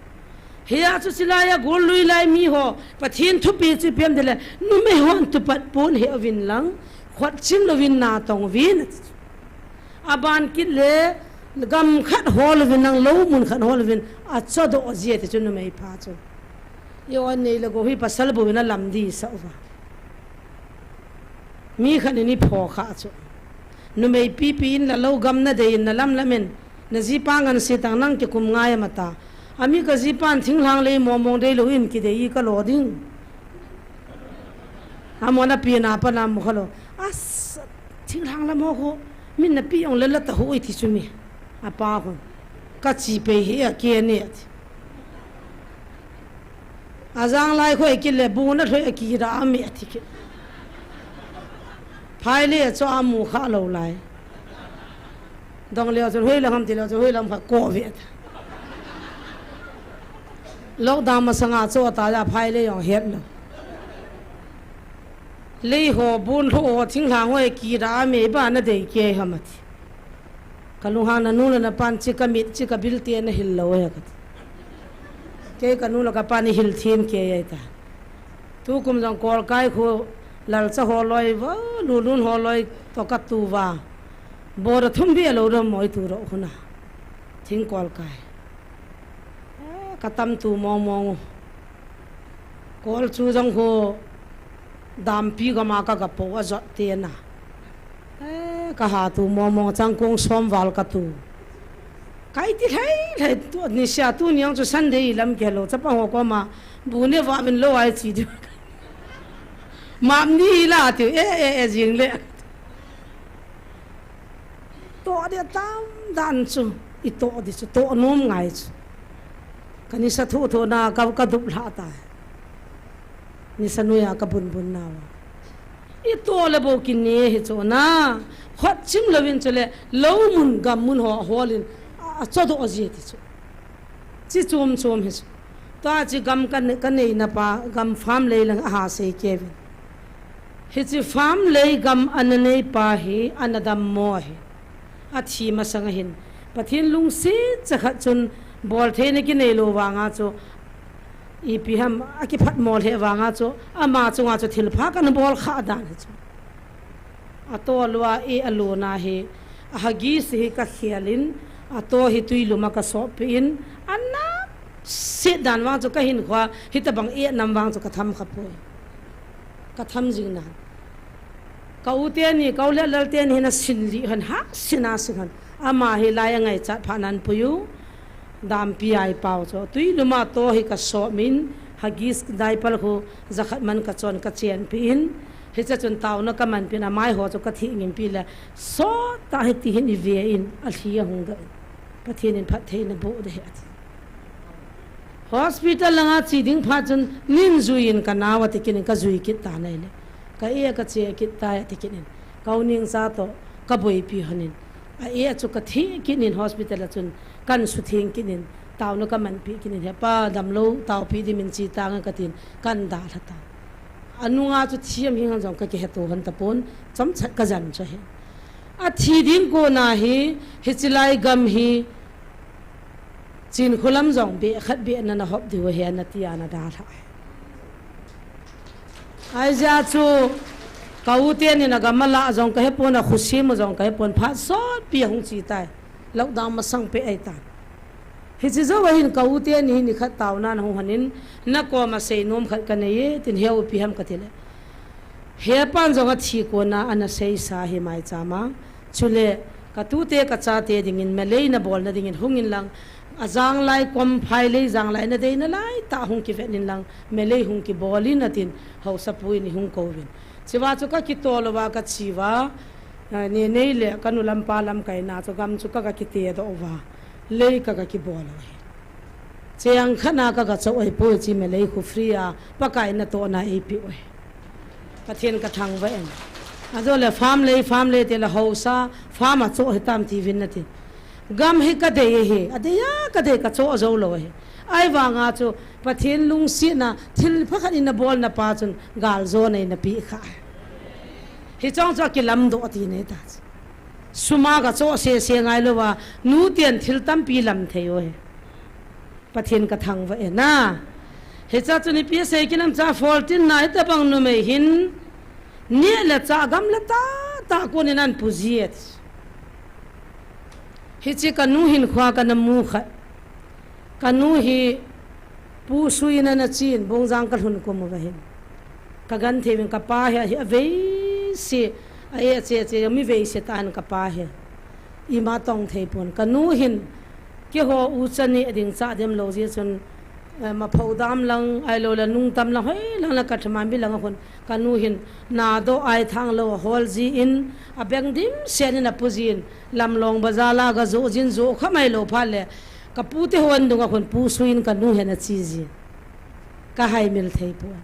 Hia chu silai a gul lui lai mi ho, Pathen thupi chu piam de le, numei hon tupat pon he vin lang, khot chim lo vin na tong vin. A ban kit le, gam khat hol uvin nang lo mun khat hol uvin, a cho do o jia ti chu numei pha chu. I on nei le go hi pasal bo in a lam di sa uva. Mi khat in i pho kha chu. Numei pi pi in la lo gam na dei in na lam lam in, na ji pa ngan si tang nang ki kum ngai a ma ta. A mi ka ji pan thinglhang lei mong mong dei lo in ki dei i ka lo ding. A mo na pi na pa na mo kha lo. As, thinglhang la mo ko. Min na pi ong le la ta hu i ti chu mi. A pa khun. Ka chi pe hi a ke ne ti. A jang lai khoi ki le bu na thloi a ki ra a mi a ti ki. Phai le cho a mu kha lo lai. Dong le chun hoi lam ham ti le chun hoi lam kha ko ve ta. Lockdown masanga cho ta ja phai le jong het lo. Lei ho bun lho ho thinglhang ho e ki ra a me ba na dei ke ham a ti. Ka lunghang na nu le na pan chi ka mit chi ka bil te na hil lo e ka ti. Kei ka nu le ka pan i hil thim ke e ta. Tu kum jong kol kai khu lal cha ho loi va lu lun ho loi to ka tu va. Bo ra thum bi a lo ro moi tu ro khu na. Thing kol kai. Eh, ka tam tu mong mong u. Kol chu jong ho dampi gam a ka ga po a jot te na. Eh, ka ha tu mong mong chang kong som val ka tu. Kai ti lhai lhai tu ni sia tu ni ang chu Sunday lam ke lo chapa ho ko ma bu ne va vin lo ai chi du. Mam ni la tu e e e jing le. To dia tam dan chu i to di chu to nom ngai chu. Ka ni sa thu thu na ka ka dup lha ta. Ni sa nuya ka bun bun na wa. I to le bo ki ne hi chu na. Khotchim louvin chule, lou mun gam mun ho, holin, a, achodoh ji ti chu. Chi chom chom hi chu. Tua chi gam ka ne-, ka neina pa, gam farm lei lang a ha sei kevin. Hichi farm lei gam ana nei pa hi, ana dammo hi. Athi masang ahin. Pathen lungset chakhat chun bol theina kinei lou vanga chu. Ipi ham, akiphat mo lheh vanga chu. Ama chunga chu thilpha kana bol kha dan hi chu. Ato lua e alona hi, a Huggies hi ka khelin, ato hi tui luma ka sopin, ana sit dan vang chu ka hinkhoa, hitabang e nam vang chu ka tham kha poi. Ka tham jing nan. Ka u teni, ka u le lal teni hin asin li han ha, sin a sin han. Ama hi lai angaichat pha nan puyu. Dampi ai pau chu. Tui luma to hi ka sopin, Huggies diaper khu jakhat man ka chon ka chenpin, hicha chun taona ka manpin, amai ho chu ka thih ngimpi le, sot ta hi ti hin i ve in, alhi ahung doh in. Pathen in phattheina boh de he ati. Hospital langa chi ding phat chun, nin jui in ka nao ati kit in ka jui kit ta nai le. Ka e ka che kit ta ati kit in. Ka u ning cha to, ka boipi honin. A e chu ka thi kit in hospital a chun, kan sutheng kit in, taona ka manpi kit in, he pa damlou, taopi di min chi tang ka tin, kan dalha ta. Anunga chu thiam hi hang jong ka kiheto hon tapon, chomchat ka jan chu he. Athi ding kona hi, hichi lai gam hi, Chinkholam jong be khat be na na hop diu he na tia na dalha. Aija chu ka u teni na gam a la jong ka hepon a khusim jong ka hepon phat sot pi hung chi tai. Lockdown masang pe ai tan. Hichi jou ahin ka u teni hi nikhat taona na hung hanin na koma seinom khat ka nei e tin he u pi ham ka ti le. He pan jong athi kona ana seisa hi mai chama. Chule, ka tute ka chate dingin, melei na bolna dingin, hungin lang, a janglai kom phai lei, janglai na deina lai, ta hung kivet in lang, melei hung kibol in atin, hausa pu in hung kouvin. Chiva chu ka kitol uva ka chiva, eh, ni nei le, ka nu lam pa lam kaina chu gam chu ka ka kite doh uva, lei ka ka kibol uva. Cheng khat na ka ka cho oi poi chi melei khu free a, Pakai na to na ei pi oi. Pathen ka thangvah in. Ajo le farm lei, farm lei te le hausa, farm a cho hi tam ti vin na ti. Gam hi ka dei hi, a dei a ka dei ka cho jou lou hi. Ai vanga chu Pathen lungsetna thil pha khat in na bolna pa chun gal jo nei na pi kha. Hi chong chu a kilam doh ti nei ta. Suma ka cho se se ngai lou va, nu ten thil tampi lam thei o hi. Pathen ka thangvah e na. Hicha chu nipi sei kinam cha fourteen na hitabang numei hin. Ni le cha gam le ta, ta konin an pu ji et. Hichi ka nu hin khua ka na mu khat. Ka nu hi pu sui na na chin, Bongjang ka lhun kum uva hin. Ka gan thei vin ka pa hi, hi a vei si, a e che che, mi vei si ta an ka pa hi. Ima tong thei pon. Ka nu hin, keiho u chani a ding cha dem lou ji chun, eh, ma pho dam lang, ai lou la nung tam lang, hoi lang la ka thama mi lang a hun. Ka nu hin, na do ai thang lou a hol ji in, a beng dim sen in a pu ji in, lam long bazar la ga zo jin zo kha mai lou pha le. Ka pu te hon dung a hun pu su in ka nu hin a chi ji. Ka hai mil thei pon.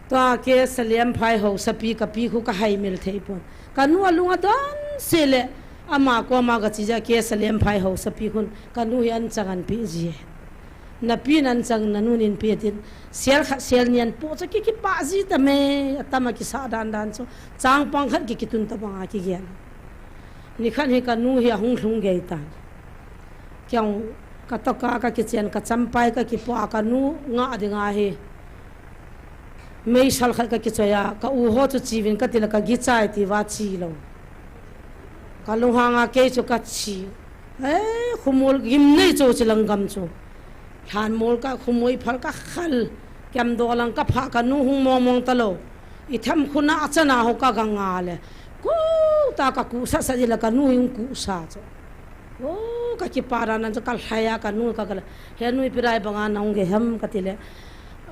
Tua ke Salem phai hausa pi ka pi khu ka hai mil thei pon. Ka nu a lung a don se le ama ko ama ka chi ja ke Salem phai hausa pi khun ka nu hi an chang an pi ji. Na pi nan chang na nu nin pi tin sel khat sel nian pu cha ki ki pa ji ta me a tama ki sa dan dan chu chang pang khat ki ki tun ta bang a ki gen. Ni khan hi ka nu hi a hung lhung gei ta. Kiang ka toka ka kichen ka champai ka kipo a ka nu nga ding a hi. Meisal khat ka kichoi a, ka u ho chu chi vin ka ti la ka gichai ti va chi lou. Ka lunghang a kei chu ka chi. Eh, khumul gim nei chu chi lang gam chu. Lhan mul ka khumui phal ka khal. Kiam do lang ka pha ka nu hung mong mong ta lou. I tham khuna a chana ho ka ga nga le. Ku ta ka ku sa sa ji la ka nu hung ku sa chu. O, ka kipa ra nan chu ka lhai a ka nu ka ka la. He nu ipi rai banga na hung ge ham ka ti le.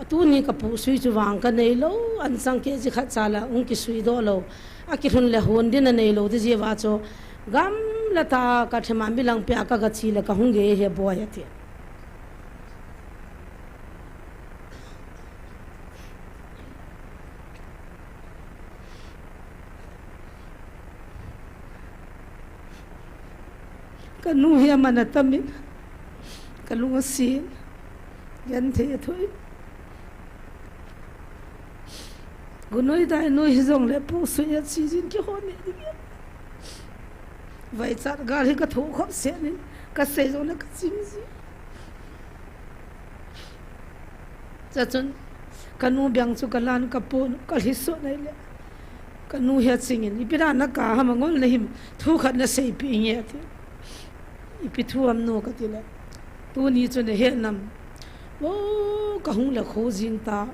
Tuni ka pu sui chu vang ka nei lou, an chang ke ji khat cha la hung ki sui doh lou. A ki lhun le hon din a nei lou ti ji va chu. Gam la ta ka thema mi lang pe a ka ga chi le ka hung ge he boi a ti. Ka nu hi aman atamin, ka lung asin, genthei athoh in. Gunoi dai noi hijongle pu sui a chi jin kihon ne ding e. Vaichat gal hi ka tho khop se nin, ka sei jongle ka chim ji. Chachun, ka nu beng chu ka lan ka pon, ka lhi suh nai le. Ka nu hi achingin, ipi dan na ka ham a ngol na him, thu khat na seipeh inge ati. Ipi thu ham nu kati le. Tuni chu na he nam. O, ka hung le kho jing ta.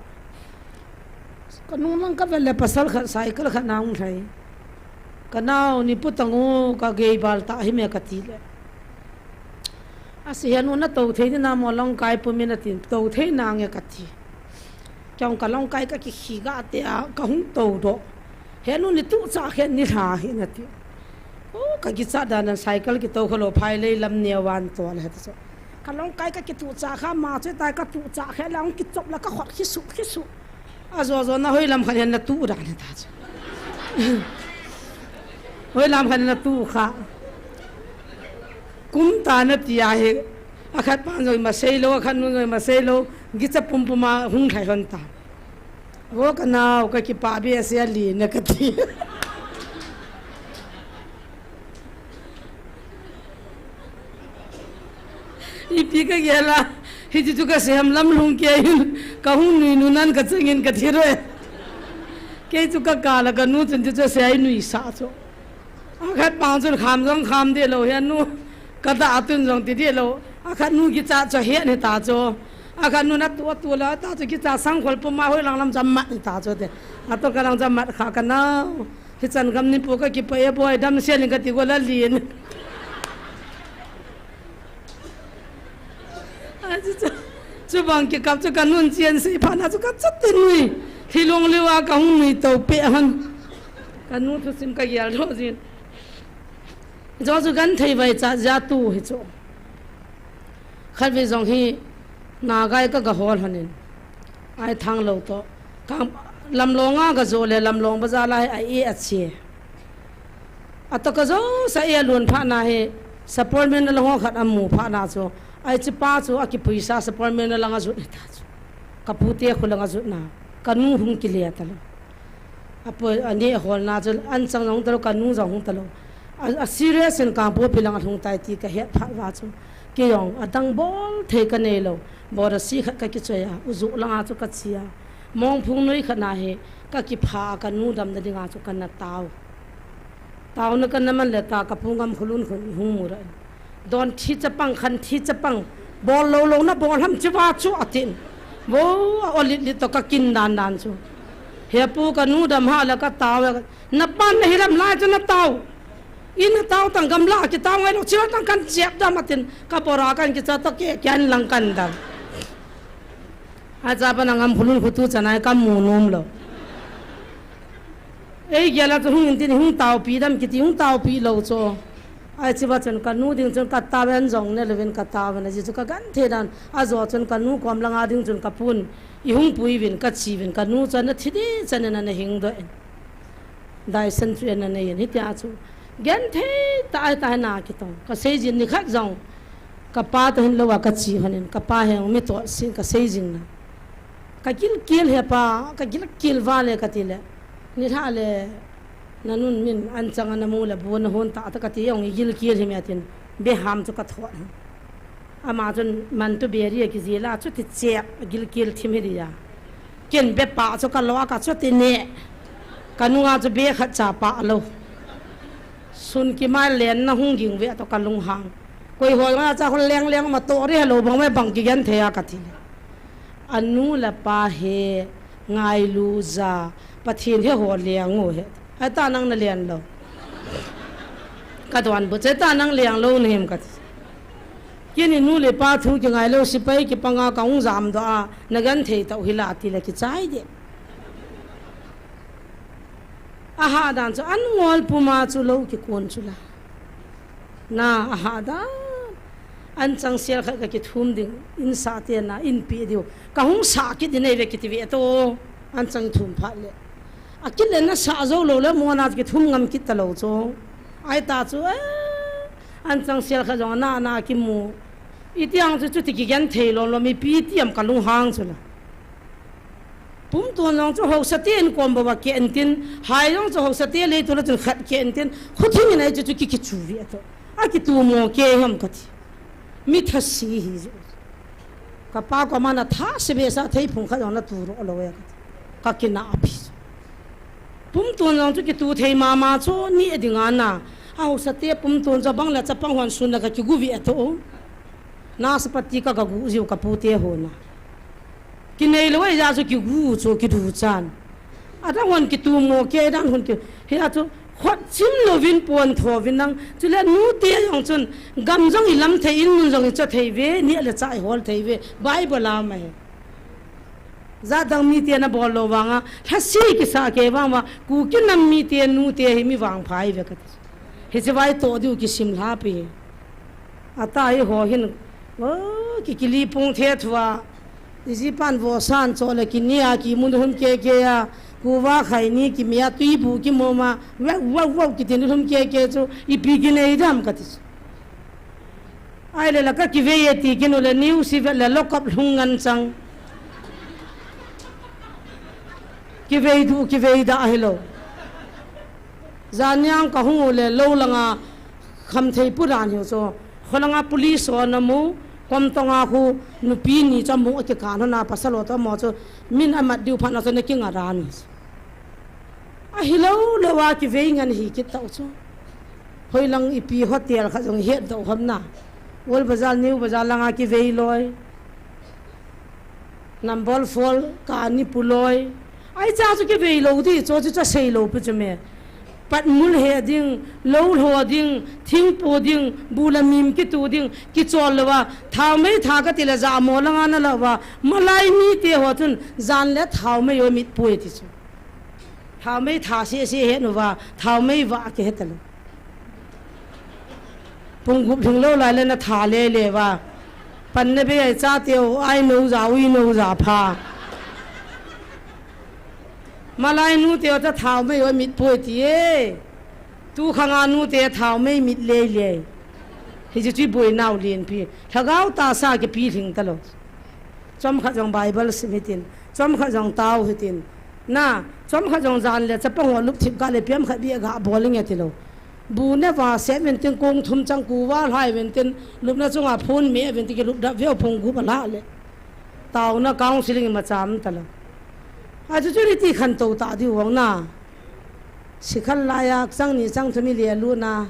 Ka nung lang ka vel le pasal khat cycle khat na hung lhai. Ka nao ni pu tang u ka gei bal ta hi me kati le. Ase he nu na to thei ni na mo long kai pu mi na tin to thei na nge kati. Kyong ka long kai ka ki khi ga te a ka hung to do. He nu ni tu cha khen ni lha hi na ti. O ka ki cha da na cycle ki to kho lo phai lei lam ne wan to le ha ta so. Ka long kai ka ki tu cha kha ma che tai ka tu cha khe lang ki chop la ka khot khi su khi su. A zo zo na hoi lam khan na tu da ni ta chu. Hoi lam khan na tu kha. Kum ta na ti a hi. A khat pa zoi ma sei lo, a khat nu zoi ma sei lo. Gicha pum pum a hung thai hon ta. Vo ka nao, ka ki pa be se a li na ka ti. Ipi ka gel a, hiti chu ka sei ham lam lhung kei in, ka hung nui nu nan ka chang in ka thi ro e. Kei chu ka kal a ka nu chun chu chu sei a nui sa chu. A khat pang chun kham jong kham de lo he nu, ka da tun jong ti de lo. A khat nu ki cha chu he ni ta chu. A khat nu na tu tu la ta chu ki cha sang khol pu ma hoi lang lam jam mat ni ta chu te. A to ka lang jam mat kha ka nao. Hichan gam ni pu ka ki pa e boi dam se ni ka ti go la lin. A chu chu, chu bang ki kap chu ka nun chian sei pha na chu ka chat te nui. Thi long liu a ka hung nui to pe han. Ka nu thu sim ka gel lo jin. Jo chu gan thei vai cha ja tu hi chu. Khat ve jong hi na gai ka ga hol hanin. Ai thang lo to. Ka lam long a ga jo le lam long ba ja la hi a e a che. A to ka jo sa e lun pha na hi. Support men la ho khat a mu pha na chu. Ai chi pa chu a ki puisa support men la nga ju ni ta chu. Ka pu te khu la nga ju na. Ka nu hung ki le ta lo. A po, a ne a hol na chu an chang jong ta lo, ka nu jong hung ta lo. A, a serious in ka po pi lang a hung tai ti ka het phat va chu. Kei jong a dang bol thei ka nei lo. Bol a si khat ka ki choi a, u zu lang a chu ka chi a. Mong phung noi khat na hi, ka ki pha a ka nu dam na ding a chu ka na tao. Tao na ka na man le ta ka pu ngam khulun khun hung mu ra. Don thi chapang, khan thi chapang. Bol lo lo na bol ham chi va chu a tin. Vo, a o lit lit to ka kin dan dan chu. He pu ka nu dam ha la ka tao e. Na pan na hi ram lai chu na tao. I na tao tang gam la ki tao ngai lo chi tang kan chep dam a tin. Ka bora kan ki cha to ke kian lang kan dam. A cha pa na ngam khulun khutu cha nai ka mu nom lo. Ei, gel a chu hung in tin hung tao pi dam kiti hung tao pi lo chu. Ai chi va chun ka nu ding chun ka tao en jong ne lovin ka tao en a ji chu ka gan the dan. A jo chun ka nu kom langa ding chun ka pun. I hung pui vin ka chi vin ka nu chun na thi di chan na na hing do en. Dai san chu en na nei en hi tia chu. Gen thei ta ai ta na ki tong. Ka sei jin ni khat jong. Ka pa to hin lo a ka chi hanin. Ka pa he mi to sin ka sei jing na. Ka gil kil he pa, ka gil kil va le ka ti le. Ni tha le, na nun min an chang a na mu le bu na hon ta ta ka ti ong i gil kil hi me tin. Be ham chu ka thot. Ama chun man tu be ri a ki ji la chu ti che a gil kil thim hi di ya. Ken be pa chu ka lo a ka chu ti ne. Ka nunga chu be khat cha pa lo. Sun ki mai len na hung ging ve to ka lung hang. Koi hol nga cha hol leng leng ma to ri ha lo bang me bang ki gen the a ka ti. A nu le pa he ngailu ja, Pathen he ho liang u he. Ai ta nang na lian lo. Ka don bu che ta nang liang lo ni hem ka ti. Kini nu le pa thu ki ngai lo sipai ki panga ka hung jam do a, na gan thei tau hi la ti la ki chai de. A ha dan chu an ngol puma chu lo ki kun chu la. Na a ha dan. An chang sel khat ka ki thum ding, in sa te na, in pi diu. Ka hung sa ki di nei ve ki ti ve to. An chang thum phat le. A kit le na sa zo lo le mo na ki thum ngam kit ta lo chu. Ai ta chu, eh, An changsel khat jong ana ana kimu. Itiang chu chuti kigen thei lom lom, ipi tiam ka lunghang chu la. Pumtun jong chu hausate in kom bou a keh intin, hai jong chu hausate lei tu la chun khat keh intin, khuthing in ai chu chu ki kichu vi ato. A kitu mo kei ham kati. Mi thasi hi ju. Ka pa koma na thase be sa thei phung khat jong na tu ro lo e kati. Ka kina api. Pumtun jong chu kitu thei mama chu ni a ding a na. Hausate pumtun chu bang le chapang hon sun la ka kigu vi ato. Nasapati ka ga gu jiu ka pute hon a. Kinei lo a ja chu kigu chu kidu chan. Adang hon kitu mo kei dan hon ki. Hia chu khut chim louvin pon tho vin nang. Chule nute jong chun gam jong i lam thei in mun jong i cha thei ve, ni le cha i hol thei ve. Bible a mai. Jat dang mite na bol lou vang a, thasi kisa kei vang va, Kuki nam mite nute hi mi vangpha ive kati. Hiche vai toh diu kisim lha pi. Ata hi ho hin, o, ki kili pung the thua. Iji pan vo san cho le ki ni a ki mun hum ke ke a. Kuva khai ni ki mi a tui bu ki mo ma. Wow, wow, wow, ki tin hum ke ke chu. Ipi ki nei dam kati. Ai le la ka kivei e ti kinu le niu si vet le lokap lhung ngan chang. Kivei du, kivei da ahi lo. Zaniang ka hung u le lo langa kham thei pu dan hiu chu. Kholanga police o na mu, kom tonga khu nupi ni cha mu a kikan hona pasal o ta mo chu min amat diu phat na chu na kinga dan. Ahi lo lo a kivei ngan hi kit tau chu. Hoi lang ipi hotel khat jong het dou ham na. Old Bazar, New Bazar langa kivei loi. Number four ka ni pu loi. Ai cha chu kivei lo di chu chu cha sei lo pu chu me. Pat mul he ding, lo lo ding, thing pu ding, bu la mim kitu ding, kichol lo va. Thau mei tha ka ti la ja mo langa na lo va. Malai mite ho chun jan le thau mei o mit pu e ti chu. Thau mei tha se se he nu va, thau mei va ke he ta lo. Pung gup lhing lo lai le na tha le le va. Pan na be ai cha teu, ai no ja, ui no ja pha. Malai nu teu ta thau mei o mit pu e ti e. Tu khanga nu te thau mei mit le le. Hi chu chu boi nau lien pi. Lhagao ta sa ke pi lhing ta lo. Chom khat jong Bible sim hitin, chom khat jong tao hitin. Na, chom khat jong jan le chapang ho lup thip ka le piam khat bia ga bol nge ti lo. Bu ne va se ven tin kong thum chang ku va lai ven tin lupna chunga phun me ven tin ki lup da veu phung gu ba la le. Tao na counseling ma cham ta lo. A chu chu ni ti khan to ta di wang na. Sikhal laiya chang ni chang thum i le lu na.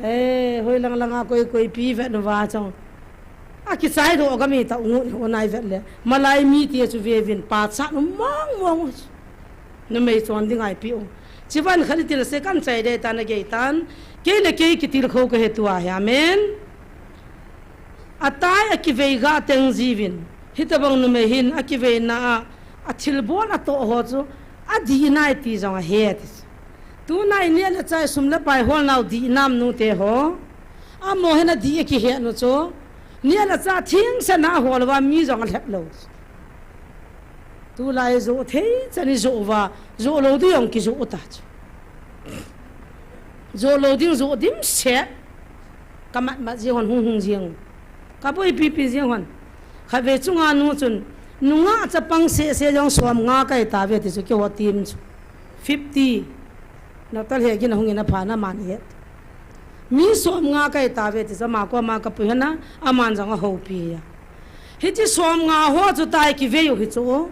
Eh, hoi lang langa koi koi pi vet nu va chong. A kichai do gami ta ungu ni unai vet le. Malai mite chu vevin pa cha nu mong mong. Numei chon ding ai pi u. Chivan khan i til se kan chai de tan a gei tan. Kei le kei kitil kho ka he tua he. Amen. Atai a kivei ga teng jivin. Hitabang numei hin a kivei na a, a thilbol a to ho chu a di nai ti jong a he ti. Tunai ni le chai sum le pai hol nau di nam nu te ho. A mo hen a di a ki he nu chu. Ni le cha thing sa na hol va mi jong a lhep lo. Tulai jo thei chani jo va, jo lo di jong ki jo ta chu. Jo lo ding jo dim se. Ka mat mat jing hon hung hung jing. Ka boi pi pi jing hon. Kha ve chunga nu chun. Nunga chapang se se jong som nga kai ta ve ti chu ki ho tim chu. Fifty. Na tal he gin hung in a pha na man he. Mi som nga kai ta ve ti chu ma ko ma ka pu hana a man jong a ho pi ya. Hichi som nga ho chu tai kivei u hi chu.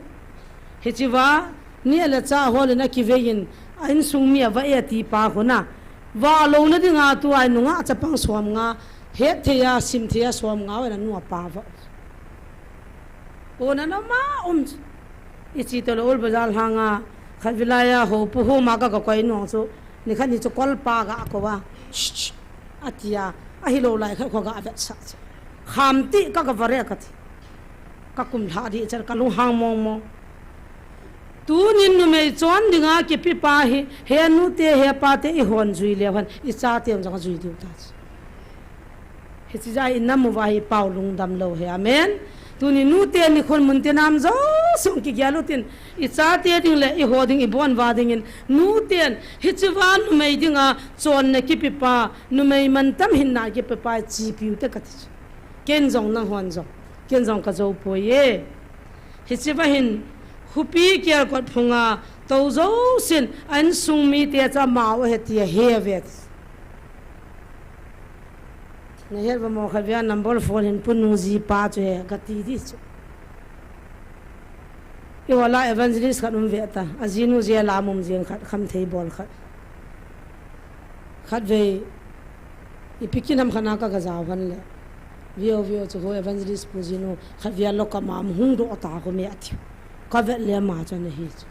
Hichi va, ni le cha ho le na kivei in, a insung mi a va e ti pa ho na. Va lo na dinga tu ai nunga chapang som nga, het thei a, sim thei a som nga, na nu a pa va. O na na ma um. I chi to lo ul bazar hanga, khat vilai a ho pu ho ma ka ka koi nong chu. Ni khat ni chu kol pa ga ko va. Shh, shh. A ti a, a hi lo lai khat ko ga vet sa chu. Kham ti ka ka va re ka ti. Ka kum lha di chan ka lunghang mong mong. Tunin numei chon dinga kipi pa hi, he nu te, he pa te i hon jui le hon, i cha te jong jui diu ta. Hiche jeh a inam uva hi pao lungdam lou hi. Amen. Tuni nute nikhon mun tinam jouse kigel utin, ichate ding le eiho ding, ibon uva dingin nuten hicheva numei dinga chonna kipepa, numei mantam hinna kipepa chepiu te kati chu. Ken jong nanghon jong, ken jong kajou poi e. Hicheva hin khopi kelkot phunga tou jousen a insung mite chu amau ahi tia he ve. Nahet uva mo, khatvei a number four hin punu jipa chu he kati di chu. Ihola evangelist khat um ve ta. Ajinu jeh a lam um jeng khat, khamthei bol khat. Khatvei ipi kin ham khat na ka, kajao hon le. Veo, veo chu ho evangelist pu jinu khatvei a lock-up ma um hung doh ta khu me ati. Kavet le ama chu ana hi chu.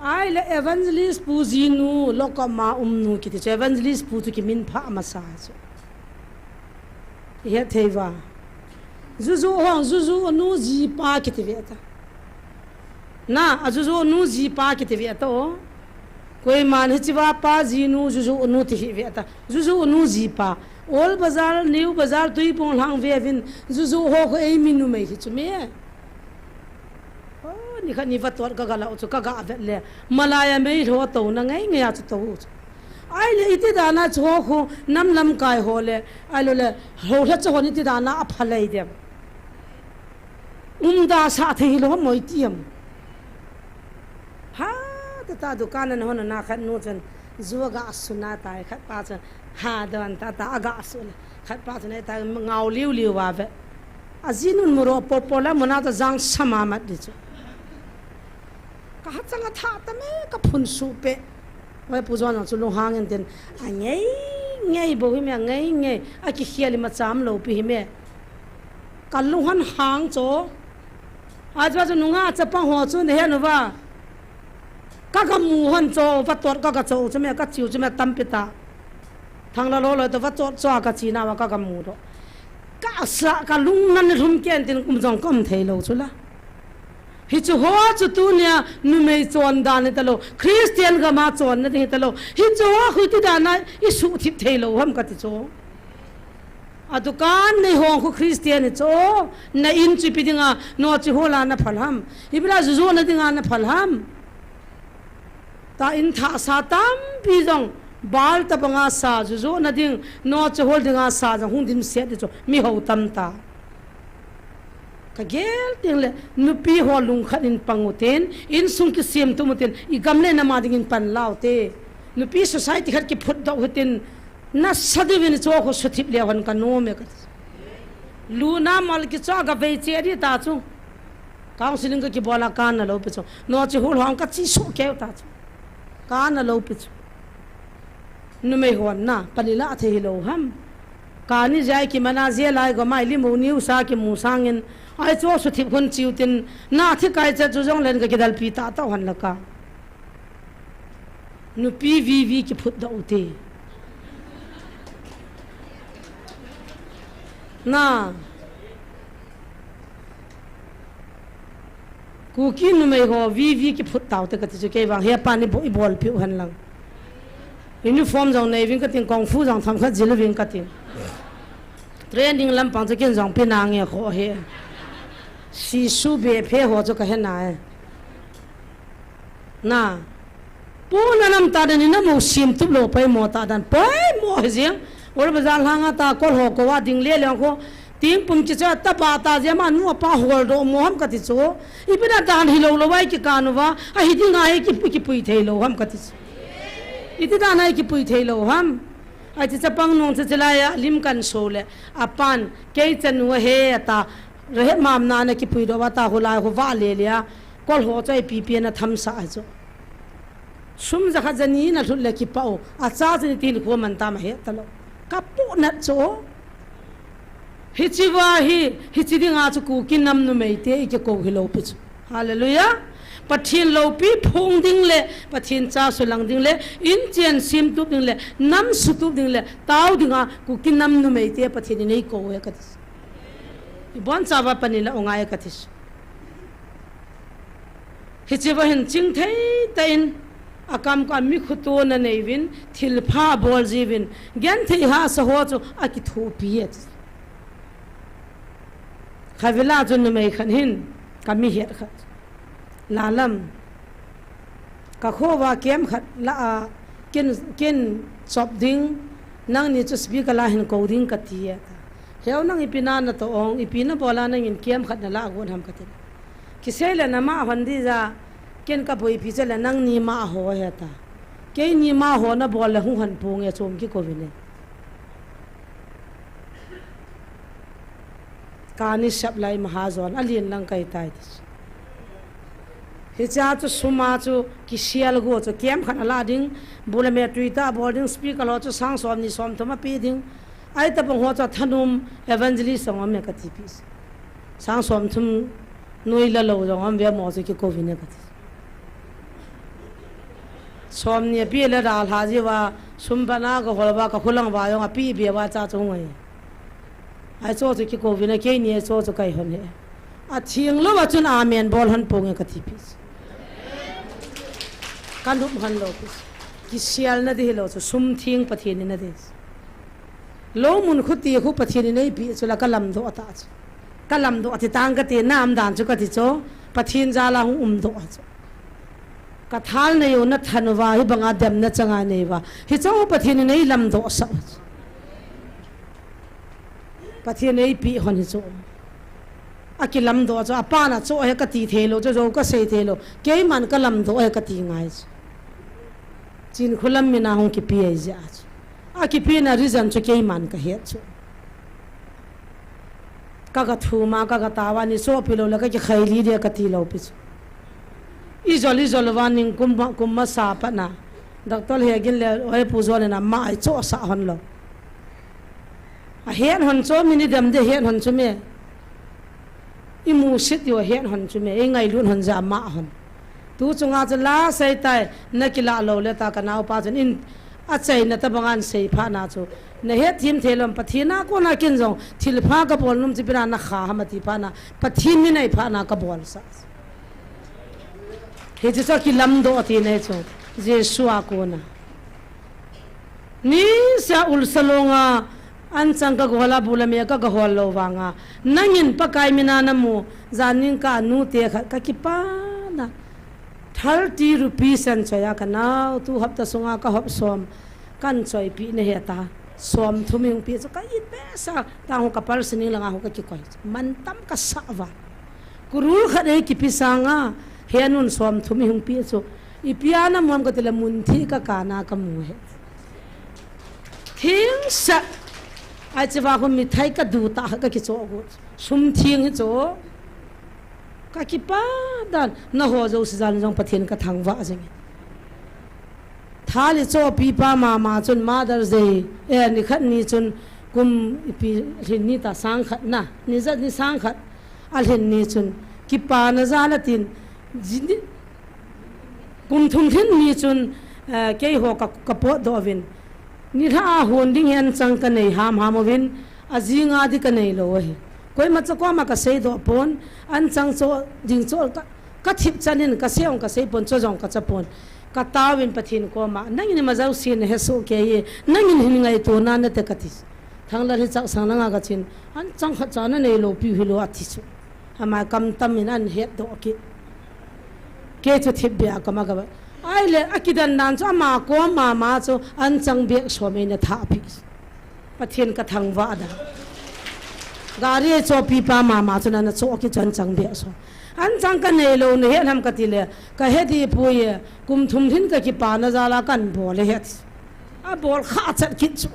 Ahile evangelist pu jinu, lock-up ma um nu kiti chu, evangelist pu chu kiminphah masa chu. Ihet thei uva. Juju hon, juju nu jipa kiti ve ta. Na, ajuju nu jipa kiti ve ta o. Koiman hicheva pa jinu, juju nu ti hi ve ta. Juju nu jipa. Old Bazar, New Bazar, Tuiphum lang veuvin, juju ho khu eimi numei hi chu me. O, nikhat ni vatot kaga lau chu, kaga vet le. Malai a meilhou touna ngeingei a chu tou chu. Ahile iti dan a chu ho khu nam lamkai ho le, ahilou le, houlhacha hon iti dan a aphalei dem. Umda sah thei hilou ham iti em. Ha, tata dukan a nahon na khat nu chun, ju aga sun a tai, khat pa chun, ha, don tata aga sun. Khat pa chun, ei ta ngau liu liu a ve. Ajinun muro popo la muna ta jang sama mat di chu. Ka hachang a tha ta me, ka phun su pe. Oi, Pu John chu lunghang in tin, a ngei, ngei bou hi me, a ngei, ngei, a kikhel ima cham lou pi hi me. Ka lunghang hang chu. Achu, achu nunga chapang ho chu nahet uva. Ka gamu hon chu, vatot ka gacho chu me, ka chiu chu me tampi ta. Thanglalou loi to vatot chu a ka chi nauva ka gamu doh. Ka sa, ka lungnan ni lhum ken tin kum jong ka um thei lou chu la. Hichu ho chu tunia numei chon dan hi talou, Christian gam a chonna ding hi talou. Hichu ho khu iti dan a i suhthip thei lou ham kati chu. A dukan nei hong khu Christian hi chu, na in chu ipi dinga, noche hol a na phal ham. Ipi la jujohna dinga na phal ham. Ta in thah sa tampi jong, bal tabang a sa, jujohna ding, noche hol dinga sa jong hung dimset di chu, mi hou tam ta. Ka gel ding le, nupi ho lungkhat in pang utin, insung kisem tum utin, i gam le nam a dingin pan lau te. Nupi society khat kiphut doh utin, nasa diuvin chu khu suthip le hon ka nom e ka. Luna mal kicho ga vei che di ta chu. Counseling ka kibol a kana lou pi chu. Noche hol hong ka chi su keu ta chu. Kana lou pi chu. Numei hon na, pani la thei hilou ham. Kani jai kimana jia lai go mai limu niu sa kimu sangin. Ai chu suthip hun chiu tin, na thi kai cha chu jong len ka kidalpi ta ta hon la ka. Nupi vivi kiphut doh ute. Na. Kuki numei ho vivi kiphut tau te kati chu kei vang he pa ni bo, i bolpiu hen lang. Uniform jong nei ving kating, kung fu jong themkhat jil ving kating. Training lampang chu ken jong pi nange kho he. Sisu be phe ho chu ka he nai. Na. Pona nam ta dan ina mo sim tup lou poimo ta dan. Poimo hi jeng. Ol bazar langa ta kol ho ko wa ding le leng ko. Ting pum kicha ta ba ta jia ma nu apa hol doh mo ham kati chu. Ipi na dan hilou lou ai kikanu va. A hi dinga hi kipui kipui thei lou ham kati chu. Iti dan ai kipui thei lou ham. Ai ti chapang nung chu chilai a lim kan so le. Apan kei chanu he ta. Rehe mam na na kipui doh va ta hu lai hu va le le a. Kol ho choi pi pi na tham sa a chu. Sum jakhat jani na lhut le kipah u. A cha chu ni tin khu man ta ma he ta lou. Ka pu nat chu. Hichi va hi, hichi dinga chu Kuki nam numei te i kikou hilou pi chu. Hallelujah. Pathen loupi phong ding le, Pathen cha sulang ding le, inchen sim tup ding le, nam sutup ding le, tao dinga Kuki nam numei te Pathen in eikou e kati. I bon cha va pani la ongai e kati. Hichi va hin chingthei ta in, Akam ka mi khutona neivin, thilpha bol jiuvin, genthei hahsa ho chu akithopi e. Khavela chu numei khat hin, kami het khat. Lalam. Ka khoa camp khat lah a, kin, kin chop ding, nangni chu speaker lah hin kou ding kati e. Heu nang ipi na natoh ong, ipi nabol a nangin camp khat nalah gon ham kati. Kisei le nama hon dija, ken kaboipi chu le nangni ma ho heta. Keini ma ho nabol le hung hon ponge chom kikouvin e. Kani sap lai mahajon, alen lang kai tai ti. Hicha chu suma chu kisel go chu camp khat alah ding, bu le me tui tah abol ding, speaker ho chu sang somni somthum ape ding. Ahi tabang ho chu thanom evangelist jong aume kati pi. Sang somthum noi la lou jong aume mo chu kikouvin e kati. Somni ape le dalha jiuva, sum bana kahol uva, kakhulang uva jong ape be uva cha chu ngai. Ahi chu chu kikouvin e, keini ahi chu chu kai hon he. Atheng louva chun amen bol hon ponge kati pi. Kanop hon lou pi. Kiselna di hilou chu, sum theng Pathen in ade. Lou mun khuti khu Pathen in eipe chu la kalamdoh ta chu. Kalamdoh ti tang kati, na umdan chu kati chu, Pathen jal a hung umdoh chu. Kathal nei u nathan uva, hibanga demna chang a nei uva. Hichu Pathen in eilamdoh sah u chu. Pathen in eipe hon hichu. Akilamdoh chu, apan a chu he kati thei lou chu, jou kasei thei lou. Keiman kalamdoh he kati ngai chu. Chinkholam min a hung kipe ahi jeh a chu. Akipena reason chu keiman kahet chu. Ka, kathum a, ka, katao a, ni chohpi lou le kakikhai li de kati lou pi chu. Ijol, ijol uva ningkum, kum masa pat na. Doctor Hegin le, oi Pu John in ama ahi chohsah hon lou. Ahet hon chu, mi ni dem de het hon chu me. Imusit diu ahet hon chu me. Ingailut hon jeh a ama hon. Tu chunga chu la sei tai, nakilah lou le ta kanaopa chun in achaina tabang a ansei phat na chu. Nahet them thei lou, Pathen a kona ken jong, thilpha kabol nom chu ipi na nakha ham ati phat na, Pathen min ahi phat na kabolsah. Hichu chu kilamdoh tina chu, Jesu a kona. Niseh a ulsa long a, anchang kagahol a, bu le me kagahol lou vang a. Nangin Pakai min a namu, jan ning ka nute khat kakipana. Thirty rupees anchoi a kanao, tu hapta sunga kahop som, kanchoipi nahe ta. Somthum ihung pe chu ka it behseh a, tang ho ka pal sining langa ho kakikoi. Mantam kasah uva. Kurul khat eikipe sanga, henun somthum ihung pe chu. Ipi a namu ham kati le mun thih kakana kamu e. Theng sah. Ahi chu va khu mithai kadu tah kha kakichoh got. Sum theng hichu. Kakipa dan. Naho jouse jal in jong Pathen kathangvah jing e. Thal ichohpi pa mama chun Mother's Day, eh, nikhat ni chun kum ipi lhin ni ta sang khat na, ni jat ni sang khat alhin ni chun kipana jal a tin, ji-, ni, kum thum lhin ni chun, eh, keiho ka, kapotdoh uvin. Nilhah a hon ding hi anchang kanei hamham uvin, ajing a di kanei lou ahi. Koima cha koma kaseidoh pon, anchang choh ding choh ka, kathip chan in kasei ong kasei pon, cho jong kacha pon. Kataovin Pathen koma, nangin ima jouse nahe soh kei e, nangin hin ngaito na nate kati. Thanglal hi chaksang langa kachen, anchang khat cha nanei lou piu hilou ati chu. Ama kamtam in ahin hetdoh kit. Kei chu thipbeh a kama kava. Ahile, akidan dan chu ama kom mama chu anchang bag som eina thahpeh. Pathen kathangvah dan. Gari eichohpi pa mama chun ana choh kit chu anchang bag som. Anchang kanei lou nahet ham kati le, kahe dipoi e, kum thum lhin kakipana jal a kahin bol e het. Abol khah chat kit chu.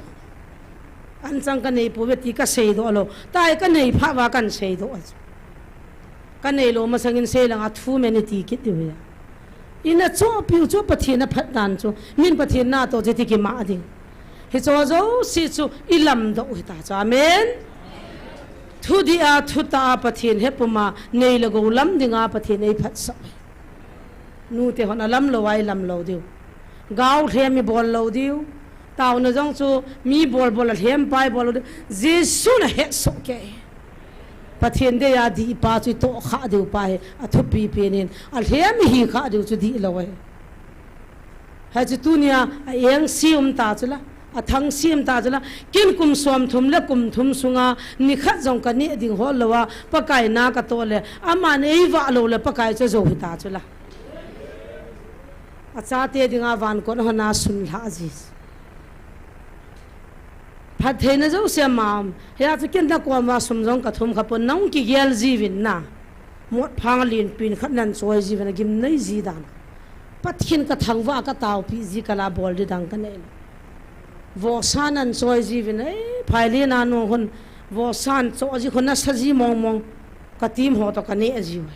Anchang kanei pouve ti kaseidoh lou. Tahi kanei phat uva kahin seidoh a chu. Kanei lou masang in sei langa thu men iti kit diu ahi. Ina chohpiu chu Pathen aphat dan chu. Min Pathen natoh chu iti kimah ding. Hicho jouse chu ilamdoh u hita chu. Amen. Thudih a, thutah a Pathen hepum a, nei le gou lam dinga Pathen eiphatsah. Nute hon alam lou a ilam lou diu. Gao lhem ibol lou diu. Taona jong chu mi bol bol a lhem pa ibol lou diu. Jesun ahet soh kei. Pathen dei a dih pa chu itoh khah diu pa hi athupi pen in. Alhem ihi khah diu chu dihlou ahi. Hiche tunia a engse um ta chula, a thangse um ta chula. Ken kum som thum le kum thum sunga nikhat jong kaneh ding hol louva Pakai na katoh le, aman eivah lou le Pakai chu ajou hita chula. Achate dinga vankot hon asunlhah ji. Phattheina jouse ama um. Hia chu ken nakom uva sum jong kathum khapon, nang kigel jiuvin na. Motphang lenpen khat nan choi jiuvin, agimnei ji dan. Pathen kathangvah a kataopi ji kala bol di dang kanei lou. Vohsa nan choi jiuvin, ei, phailen a nung hon, vohsa nan choi ji hon nasa ji mong mong. Ka team ho toh kaneh jiuve.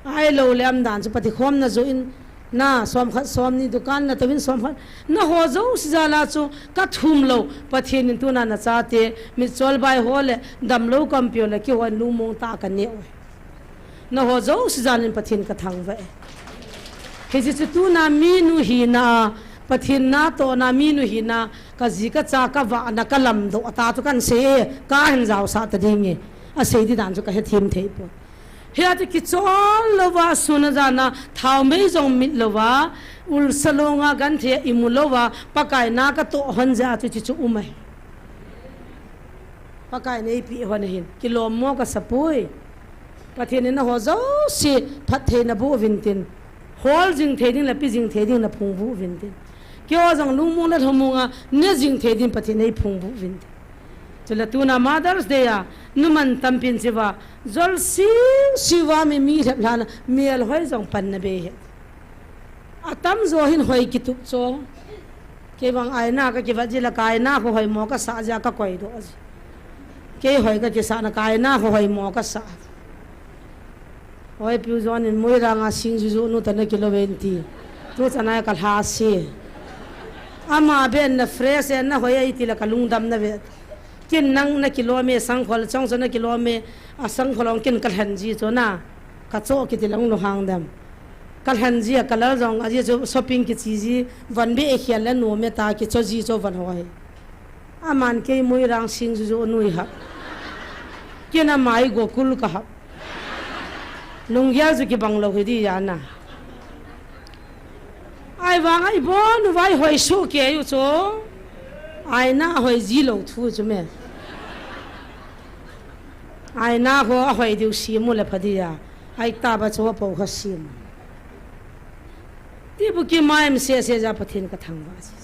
Ahilou le umdan chu pati khomna joh in, na, som khat, som ni, dukan natouvin som khat. Naho jouse jal a chu kathum lou, Pathen in tuna nachate, mitchol bai ho le, damlou kampi ho le, keiho in lungmong tah a kaneh uve. Naho jouse jal in Pathen kathangvah e. Hiche chu tuna minu hina a, Pathen natohna minu hina, kaji kacha kavahna kalamdoh a ta chu kahin sei e, kahin jaosah ta ding e. Asei di dan chu kahethem thei poi. Hia chu kichol louva, sun a jan a, thaomei jong mit louva, ulsa longa genthei a imu louva, Pakai na katoh hon jeh a chu hiche chu um ahi. Pakai in eipeh hon ahin, kilom mo kasa poi. Pathen in naho jouse phatthei naboh uvin tin. Hol jing thei ding le pe jing thei ding naphungvuh uvin tin. Keiho jong lungmong le lhamong a ne jing thei din Pathen in eiphungvuh uvin tin. Chule tuna Mother's Day a, numan tampin cheuva, jol siu siuva mi, mi lhep lhan a, melhoi jong panna bei ahi. Atamjo hin hoi kitup cho. Kei vang aina kakivat ji le ka aina kho hoimo kasah jeh a kakoidoh ji. Kei hoi kakisah na ka aina kho hoimo kasah. Hoi piu jon in Moirang a singju ju nu ta nakilou ve nati. Tu chan a kalhase. Ama ben na fresh e, nahoi e iti le kalungdam nave. Ken nang nakilom e, sangkhol chong chu nakilom e, a sangkhol ong ken kalhen ji chu na. Kacho kiti lang nu hang dem. Kalhen ji a kalal jong, ajeh chu shopping kiche ji, von be e khial le nu me ta kicho ji chu von hoi. Aman kei Moirang singju ju nu ihap. Ken ama i Gokul kahap. Lunggel chu kibang lou hi di ana. Ahivang a ibon uva ihoi soh kei u chu. Aina hoi ji lou thu chu me. Aina ho ahoi diu sem u le pha di a. Aitaba chu apo kha sem. Ti bu kimaim sese ja Pathen kathangvah ji.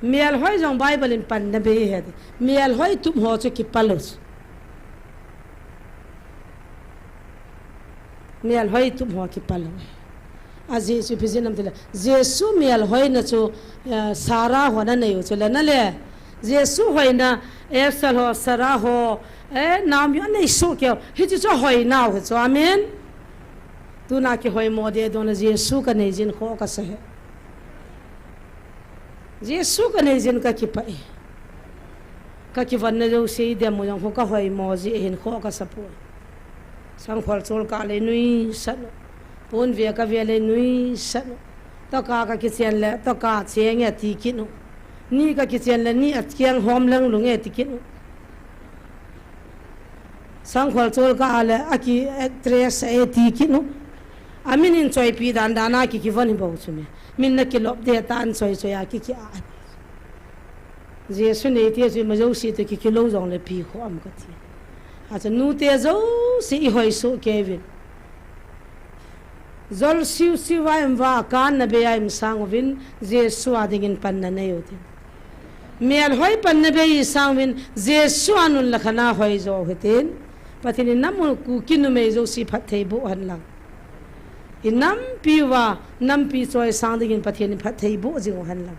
Melhoi jong Bible in panna bei ahi ti. Melhoi tup ho chu kipal u chu. Melhoi tup ho kipal u. Ajeh chu ipi jeh ham tile, Jesu melhoina chu, eh, Sarah hon anei u chu le na le. Jesu hoina, Esther ho, Sarah ho, eh, Naomi ho anei soh kei u. Hiche chu hoinau hi chu. Amen. Tuna kihoimo deh dong le Jesu kanei jin kho kasa e. Jesu kanei jin kakipah e. Kakivon na jouse idem u jong kho kahoimo ji ahin kho kasa poi. Sangkhol chol kah le nuisat u. Pon ve kave le nuisat u. Toka kakichen le toka cheng e ti kit u. Ni kakichen le ni a cheng hom lang lung e ti kit u. Sangkhol chol kah a le aki actress e ti kit u. Amin in choipi dan dan a ki kivon hi bou chu me. Min nakilop deh tan choi choi a ki ki a. Jesu neite chu ima jouse toh kikilou jongle pi kho am kati. Achu nute jouse ihoi soh kei uvin. Jol siu siu a ium uva, akanna bei a ium sang uvin, Jesu a dingin panna nei u tin. Melhoi panna bei isang uvin, Jesu a nun le khan a hoi jo u hitin. Pathen in nam u Kuki numei jouse phatthei boh hen lang. Inampi uva, nampi choi sang dingin Pathen in phatthei boh jing u hen lang.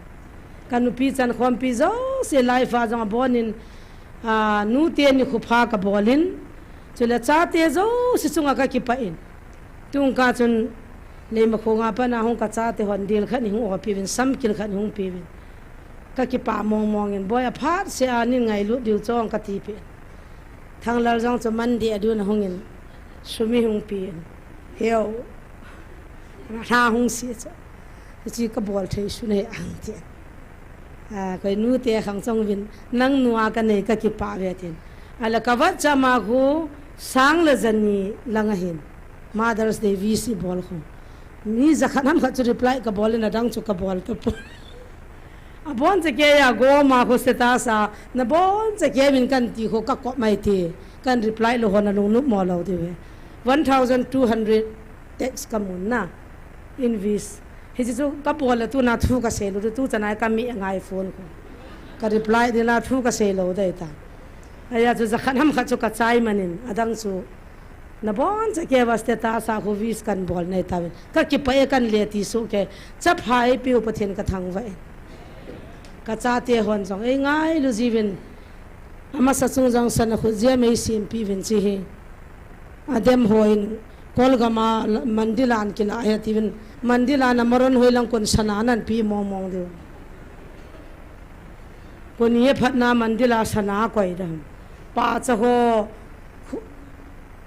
Ka nupi chankhompi jouse life a jong abonin, a, nute nikho pha kabol in, chule chate jouse chunga kakipah in. Tungkah chun Leimakhong a pat a hung ka chate hon dil khat nei hung oipi uvin, samkil khat nei hung pe uvin. Kakipah mong mong in, Boi, aphat seh a nei ngailut diu chong kati peh in. Thanglal jong chu Monday a ding a hung in, sum ei hung pe in. Heu. Lha hung si chu. Hiche kabol thei sun ahi ang ti. A, koi nute khang chong uvin, nang nu a kanei kakipah uve tin. Ahile kavat chama khu sang le jani lang ahin. Mother's Day wish ibol khu. Mi jakhat ham khat chu reply kabol in adang chu kabol tapon. Abon chekei a goma khu status a, nabon chekei min kan ti khu kakop mai ti. Kan reply lou hon alungnop mo lou diu ve. One thousand two hundred text kamun na. Invis. Hiche chu kabol le tuna thu kasei lou diu, tu chanai kami angai phone khu. Ka reply ding la thu kasei lou dei ta. Ahi a chu jakhat ham khat chu kachai manin, adang chu nabon chekei va status a khu wish kan bol nei tauvin. Kakipah e, kan le ti soh kei. Chapha eipeu Pathen kathangvah e. Kachate hon jong eingailu jiuvin. Amasa chung jong sana khu jia mei simpi uvin chi hi. Adem hon Kolgam a la-, Mandila an kila ahi tiuvin. Mandila na Maron hoi lang kon sana nan pi mong mong diu. Kon ye phatna Mandila sana koi dam. Pacha ho, khu-,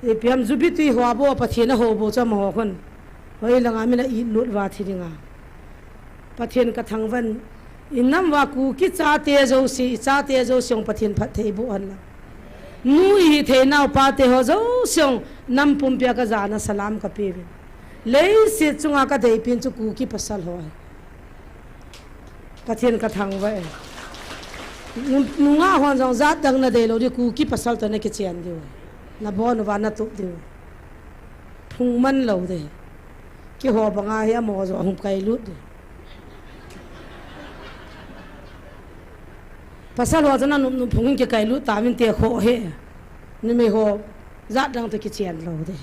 ipi ham jubi tui ho a bou Pathen a ho bou chu amaho khun. Hoi langa min a it lut uva thi dinga. Pathen kathangvah in, inam uva Kuki chate jouse, ichate jouse jong Pathen phatthei boh hen lang. Nu ihithei nau pate ho jouse jong nam pumpia kajana salam kapeuvin. Leiset chunga kadeipen chu Kuki pasal ho ahi. Pathen kathangvah e. Nu-, nungah hon jong jat dang nadei lou diu, Kuki pasal toh nakichen diu. Nabon uva natup diu. Phung man lou dei. Keiho banga hi amaho joh hung kailut ding. Pasal ho chu nanop nop phung in kikailut tauvin te kho he. Numei ho jat dang toh kichen lou ding.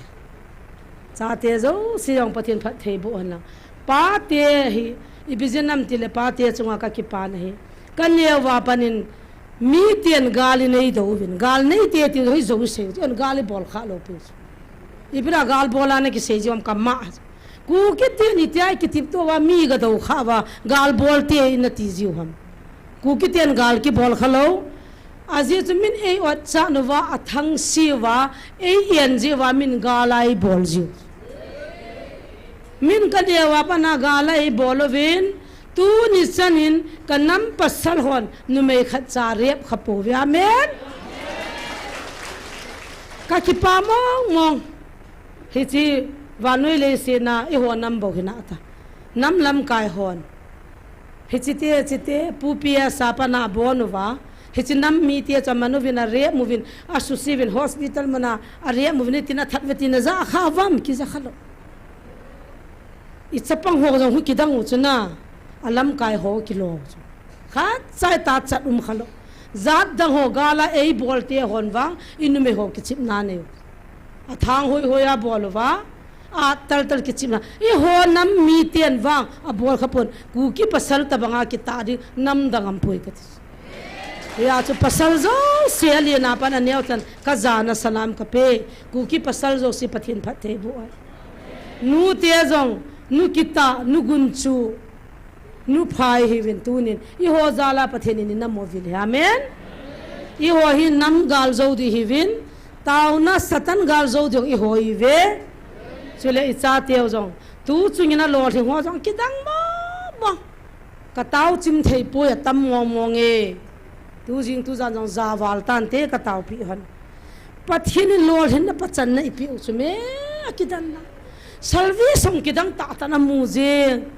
Chate jouse jong Pathen phatthei boh hen lang. Pate hi, ipi jeh ham itile pate chunga kakipana hi. Kaneo va panin miten gal inei douvin. Gal neite ti hi jouse, gal ibol kha lou pi. Ipi dia gal bol a nakisei jiu ham kama. Kuki ten hitia kitip to uva mi gadou kha uva gal bol te nati jiu ham. Kuki ten gal kibol kha lou. Ajeh chu min ei-ot chan uva, athangse uva, ei-en jiu va min gal a eibol jiu. Min kaneo va pana gal a eibol uvin, tuni chanin kanam pasal hon numei khatcha rape kha pouve. Amen. Kakipah mong mong. Hiche vannoi leiset a eiho nam bou hina ta. Nam lamkai hon. Hiche te, hiche te, Pu P S a pana abon uva. Hiche nam mite chu aman uvin, arape uvin, asuse uvin, hospital mun a arape uvin, tin athat uve tin aja kha uvam, kija kha lou. Ichapang ho jong khu kidang u chu na, alamkai ho kilo u chu. Khat cha itachat um kha lou. Jat dang ho gal a eibol te hon vang, inumei ho kichepna nei u. Athang hoi hoi a bol uva, atel tel kichepna. Eiho nam miten vang, abol kha pon, Kuki pasal tabang a kitah ding, nam dang aum poi kati. Hijeh chun pasal jouse alen a pat aneo chan, kajana salam kape, Kuki pasal jouse Pathen phatthei boh hen. Nute jong, nu kitah, nu gunchu, nu phai hiuvin tunin. Eiho jal a Pathen in inam u avil hen. Amen. Eiho hi nam galjou ding hiuvin. Taona Satan galjou ding eiho ihiuve. Chule ichateu jong. Tuchung in alolhing ho jong kidang mong mong. Katao chim thei poi atam mong mong e. Tujing tujan jong javal tante kataopi hon. Pathen in lolhinna pachanna eipeh u chu me akidan na. Salvation kidang tah tah in amu jing.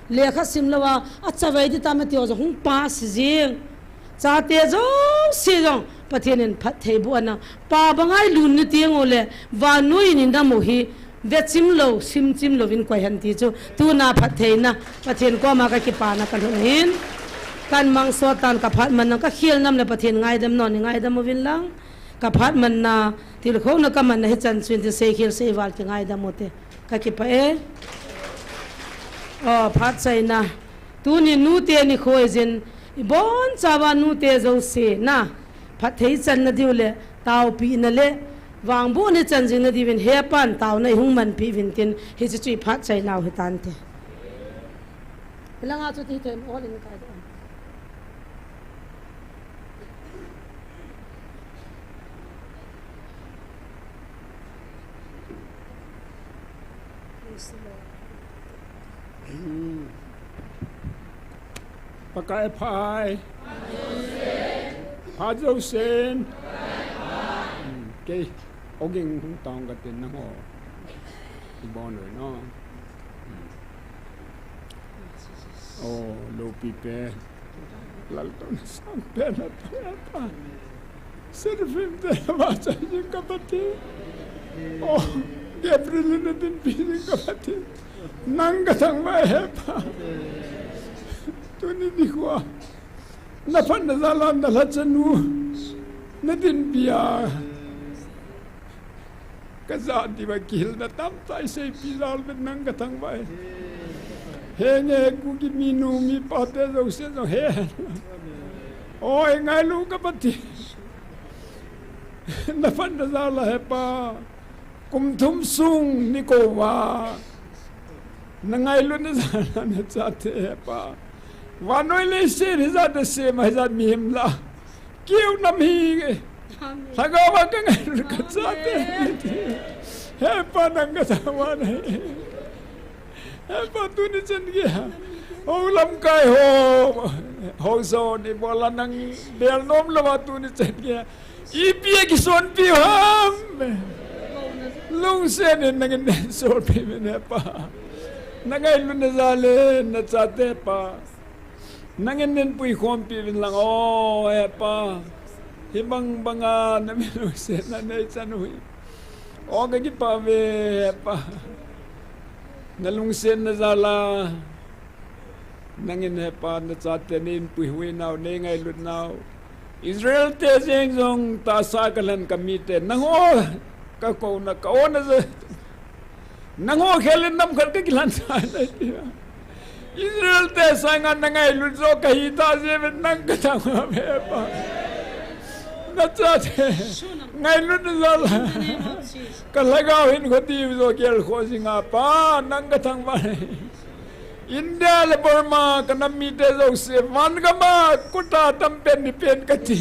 Lekha sim louva, achavai ding tah me ti ho jong hung pass jing. Chate jouse jong Pathen in phatthei boh hen lang. Pa banga ilut ni teng uleh, vannoi in inam u hi, vechim lou, simchim louvin koi hen ti chu, tuna phattheina, Pathen koma kakipana kalhun ahin. Kan mang sot tan kaphat man nang, kakhel nam le Pathen ngaidam non, ingaidam uvin lang. Kaphat man na, tilkhouna kaman na hichan chun tin seikhel seival kingaidam ute. Kakipah e. O, phatchaina. Tuni nute nikho ahin, ibonchauva nute jouse na, phatthei channa diu le, taopina le, vangbohna chan jingna diuvin, hepan taona ihung manpi uvin tin, hiche chu iphatchaina u hitante. Hilanga chu ti thei mo lin kai. Praise the Lord. Pakai phat. Phat jousen. Kei, ogin hung tong katin nangho. Ibon uvin no. O, loupi pen. Laltouna sangpen na pe pa. Seraphim te na vachoi jing ka Pathen. O, Gabriel na dinpi jing ka Pathen. Nang ka thangvah e he Pa. Tuni nikho a. Na phatna jal a na lhachanu. Na dinpi a. Ka jat diuva kihilna tamtah eiseipi jal uvin nang ka thangvah e. Henge Kuki minu mipa te jouse jong he. Oi, ngailu ka Pathen. Na phatna jal a he Pa. Kum thum sung nikho uva. Na ngailutna jal a na chate he Pa. Vannoi leiset hijat na sem a hijat mihem lah a. Keu nam hi. Amen. Lhagao va ka ngailut ka chate. Amen. He Pa nang ka thangvah e. He Pa tuni chan geiya. Hou lamkai ho. Hou so ni bola nang bel nom louva tuni chan geiya. Ipi a kisonpi u ham. Lungset in nangin nei sonpi uvin he Pa. Na ngailutna jal in na chate Pa. Nangin nei puikhompi uvin lang o he Pa. Hibang banga na mi lungsetna nei chan u hi. O ka kipah uve he Pa. Na lungsetna jal a. Nangin he Pa na chate nei pui uvin nau, nei ngailut nau. Israel te jeng jong tahsa ka lhen ka mite. Nangho ka kouna ka ona je. Nangho khel in nam khat ka kilhen sa na ti. Israel te sanga na ngailut jo ka hi ta je ven nang ka thangvah e Pa. Na chate. Ngailutna jal a. Ka lhagao hin kho ti jo kel kho jinga Pa nang ka thangvah e. India le Burma, ka nam mite jouse, van gam a, khuta tam pen ni pen ka tin.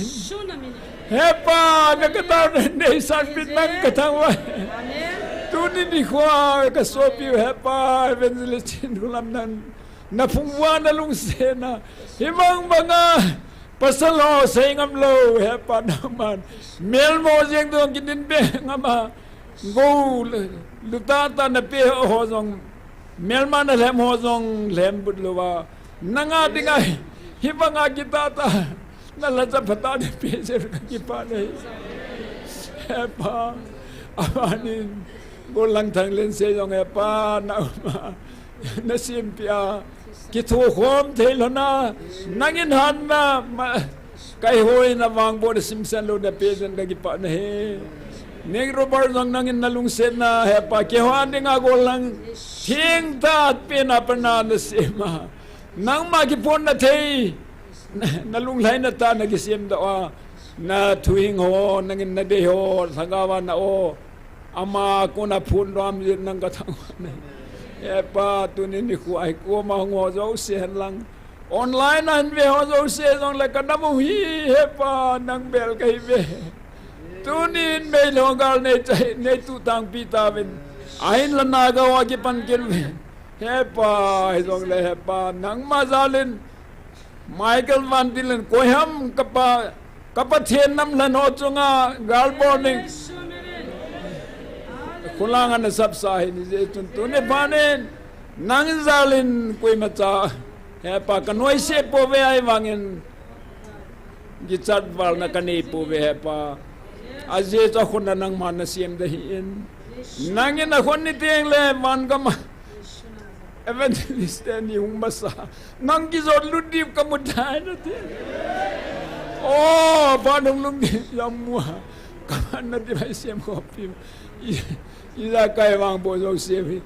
He Pa, na ka tao na nei sanpi nang ka thangvah e. Tuni nikho a, ka sopi u he Pa, Evangelist Chinkholam nang, na phung uva na lungsetna. Hibang banga, pasal ho sei ngam lou, he Pa nangman. Melmo jeng dong kidin be ngam a. Gou, lu tah tah na pe ho jong, melma na lhem ho jong lhem but louva. Nanga dinga, hibanga kitah tah, na lhacha phatah na pe jeh ka kipah e. He Pa, abanin, Gollang Thanglense jong he Pa, na um a. Na simpi a, kithokhom thei lhon a, nangin hatna, ma, ka ihoi na vangboh na simsen lou na pe jeh in ka kipah e. Neng Robert jong nangin na lungsetna he Pa, keiho dinga Gollang thengtah pen a pat na na sem a. Nangma kiphonna thei, na, na lunglhaina tah na kisem doh a, na thuhing ho, nangin na dei ho, lhagao a na o. Ama kona phun ram jin nang ka thangvah e. He Pa, tuni nikho a hi koma hung ho jouse hen lang. Online a hin ve ho jouse jong le ka nam u hi, he Pa, nang bel ka hi ve. Tunin meilhou gal nei chai, nei tuh tangpi tauvin. Ahin la Naga ho a kipan kit uvin. He Pa, hijong le he Pa, nangma jal in. Michael Van Til in koi ham ka pa, ka Pathen nam lhen ho chunga gal bol ning. Khulang ana sapsa hi ni jeh chun tuni phat in nang jal in koima cha he Pa ka nuisat pouve ahivangin kichat valna ka nei pouve he Pa. Ajeh chu akhonna nangman na sem ding ahin. Nangin akhon ni teng le van gam a Evangelist teni hung masa. Nang kijot lut diu kamu tai nati. O, Pa nung lung di jam mua. Kaman nati bai sem kopi. I, ijakai vangboh jouse hi.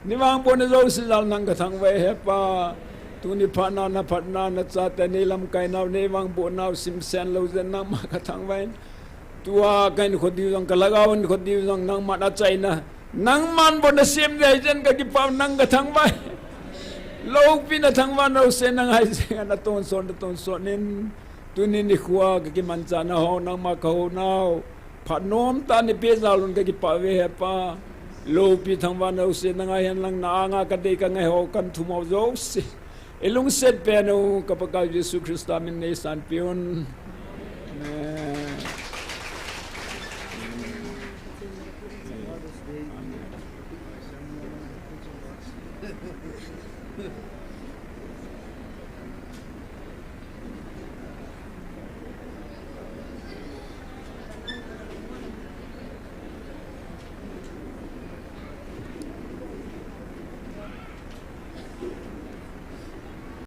Ni vangbohna jouse jal nang ka thangvah e he Pa. Tuni phat na, na phat na, na chate nei lamkai nau, nei vangboh nau, simsen lou jeh in nangma ka thangvah in. Tua ka hinkho diu jong, ka lhagao hinkho diu jong, nangman achaina. Nangman bou na sem ding ahi jeh in ka kipah, nang ka thangvah e. Loupina thangvah nau se nang ahi jeh in na tonsot, na tonsot in. Tuni nikho a ka kimanchahna ho, nangma ka hou nau. Phat nom tah nei pe jal un ka kipah uve he Pa. Loupi thangvah nau se nang ahi hen lang na anga ka dei ka ngai ho kan thum ho jouse. I lungset pen u ka Pakai Jesu Christa min nei sanpi un.